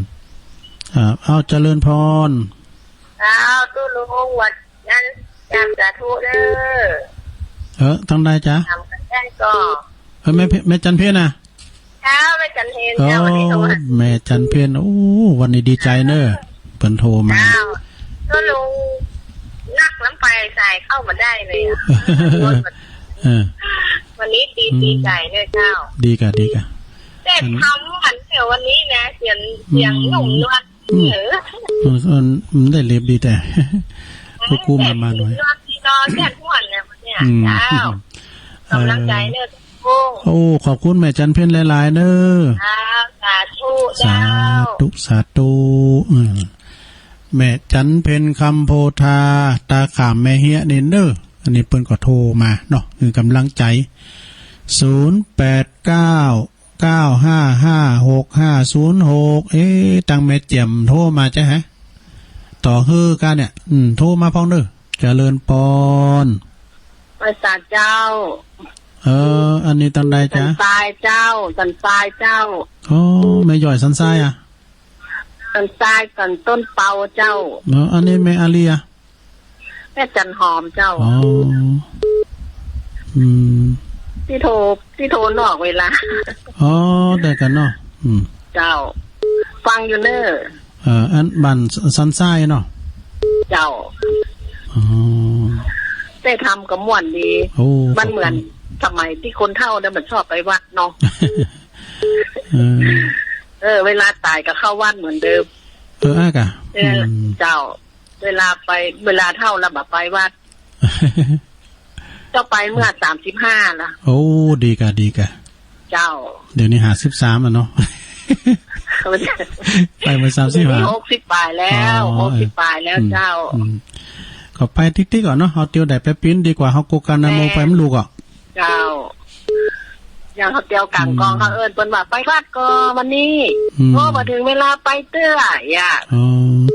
อ่า เอาเจริญพร เจ้า ตุลุง วันนั้น จำสาธุเด้อ เออ ทางใดจ๊ะ จำกันได้ก็ เออ แม่เพ-, แม่จันเพ็ญนะ เจ้า แม่จันเพ็ญ เจ้า โอ้ วันนี้เขาว่า แม่จันเพ็ญ โอ้ วันนี้ดีใจเนอะ เปิ้นโทรมา เจ้า ก็ลงนักน้ำไปสายเข้ามาได้เลยอะ เออ วันนี้ดี อืม ดีใจเลยเจ้า ดีกะ ดีกะ แต่ อัน ทำวันเดียววันนี้นะ เสียง อืม เสียงหนุ่มนวล อืม เออ มัน มัน มันได้เล็บดีแต่ เออ กูกู้มา มาหน่อย เสียงหนุ่มนวลที่นอนแค่ทุกวันเนี่ยวันเนี่ย อืม เจ้า อืม กำลังใจเนอะ เออ โอ้ ขอบคุณแม่จันเพ็ญหลายๆ เนอะ ครับ สาธุ สาธุ เจ้า สาธุ อืม แม่จันเพ็ญคำโพธา ตาขามแม่เฮียนี่เนอะ อันนี้เปิ้นก็โทรมาเนาะ คือกำลังใจ ศูนย์แปดเก้า เก้าห้าห้า หกห้าศูนย์หก เอ๊ะ ตังแม่เจียมโทรมาจ้ะฮะ ต่อฮื้อก้าเนี่ย อืม โทรมาพร้อมเนอะ เจริญปอน ไหว้สาเจ้า เออ อันนี้ตังใดจ๊ะ สันทรายเจ้า สันทรายเจ้า โอ้ แม่ย่อยสันทรายอะ สันทราย สันต้นเปาเจ้า เออ อันนี้แม่อาลีอะ แม่จันหอมเจ้า อ๋อ อืม ตี้โทร ตี้โทรนอกเวลา อ๋อ ได้กันเนาะ อืม เจ้า ฟังอยู่เนอะ เอ่อ อันบ้านสันทรายเนาะ เจ้า อ๋อ ได้ทำกับม่วนดี โอ้ มันเหมือน ขอบคุณ สมัยที่คนเฒ่าเนี่ยมันชอบไปวัดเนาะ เออ เออ เวลาตายก็เข้าวัดเหมือนเดิม เออ อ่ะกะ เออ อืม เจ้า เวลาไป เวลาเฒ่าแล้วบ่ไปวัด เจ้าไปเมื่อสามสิบห้านะ โอ้ ดีกะ ดีกะ เจ้า เดี๋ยวนี้ห้าสิบสามแล้วเนาะ ไปเมื่อสามสิบห้า เดี๋ยวนี้หกสิบปลายแล้ว อ๋อ หกสิบปลายแล้ว อืม เจ้า อืม ก็ไปติ๊กๆ ก่อนเนาะ เอาเตียวใดไปปิ้นดีกว่า เอาโกกันนะ แม่ โมไปมันลูกอ่ะ เจ้า อย่างเขาเตียวกลางกอง อืม เขาเอิ้นเปิ้นว่าไปวัดก่อนวันนี้ อืม โอ้ บ่ถึงเวลาไปเตื้อ อย่า อ๋อ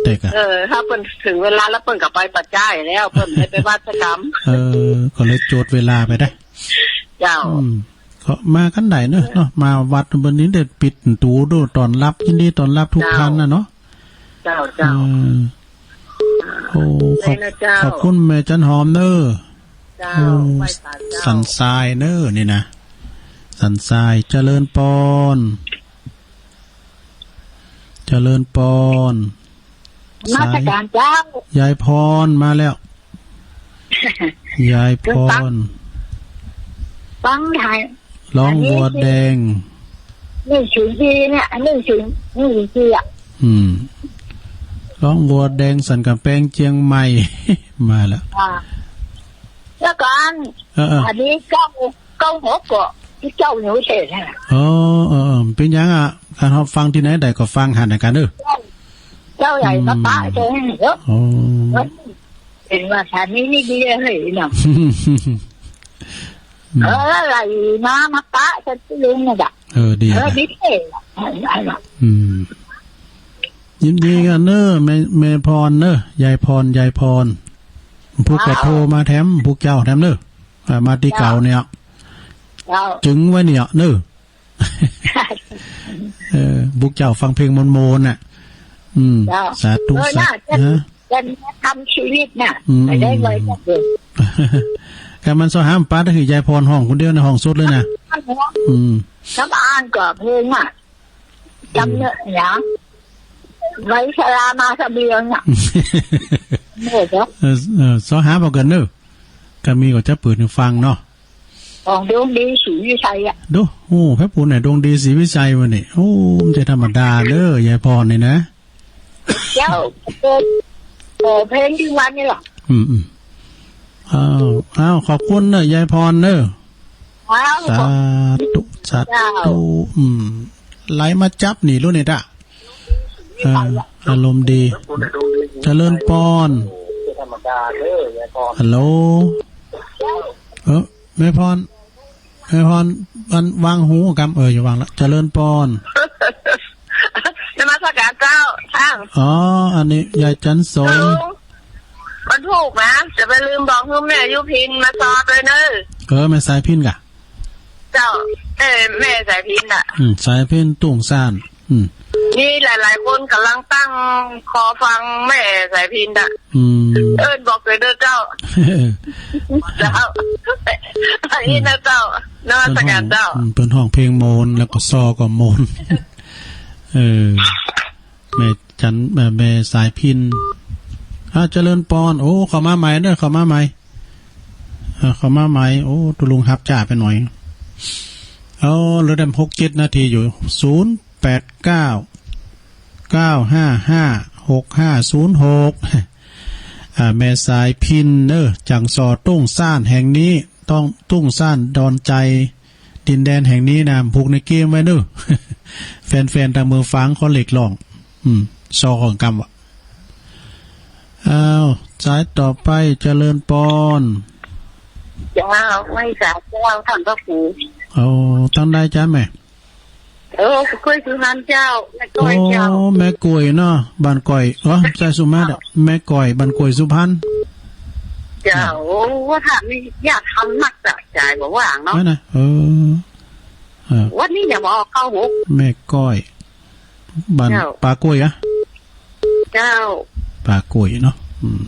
แต่กะ เออ ถ้าเปิ้นถึงเวลาแล้วเปิ้นก็ไปปัจจัยแล้ว เปิ้นไม่ไปวัดสักกำ เออ ก็เลยโจทย์เวลาไปได้ เจ้า อืม ก็มากันได้เนอะ เออ เนาะ มาวัดวันนี้ได้ปิดประตูดูต้อนรับ ยินดีต้อนรับทุกท่านนะเนาะ เจ้า เจ้า เออ โอ้ ขอบ ได้นะเจ้า ขอบคุณแม่จันหอมเนอะ เจ้า โอ้ ไหว้สาเจ้า สันทรายเนอะนี่นะ สันทราย เจริญปอน เจริญปอน นมัสการเจ้า ยายพรมาแล้ว ยายพร ฟัง ฟังไทย ร้องวัวแดง อันนี้คือ หนึ่งศูนย์สี่เนี่ย หนึ่งศูนย์ หนึ่งศูนย์สี่ อ่ะ อืม ร้องวัวแดงสันกำแพงเชียงใหม่ มาแล้ว อ่า แล้วก่อน เออ เออ อันนี้เก้า เก้าหก ก็ที่เจ้าหนูเสร็จนะ อ๋อ เออ เออ เป็นหยังอ่ะ คันเฮาฟังที่ไหนได้ก็ฟังหั้นนะกันเด้อ เจ้า เจ้าใหญ่ อืม มาปะเจ้าให้เนาะ อ๋อ เป็นว่าสามีนี่ดีเลยเนาะ อืม เออ ไหลมา มาปะเจ้าลุงน่ะจ้ะ เออ ดี เออ อ่ะ ดีเลย อืม ยินดีกันเนอะ แม่ แม่พรเนอะ ยายพร ยายพร พวกก็ เจ้า โทรมาแถม พวกเจ้าแถมเนอะ อ่า มาที่เก่าเนี่ย เจ้า จึงไว้เนี่ยเนอะ เออ พวกเจ้าฟังเพลงมนต์ๆ น่ะ อืม เจ้า สาธุ เออ สา น่าจะ ฮะ เป็นธรรมชีวิตน่ะ อืม ไม่ได้ไว้จักเดือน แต่มันสอหามปาดก็คือยายพรฮ้องคนเดียวในห้องสุดเลยนะ อืม น้ำอ่านก็เพลงอ่ะ จำเนอะ อืม นะ ไว้สลามาสะเบียงอ่ะ เนอะ เออ เออ สอหาบ่เกินเนอะ ก็มีก็จะเปิดให้ฟังเนาะ ของดวงดีศรีวิชัยอะ ดู โอ้ แป๊บปูนเนี่ย ดวงดีศรีวิชัยวันนี้ โอ้ มันจะธรรมดาเด้อ ยายพรนี่นะ เจ้า เปิด เปิดเพลงที่วันนี่หรอ อืม อืม อ้าว อ้าว ขอบคุณเนอะ ยายพรเนอะ อ้าว สาธุ สาธุ เจ้า อืม ไหลมาจับนี่รู้นี่ตะ เออ อารมณ์ดี เจริญปอน ฮัลโหล เออ แม่พร แม่พร มันวางหูกำ เออ อย่าวางละ เจริญปอน นมัสการเจ้า ท่าน อ๋อ อันนี้ยายจันโสม ลุง วันถูกนะ จะไปลืมบอกให้แม่ยุพินมาซอด้วยเนอะ เออ แม่สายพินกะ เจ้า เออ แม่สายพินน่ะ อืม สายพินตุ้งซ่าน อืม มีหลายๆ คนกำลังตั้งคอฟังแม่สายพินน่ะ อืม เอิ้นบอกเลยเด้อเจ้า เจ้า อันนี้นะเจ้า นมัสการเจ้า อืม เปิ้นฮ้องเพลงโมน แล้วก็ซอก็โมน เออ แม่จัน เอ่อ แม่สายพิน อ่า เจริญปอน โอ้ เข้ามาใหม่เด้อ เข้ามาใหม่ อ่า เข้ามาใหม่ โอ้ ตุลุงฮับจ้าไปหน่อย เอา เหลือแต่หกเจ็ดนาทีอยู่ ศูนย์แปดเก้า เก้าห้าห้า หกห้าศูนย์หก อ่า แม่สายพินเนอะ จังซอตุ้งซ่านแห่งนี้ ต้องตุ้งซ่านดอนใจ ดินแดนแห่งนี้นะ ผูกในเกมไว้เนอะ แฟนๆ ตางเมืองฝางขอเรียกร้อง อืม ซอของกำวะ อ้าว สายต่อไป เจริญปอน เจ้า ไหว้สาเจ้า ท่านพระครู โอ้ ตั้งได้จ้าแม่ โอ้ กล้วยสุพรรณเจ้า แม่กล้วยเจ้า โอ้ แม่กล้วยเนาะ บ้านก้อย อ๋อ ใช่สุมาตรอะ แม่ก้อย บ้านกล้วยสุพรรณ เจ้า โอ้ ว่าท่านนี่อยากทำนักจะจ่ายบ่ว่างเนาะ นั่นนะ เออ เออ วันนี้อย่าบอกเข้าหก แม่ก้อย บ้าน เจ้า ป่ากล้วยอะ เจ้า ป่ากล้วยเนาะ อืม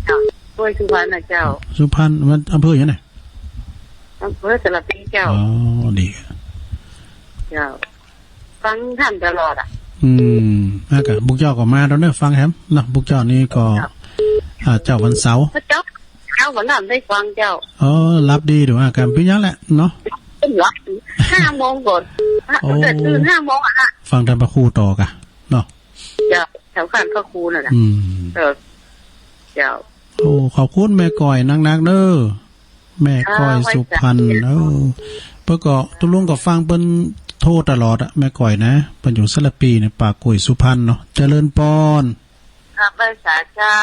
เจ้า กล้วยสุพรรณนะเจ้า สุพรรณ มันอำเภอหยังน่ะ อำเภอสารพีเจ้า อ๋อ ดี เจ้า ฟังท่านตลอดอะ อืม แล้วก็พวกเจ้าก็มาแล้วเนอะ ฟังแหมเนาะ พวกเจ้านี่ก็ เจ้า อ่า เจ้าวันเสาร์ พระเจ้า เช้าวันนั้นได้ฟังเจ้า เออ หลับดีหรือว่ากันเป็นยังแหละเนาะ เป็นหลับ ห้าโมงก่อน โอ้ แต่ตื่นห้าโมงอะ ฟังท่านพระครูต่อกะเนาะ เจ้า แถวข้างพระครูนั่นน่ะ อืม เออ เจ้า โอ้ ขอบคุณแม่ก้อยนักๆ เด้อ แม่ก้อย อ่า สุพรรณ ไหว้สา เออ เปิ้นก็ ตุ๊ลุงก็ฟังเปิ้นโทรตลอดอะ แม่ก้อยนะ เปิ้นอยู่สารพีเนี่ย ปากกล้วยสุพรรณเนาะ เจริญปอน ครับ ไหว้สาเจ้า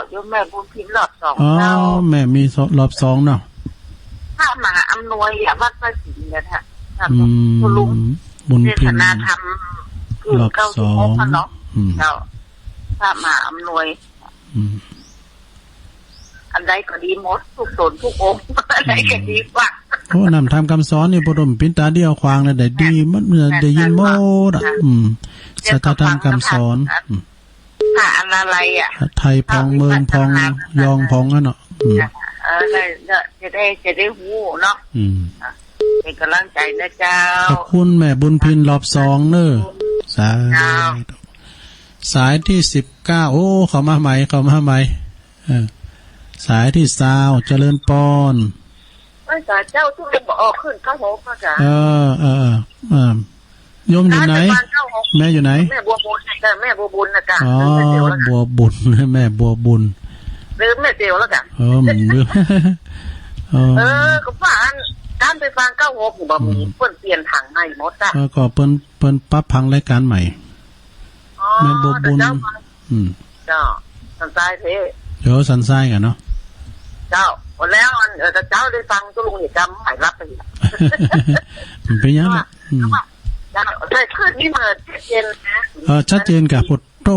โยมแม่บุญพินรอบสอง อ๋อ เจ้า แม่มีรอบสองเนาะ พระมหาอำนวยอะ วัดพระสิงห์เนี่ยค่ะ ครับ อืม ตุ๊ลุง บุญพิน เทศนาธรรม รอบสอง เก้าสิบหก อะเนาะ อืม เจ้า พระมหาอำนวย อืม อันใดก็ดีหมด ทุกตนทุกองค์ อันใดก็ดีกว่า โอ้ นำธรรมคำสอนนี่ บ่ต้องปิ้นตาเดียวขวางนะ ได้ดีหมด ได้ยินหมดอะ ค่ะ อืม สัทธธรรมคำสอน ค่ะ อืม ค่ะ อันอะไรอะ ไทยพอง เมืองพอง ยองพองนั่นเนาะ อืม เออ ได้ ได้ จะได้ จะได้ฮู้เนาะ อืม เป็นกำลังใจนะเจ้า ขอบคุณแม่บุญพินรอบสองเนอะ สาธุ เจ้า สายที่สิบเก้า โอ้ เข้ามาใหม่ เข้ามาใหม่ เออ สายที่ซาว เจริญปอน ไหว้สาเจ้า ตุ๊ลุงบ่ออกขึ้นเก้าหก ค่ะ เออ เออ เออ เออ โยมอยู่ไหน แม่อยู่ไหน แม่บัวบุญนะจ๊ะ แม่บัวบุญนะจ๊ะ อ๋อ แม่เดียวแล้วค่ะ บัวบุญ แม่บัวบุญ ลืมแม่เดียวแล้วค่ะ เออ มันลืม เออ เออ ก็ว่าอัน การไปฟังเก้าหก บ่มี อืม เปิ้นเปลี่ยนทางใหม่หมดอะ เออ ก็เปิ้น เปิ้นปรับผังรายการใหม่ อ๋อ แม่บัวบุญ เดี๋ยวเจ้า อืม เจ้า สันทรายเท เดี๋ยวสันทรายกันเนาะ เจ้า หมดแล้วอัน เออ แต่เจ้าได้ฟังตุ๊ลุงนี่จำหมายรับไปอีก มันเป็นยังไง อืม เจ้า แต่คืนนี้มันชัดเจนนะ เออ ชัดเจนกับพุทโธ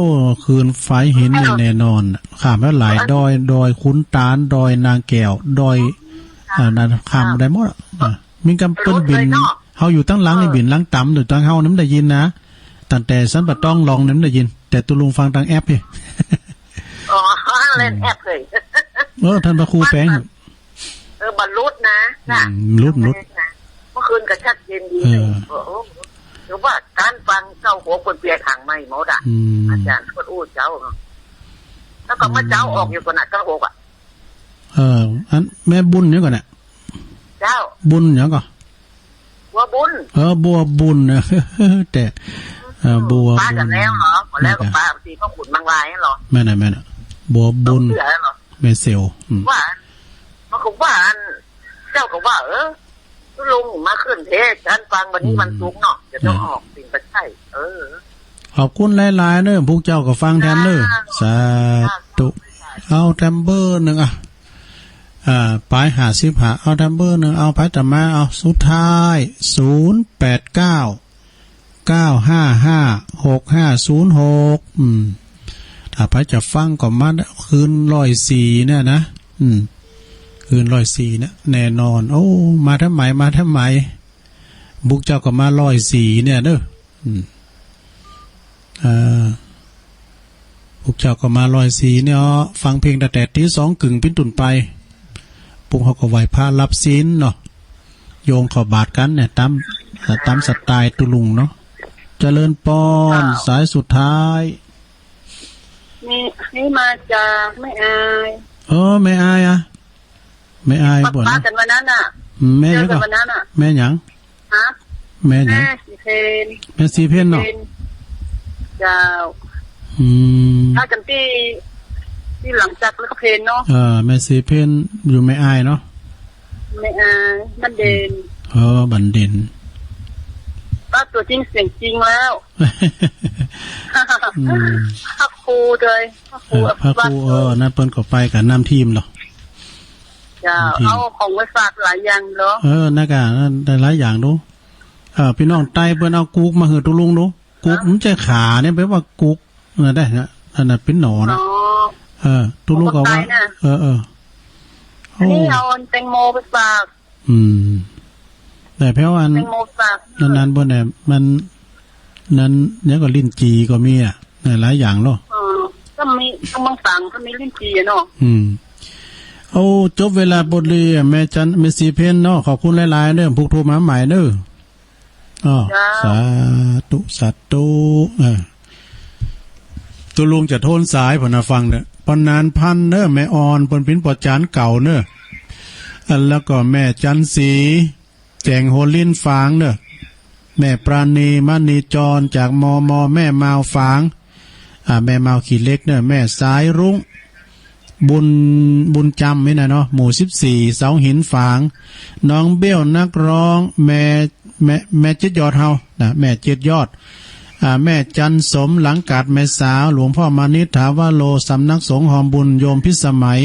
คืนฝายหินนี่แน่นอน ข้ามแล้วหลายดอย ดอยขุนตาล ดอยนางแก้ว ดอย อ่า นั่น ข้ามได้หมดอะ อ่ะ มีกำเปิ้นบิน เฮาอยู่ตั้งหลังนี่บินหลังต่ำ อยู่ตั้งเฮานี่มันได้ยินนะ ตั้งแต่สันป่าตองลองนี่มันได้ยิน แต่ตุ๊ลุงฟังทางแอปนี่ อ๋อ เล่นแอปเลย เออ ท่านพระครูแปลง เออ บรรลุนะ อืม หลุด หลุด เมื่อคืนก็ชัดเจนดีเลย เออ โอ้โห ถือว่าการฟังเก้าหกเปิ้นเปลี่ยนทางใหม่หมดอะ อืม อาจารย์เปิ้นอู้เจ้าเนาะ แล้วก็เมื่อเจ้าออกอยู่ก่อนน่ะ เก้าหกอะ เออ อันแม่บุญเนี่ยก่อนน่ะ เจ้า บุญหยังก่อ บัวบุญ เออ บัวบุญนะ แต่ เออ บัวบุญ ปากันแล้วเหรอ แล้วก็ปาสีพ่อขุนบางลายเหรอ แม่นน่ะ แม่นน่ะ บัวบุญ เสือเหรอ แม่เซล อืม ว่า มันก็ว่าอัน เจ้าก็ว่า เออ ตุ๊ลุงมาขึ้นเทศน์ ฉันฟังวันนี้วันศุกร์เนาะ จะต้องออกสิ่งไปใช่ เออ ขอบคุณหลายๆ เนอะ พวกเจ้าก็ฟังแทนเนอะ อ่า สาธุ เอาแทมเบอร์หนึ่งอะ อ่า ปลายห้าสิบห้า เอาแทมเบอร์หนึ่ง เอาไปต่อมา เอา สุดท้าย ศูนย์แปดเก้า เก้าห้าห้า หกห้าศูนย์หก อืม ถ้าไผจะฟังก็มาคืนร้อยสี่เนี่ยนะ อืม คืนร้อยสี่เนี่ย แน่นอน โอ้ มาทำไม มาทำไม พวกเจ้าก็มาร้อยสี่เนี่ยเนอะ อืม เอ่อ พวกเจ้าก็มาร้อยสี่เนี่ย ฟังเพลงตั้งแต่ตีสองครึ่งเป็นต้นไป พวกเขาก็ไหว้พระรับศีลเนาะ โยงเข้าบาตรกันเนี่ย ตาม ตามสไตล์ตุ๊ลุงเนาะ เจริญปอน อ้าว สายสุดท้าย นี่ นี่มาจากแม่อาย เออ แม่อายอะ แม่อายบ่นะ ปะกันวันนั้นน่ะ แม่หยังก่อ เจอกันวันนั้นน่ะ แม่หยัง ฮะ แม่หยัง แม่สีเพน แม่สีเพนเนาะ เจ้า อืม ปะกันตี้ ตี้หลังจากเลิกเพลเนาะ เออ แม่สีเพนอยู่แม่อายเนาะ แม่อาย บ้านเด่น เออ บ้านเด่น ป้าตัวจริงเสียงจริงแล้ว อืม พระครูเลย พระครู เออ พระครู วัด เออ นั่นเปิ้นก็ไปกับนำทีมเนาะ เจ้า นำทีม เอาของไปฝากหลายอย่างเนาะ เออ นั่นก็ นั่นได้หลายอย่างดู เออ พี่น้องใต้เปิ้นเอากุ๊กมาหื้อตุ๊ลุงดู กุ๊ก ฮะ มันใช่ขาเนี่ย แปลว่ากุ๊ก นั่นได้นะ อันนั้นเป็นหนอนนะ อ๋อ เออ ตุ๊ลุงก็ว่า ของคนใต้นะ เออ เออ อันนี้ โอ้ เอาแตงโมไปฝาก อืม แต่แปลว่าอัน แตงโมฝาก นั้นๆ เปิ้นเนี่ย มัน นั้น เนี่ยก็ลิ้นจี่ก็มีอะ หลายอย่างเนาะ เออ ก็มี ก็เมืองฝางก็มีลิ้นจี่อะเนาะ อืม โอ้ จบเวลาพอดีอะ แม่จัน แม่สีเพนเนาะ ขอบคุณหลายๆ เด้อ พวกโทรมาใหม่เด้อ อ้อ เจ้า สาธุ สาธุ เออ ตุ๊ลุงจะโทนสายพอนะฟังเนอะ ปอนานพันเนอะ แม่อ่อน เปิ้นปิ้นปอจานเก่าเนอะ อันแล้วก็แม่จันสี แจงโฮลินฝางเนอะ แม่ปราณี มณีจร จาก มม แม่มาวฝาง อ่า แม่มาวขี้เหล็กเนอะ แม่สายรุ้ง บุญ บุญจำนี่นะเนาะ หมู่สิบสี่ เสาหินฝาง น้องเบลนักร้อง แม่ แม่ แม่เจ็ดยอดเฮานะ แม่เจ็ดยอด อ่า แม่จันสม หลังกาดแม่สาว หลวงพ่อมานิษฐาวโร สำนักสงฆ์หอมบุญ โยมพิสมัย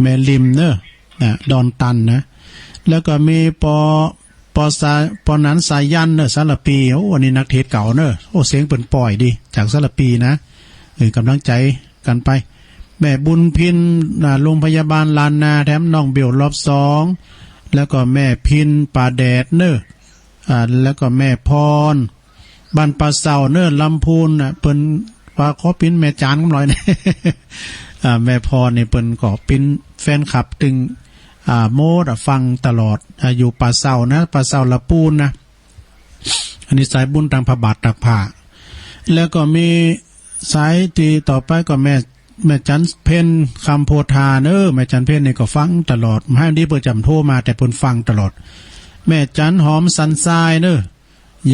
แม่ริมเนอะ นะ ดอนตันนะ แล้วก็มีปอ ปอสา ปอหนานสายันเนอะ สารปี โอ้ อันนี้นักเทศน์เก่าเนอะ โอ้ เสียงเปิ้นป่อยดี จากสารปีนะ เออ กำลังใจกันไป แม่บุญพิน อ่า โรงพยาบาลล้านนา แถมน้องเบลรอบสอง แล้วก็แม่พินป่าแดดเนอะ อ่า แล้วก็แม่พร บ้านป่าเศร้าเนอะ ลำพูนน่ะ เปิ้นว่าขอปิ้นแม่จานกำหน่อยนะ อ่า แม่พรนี่เปิ้นก็ปิ้นแฟนคลับตึง อ่า โมดอะ ฟังตลอด อ่า อยู่ป่าเศร้านะ ป่าเศร้าละปูนนะ อันนี้สายบุญตางพระบาทตากผ้า แล้วก็มีสายที่ต่อไปก็แม่ แม่จันเพ็ญคำโพธาเนอะ แม่จันเพ็ญนี่ก็ฟังตลอด ให้ดีเปิ้นจำโทรมา แต่เปิ้นฟังตลอด แม่จันหอมสันทรายเนอะ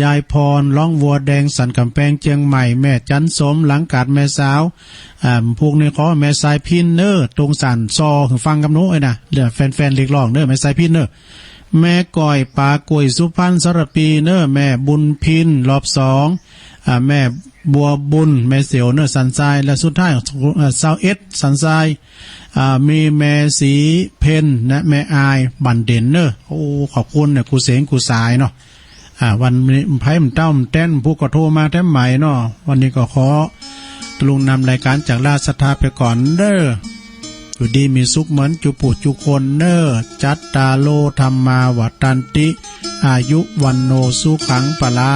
ยายพรร้องวัวแดงสันกำแพงเชียงใหม่ แม่จันสมหลังกาดแม่สาว อ่า พวกนี้ขอแม่สายพินเนอะ ตรงสันซอ คือฟังกำหนดเอ้ยนะ เดี๋ยวแฟนๆเรียกร้องเนอะ แม่สายพินเนอะ แม่ก้อยปากล้วยสุพรรณสารปีเนอะ แม่บุญพินรอบสอง อ่า แม่บัวบุญ แม่เสียวเนอะ สันทราย และสุดท้าย อ่า ซาวเอ็ด สันทราย อ่า มีแม่สีเพ็ญนะ แม่อาย บันเด่นเนอะ โอ้ ขอบคุณนะ ครูเสง ครูสายเนาะ อ่า วันนี้ไพ่มันเต้ามันแต้น ผู้ก็โทรมาแถมใหม่เนาะ วันนี้ก็ขอตะลุงนำรายการจากราชศรัทธาไปก่อนเด้อ อยู่ดีมีสุขเหมือนจุผู้จุคนเนอะ จัตตาโร ธัมมา วัฑฒันติ อายุ วัณโณ สุขัง พลัง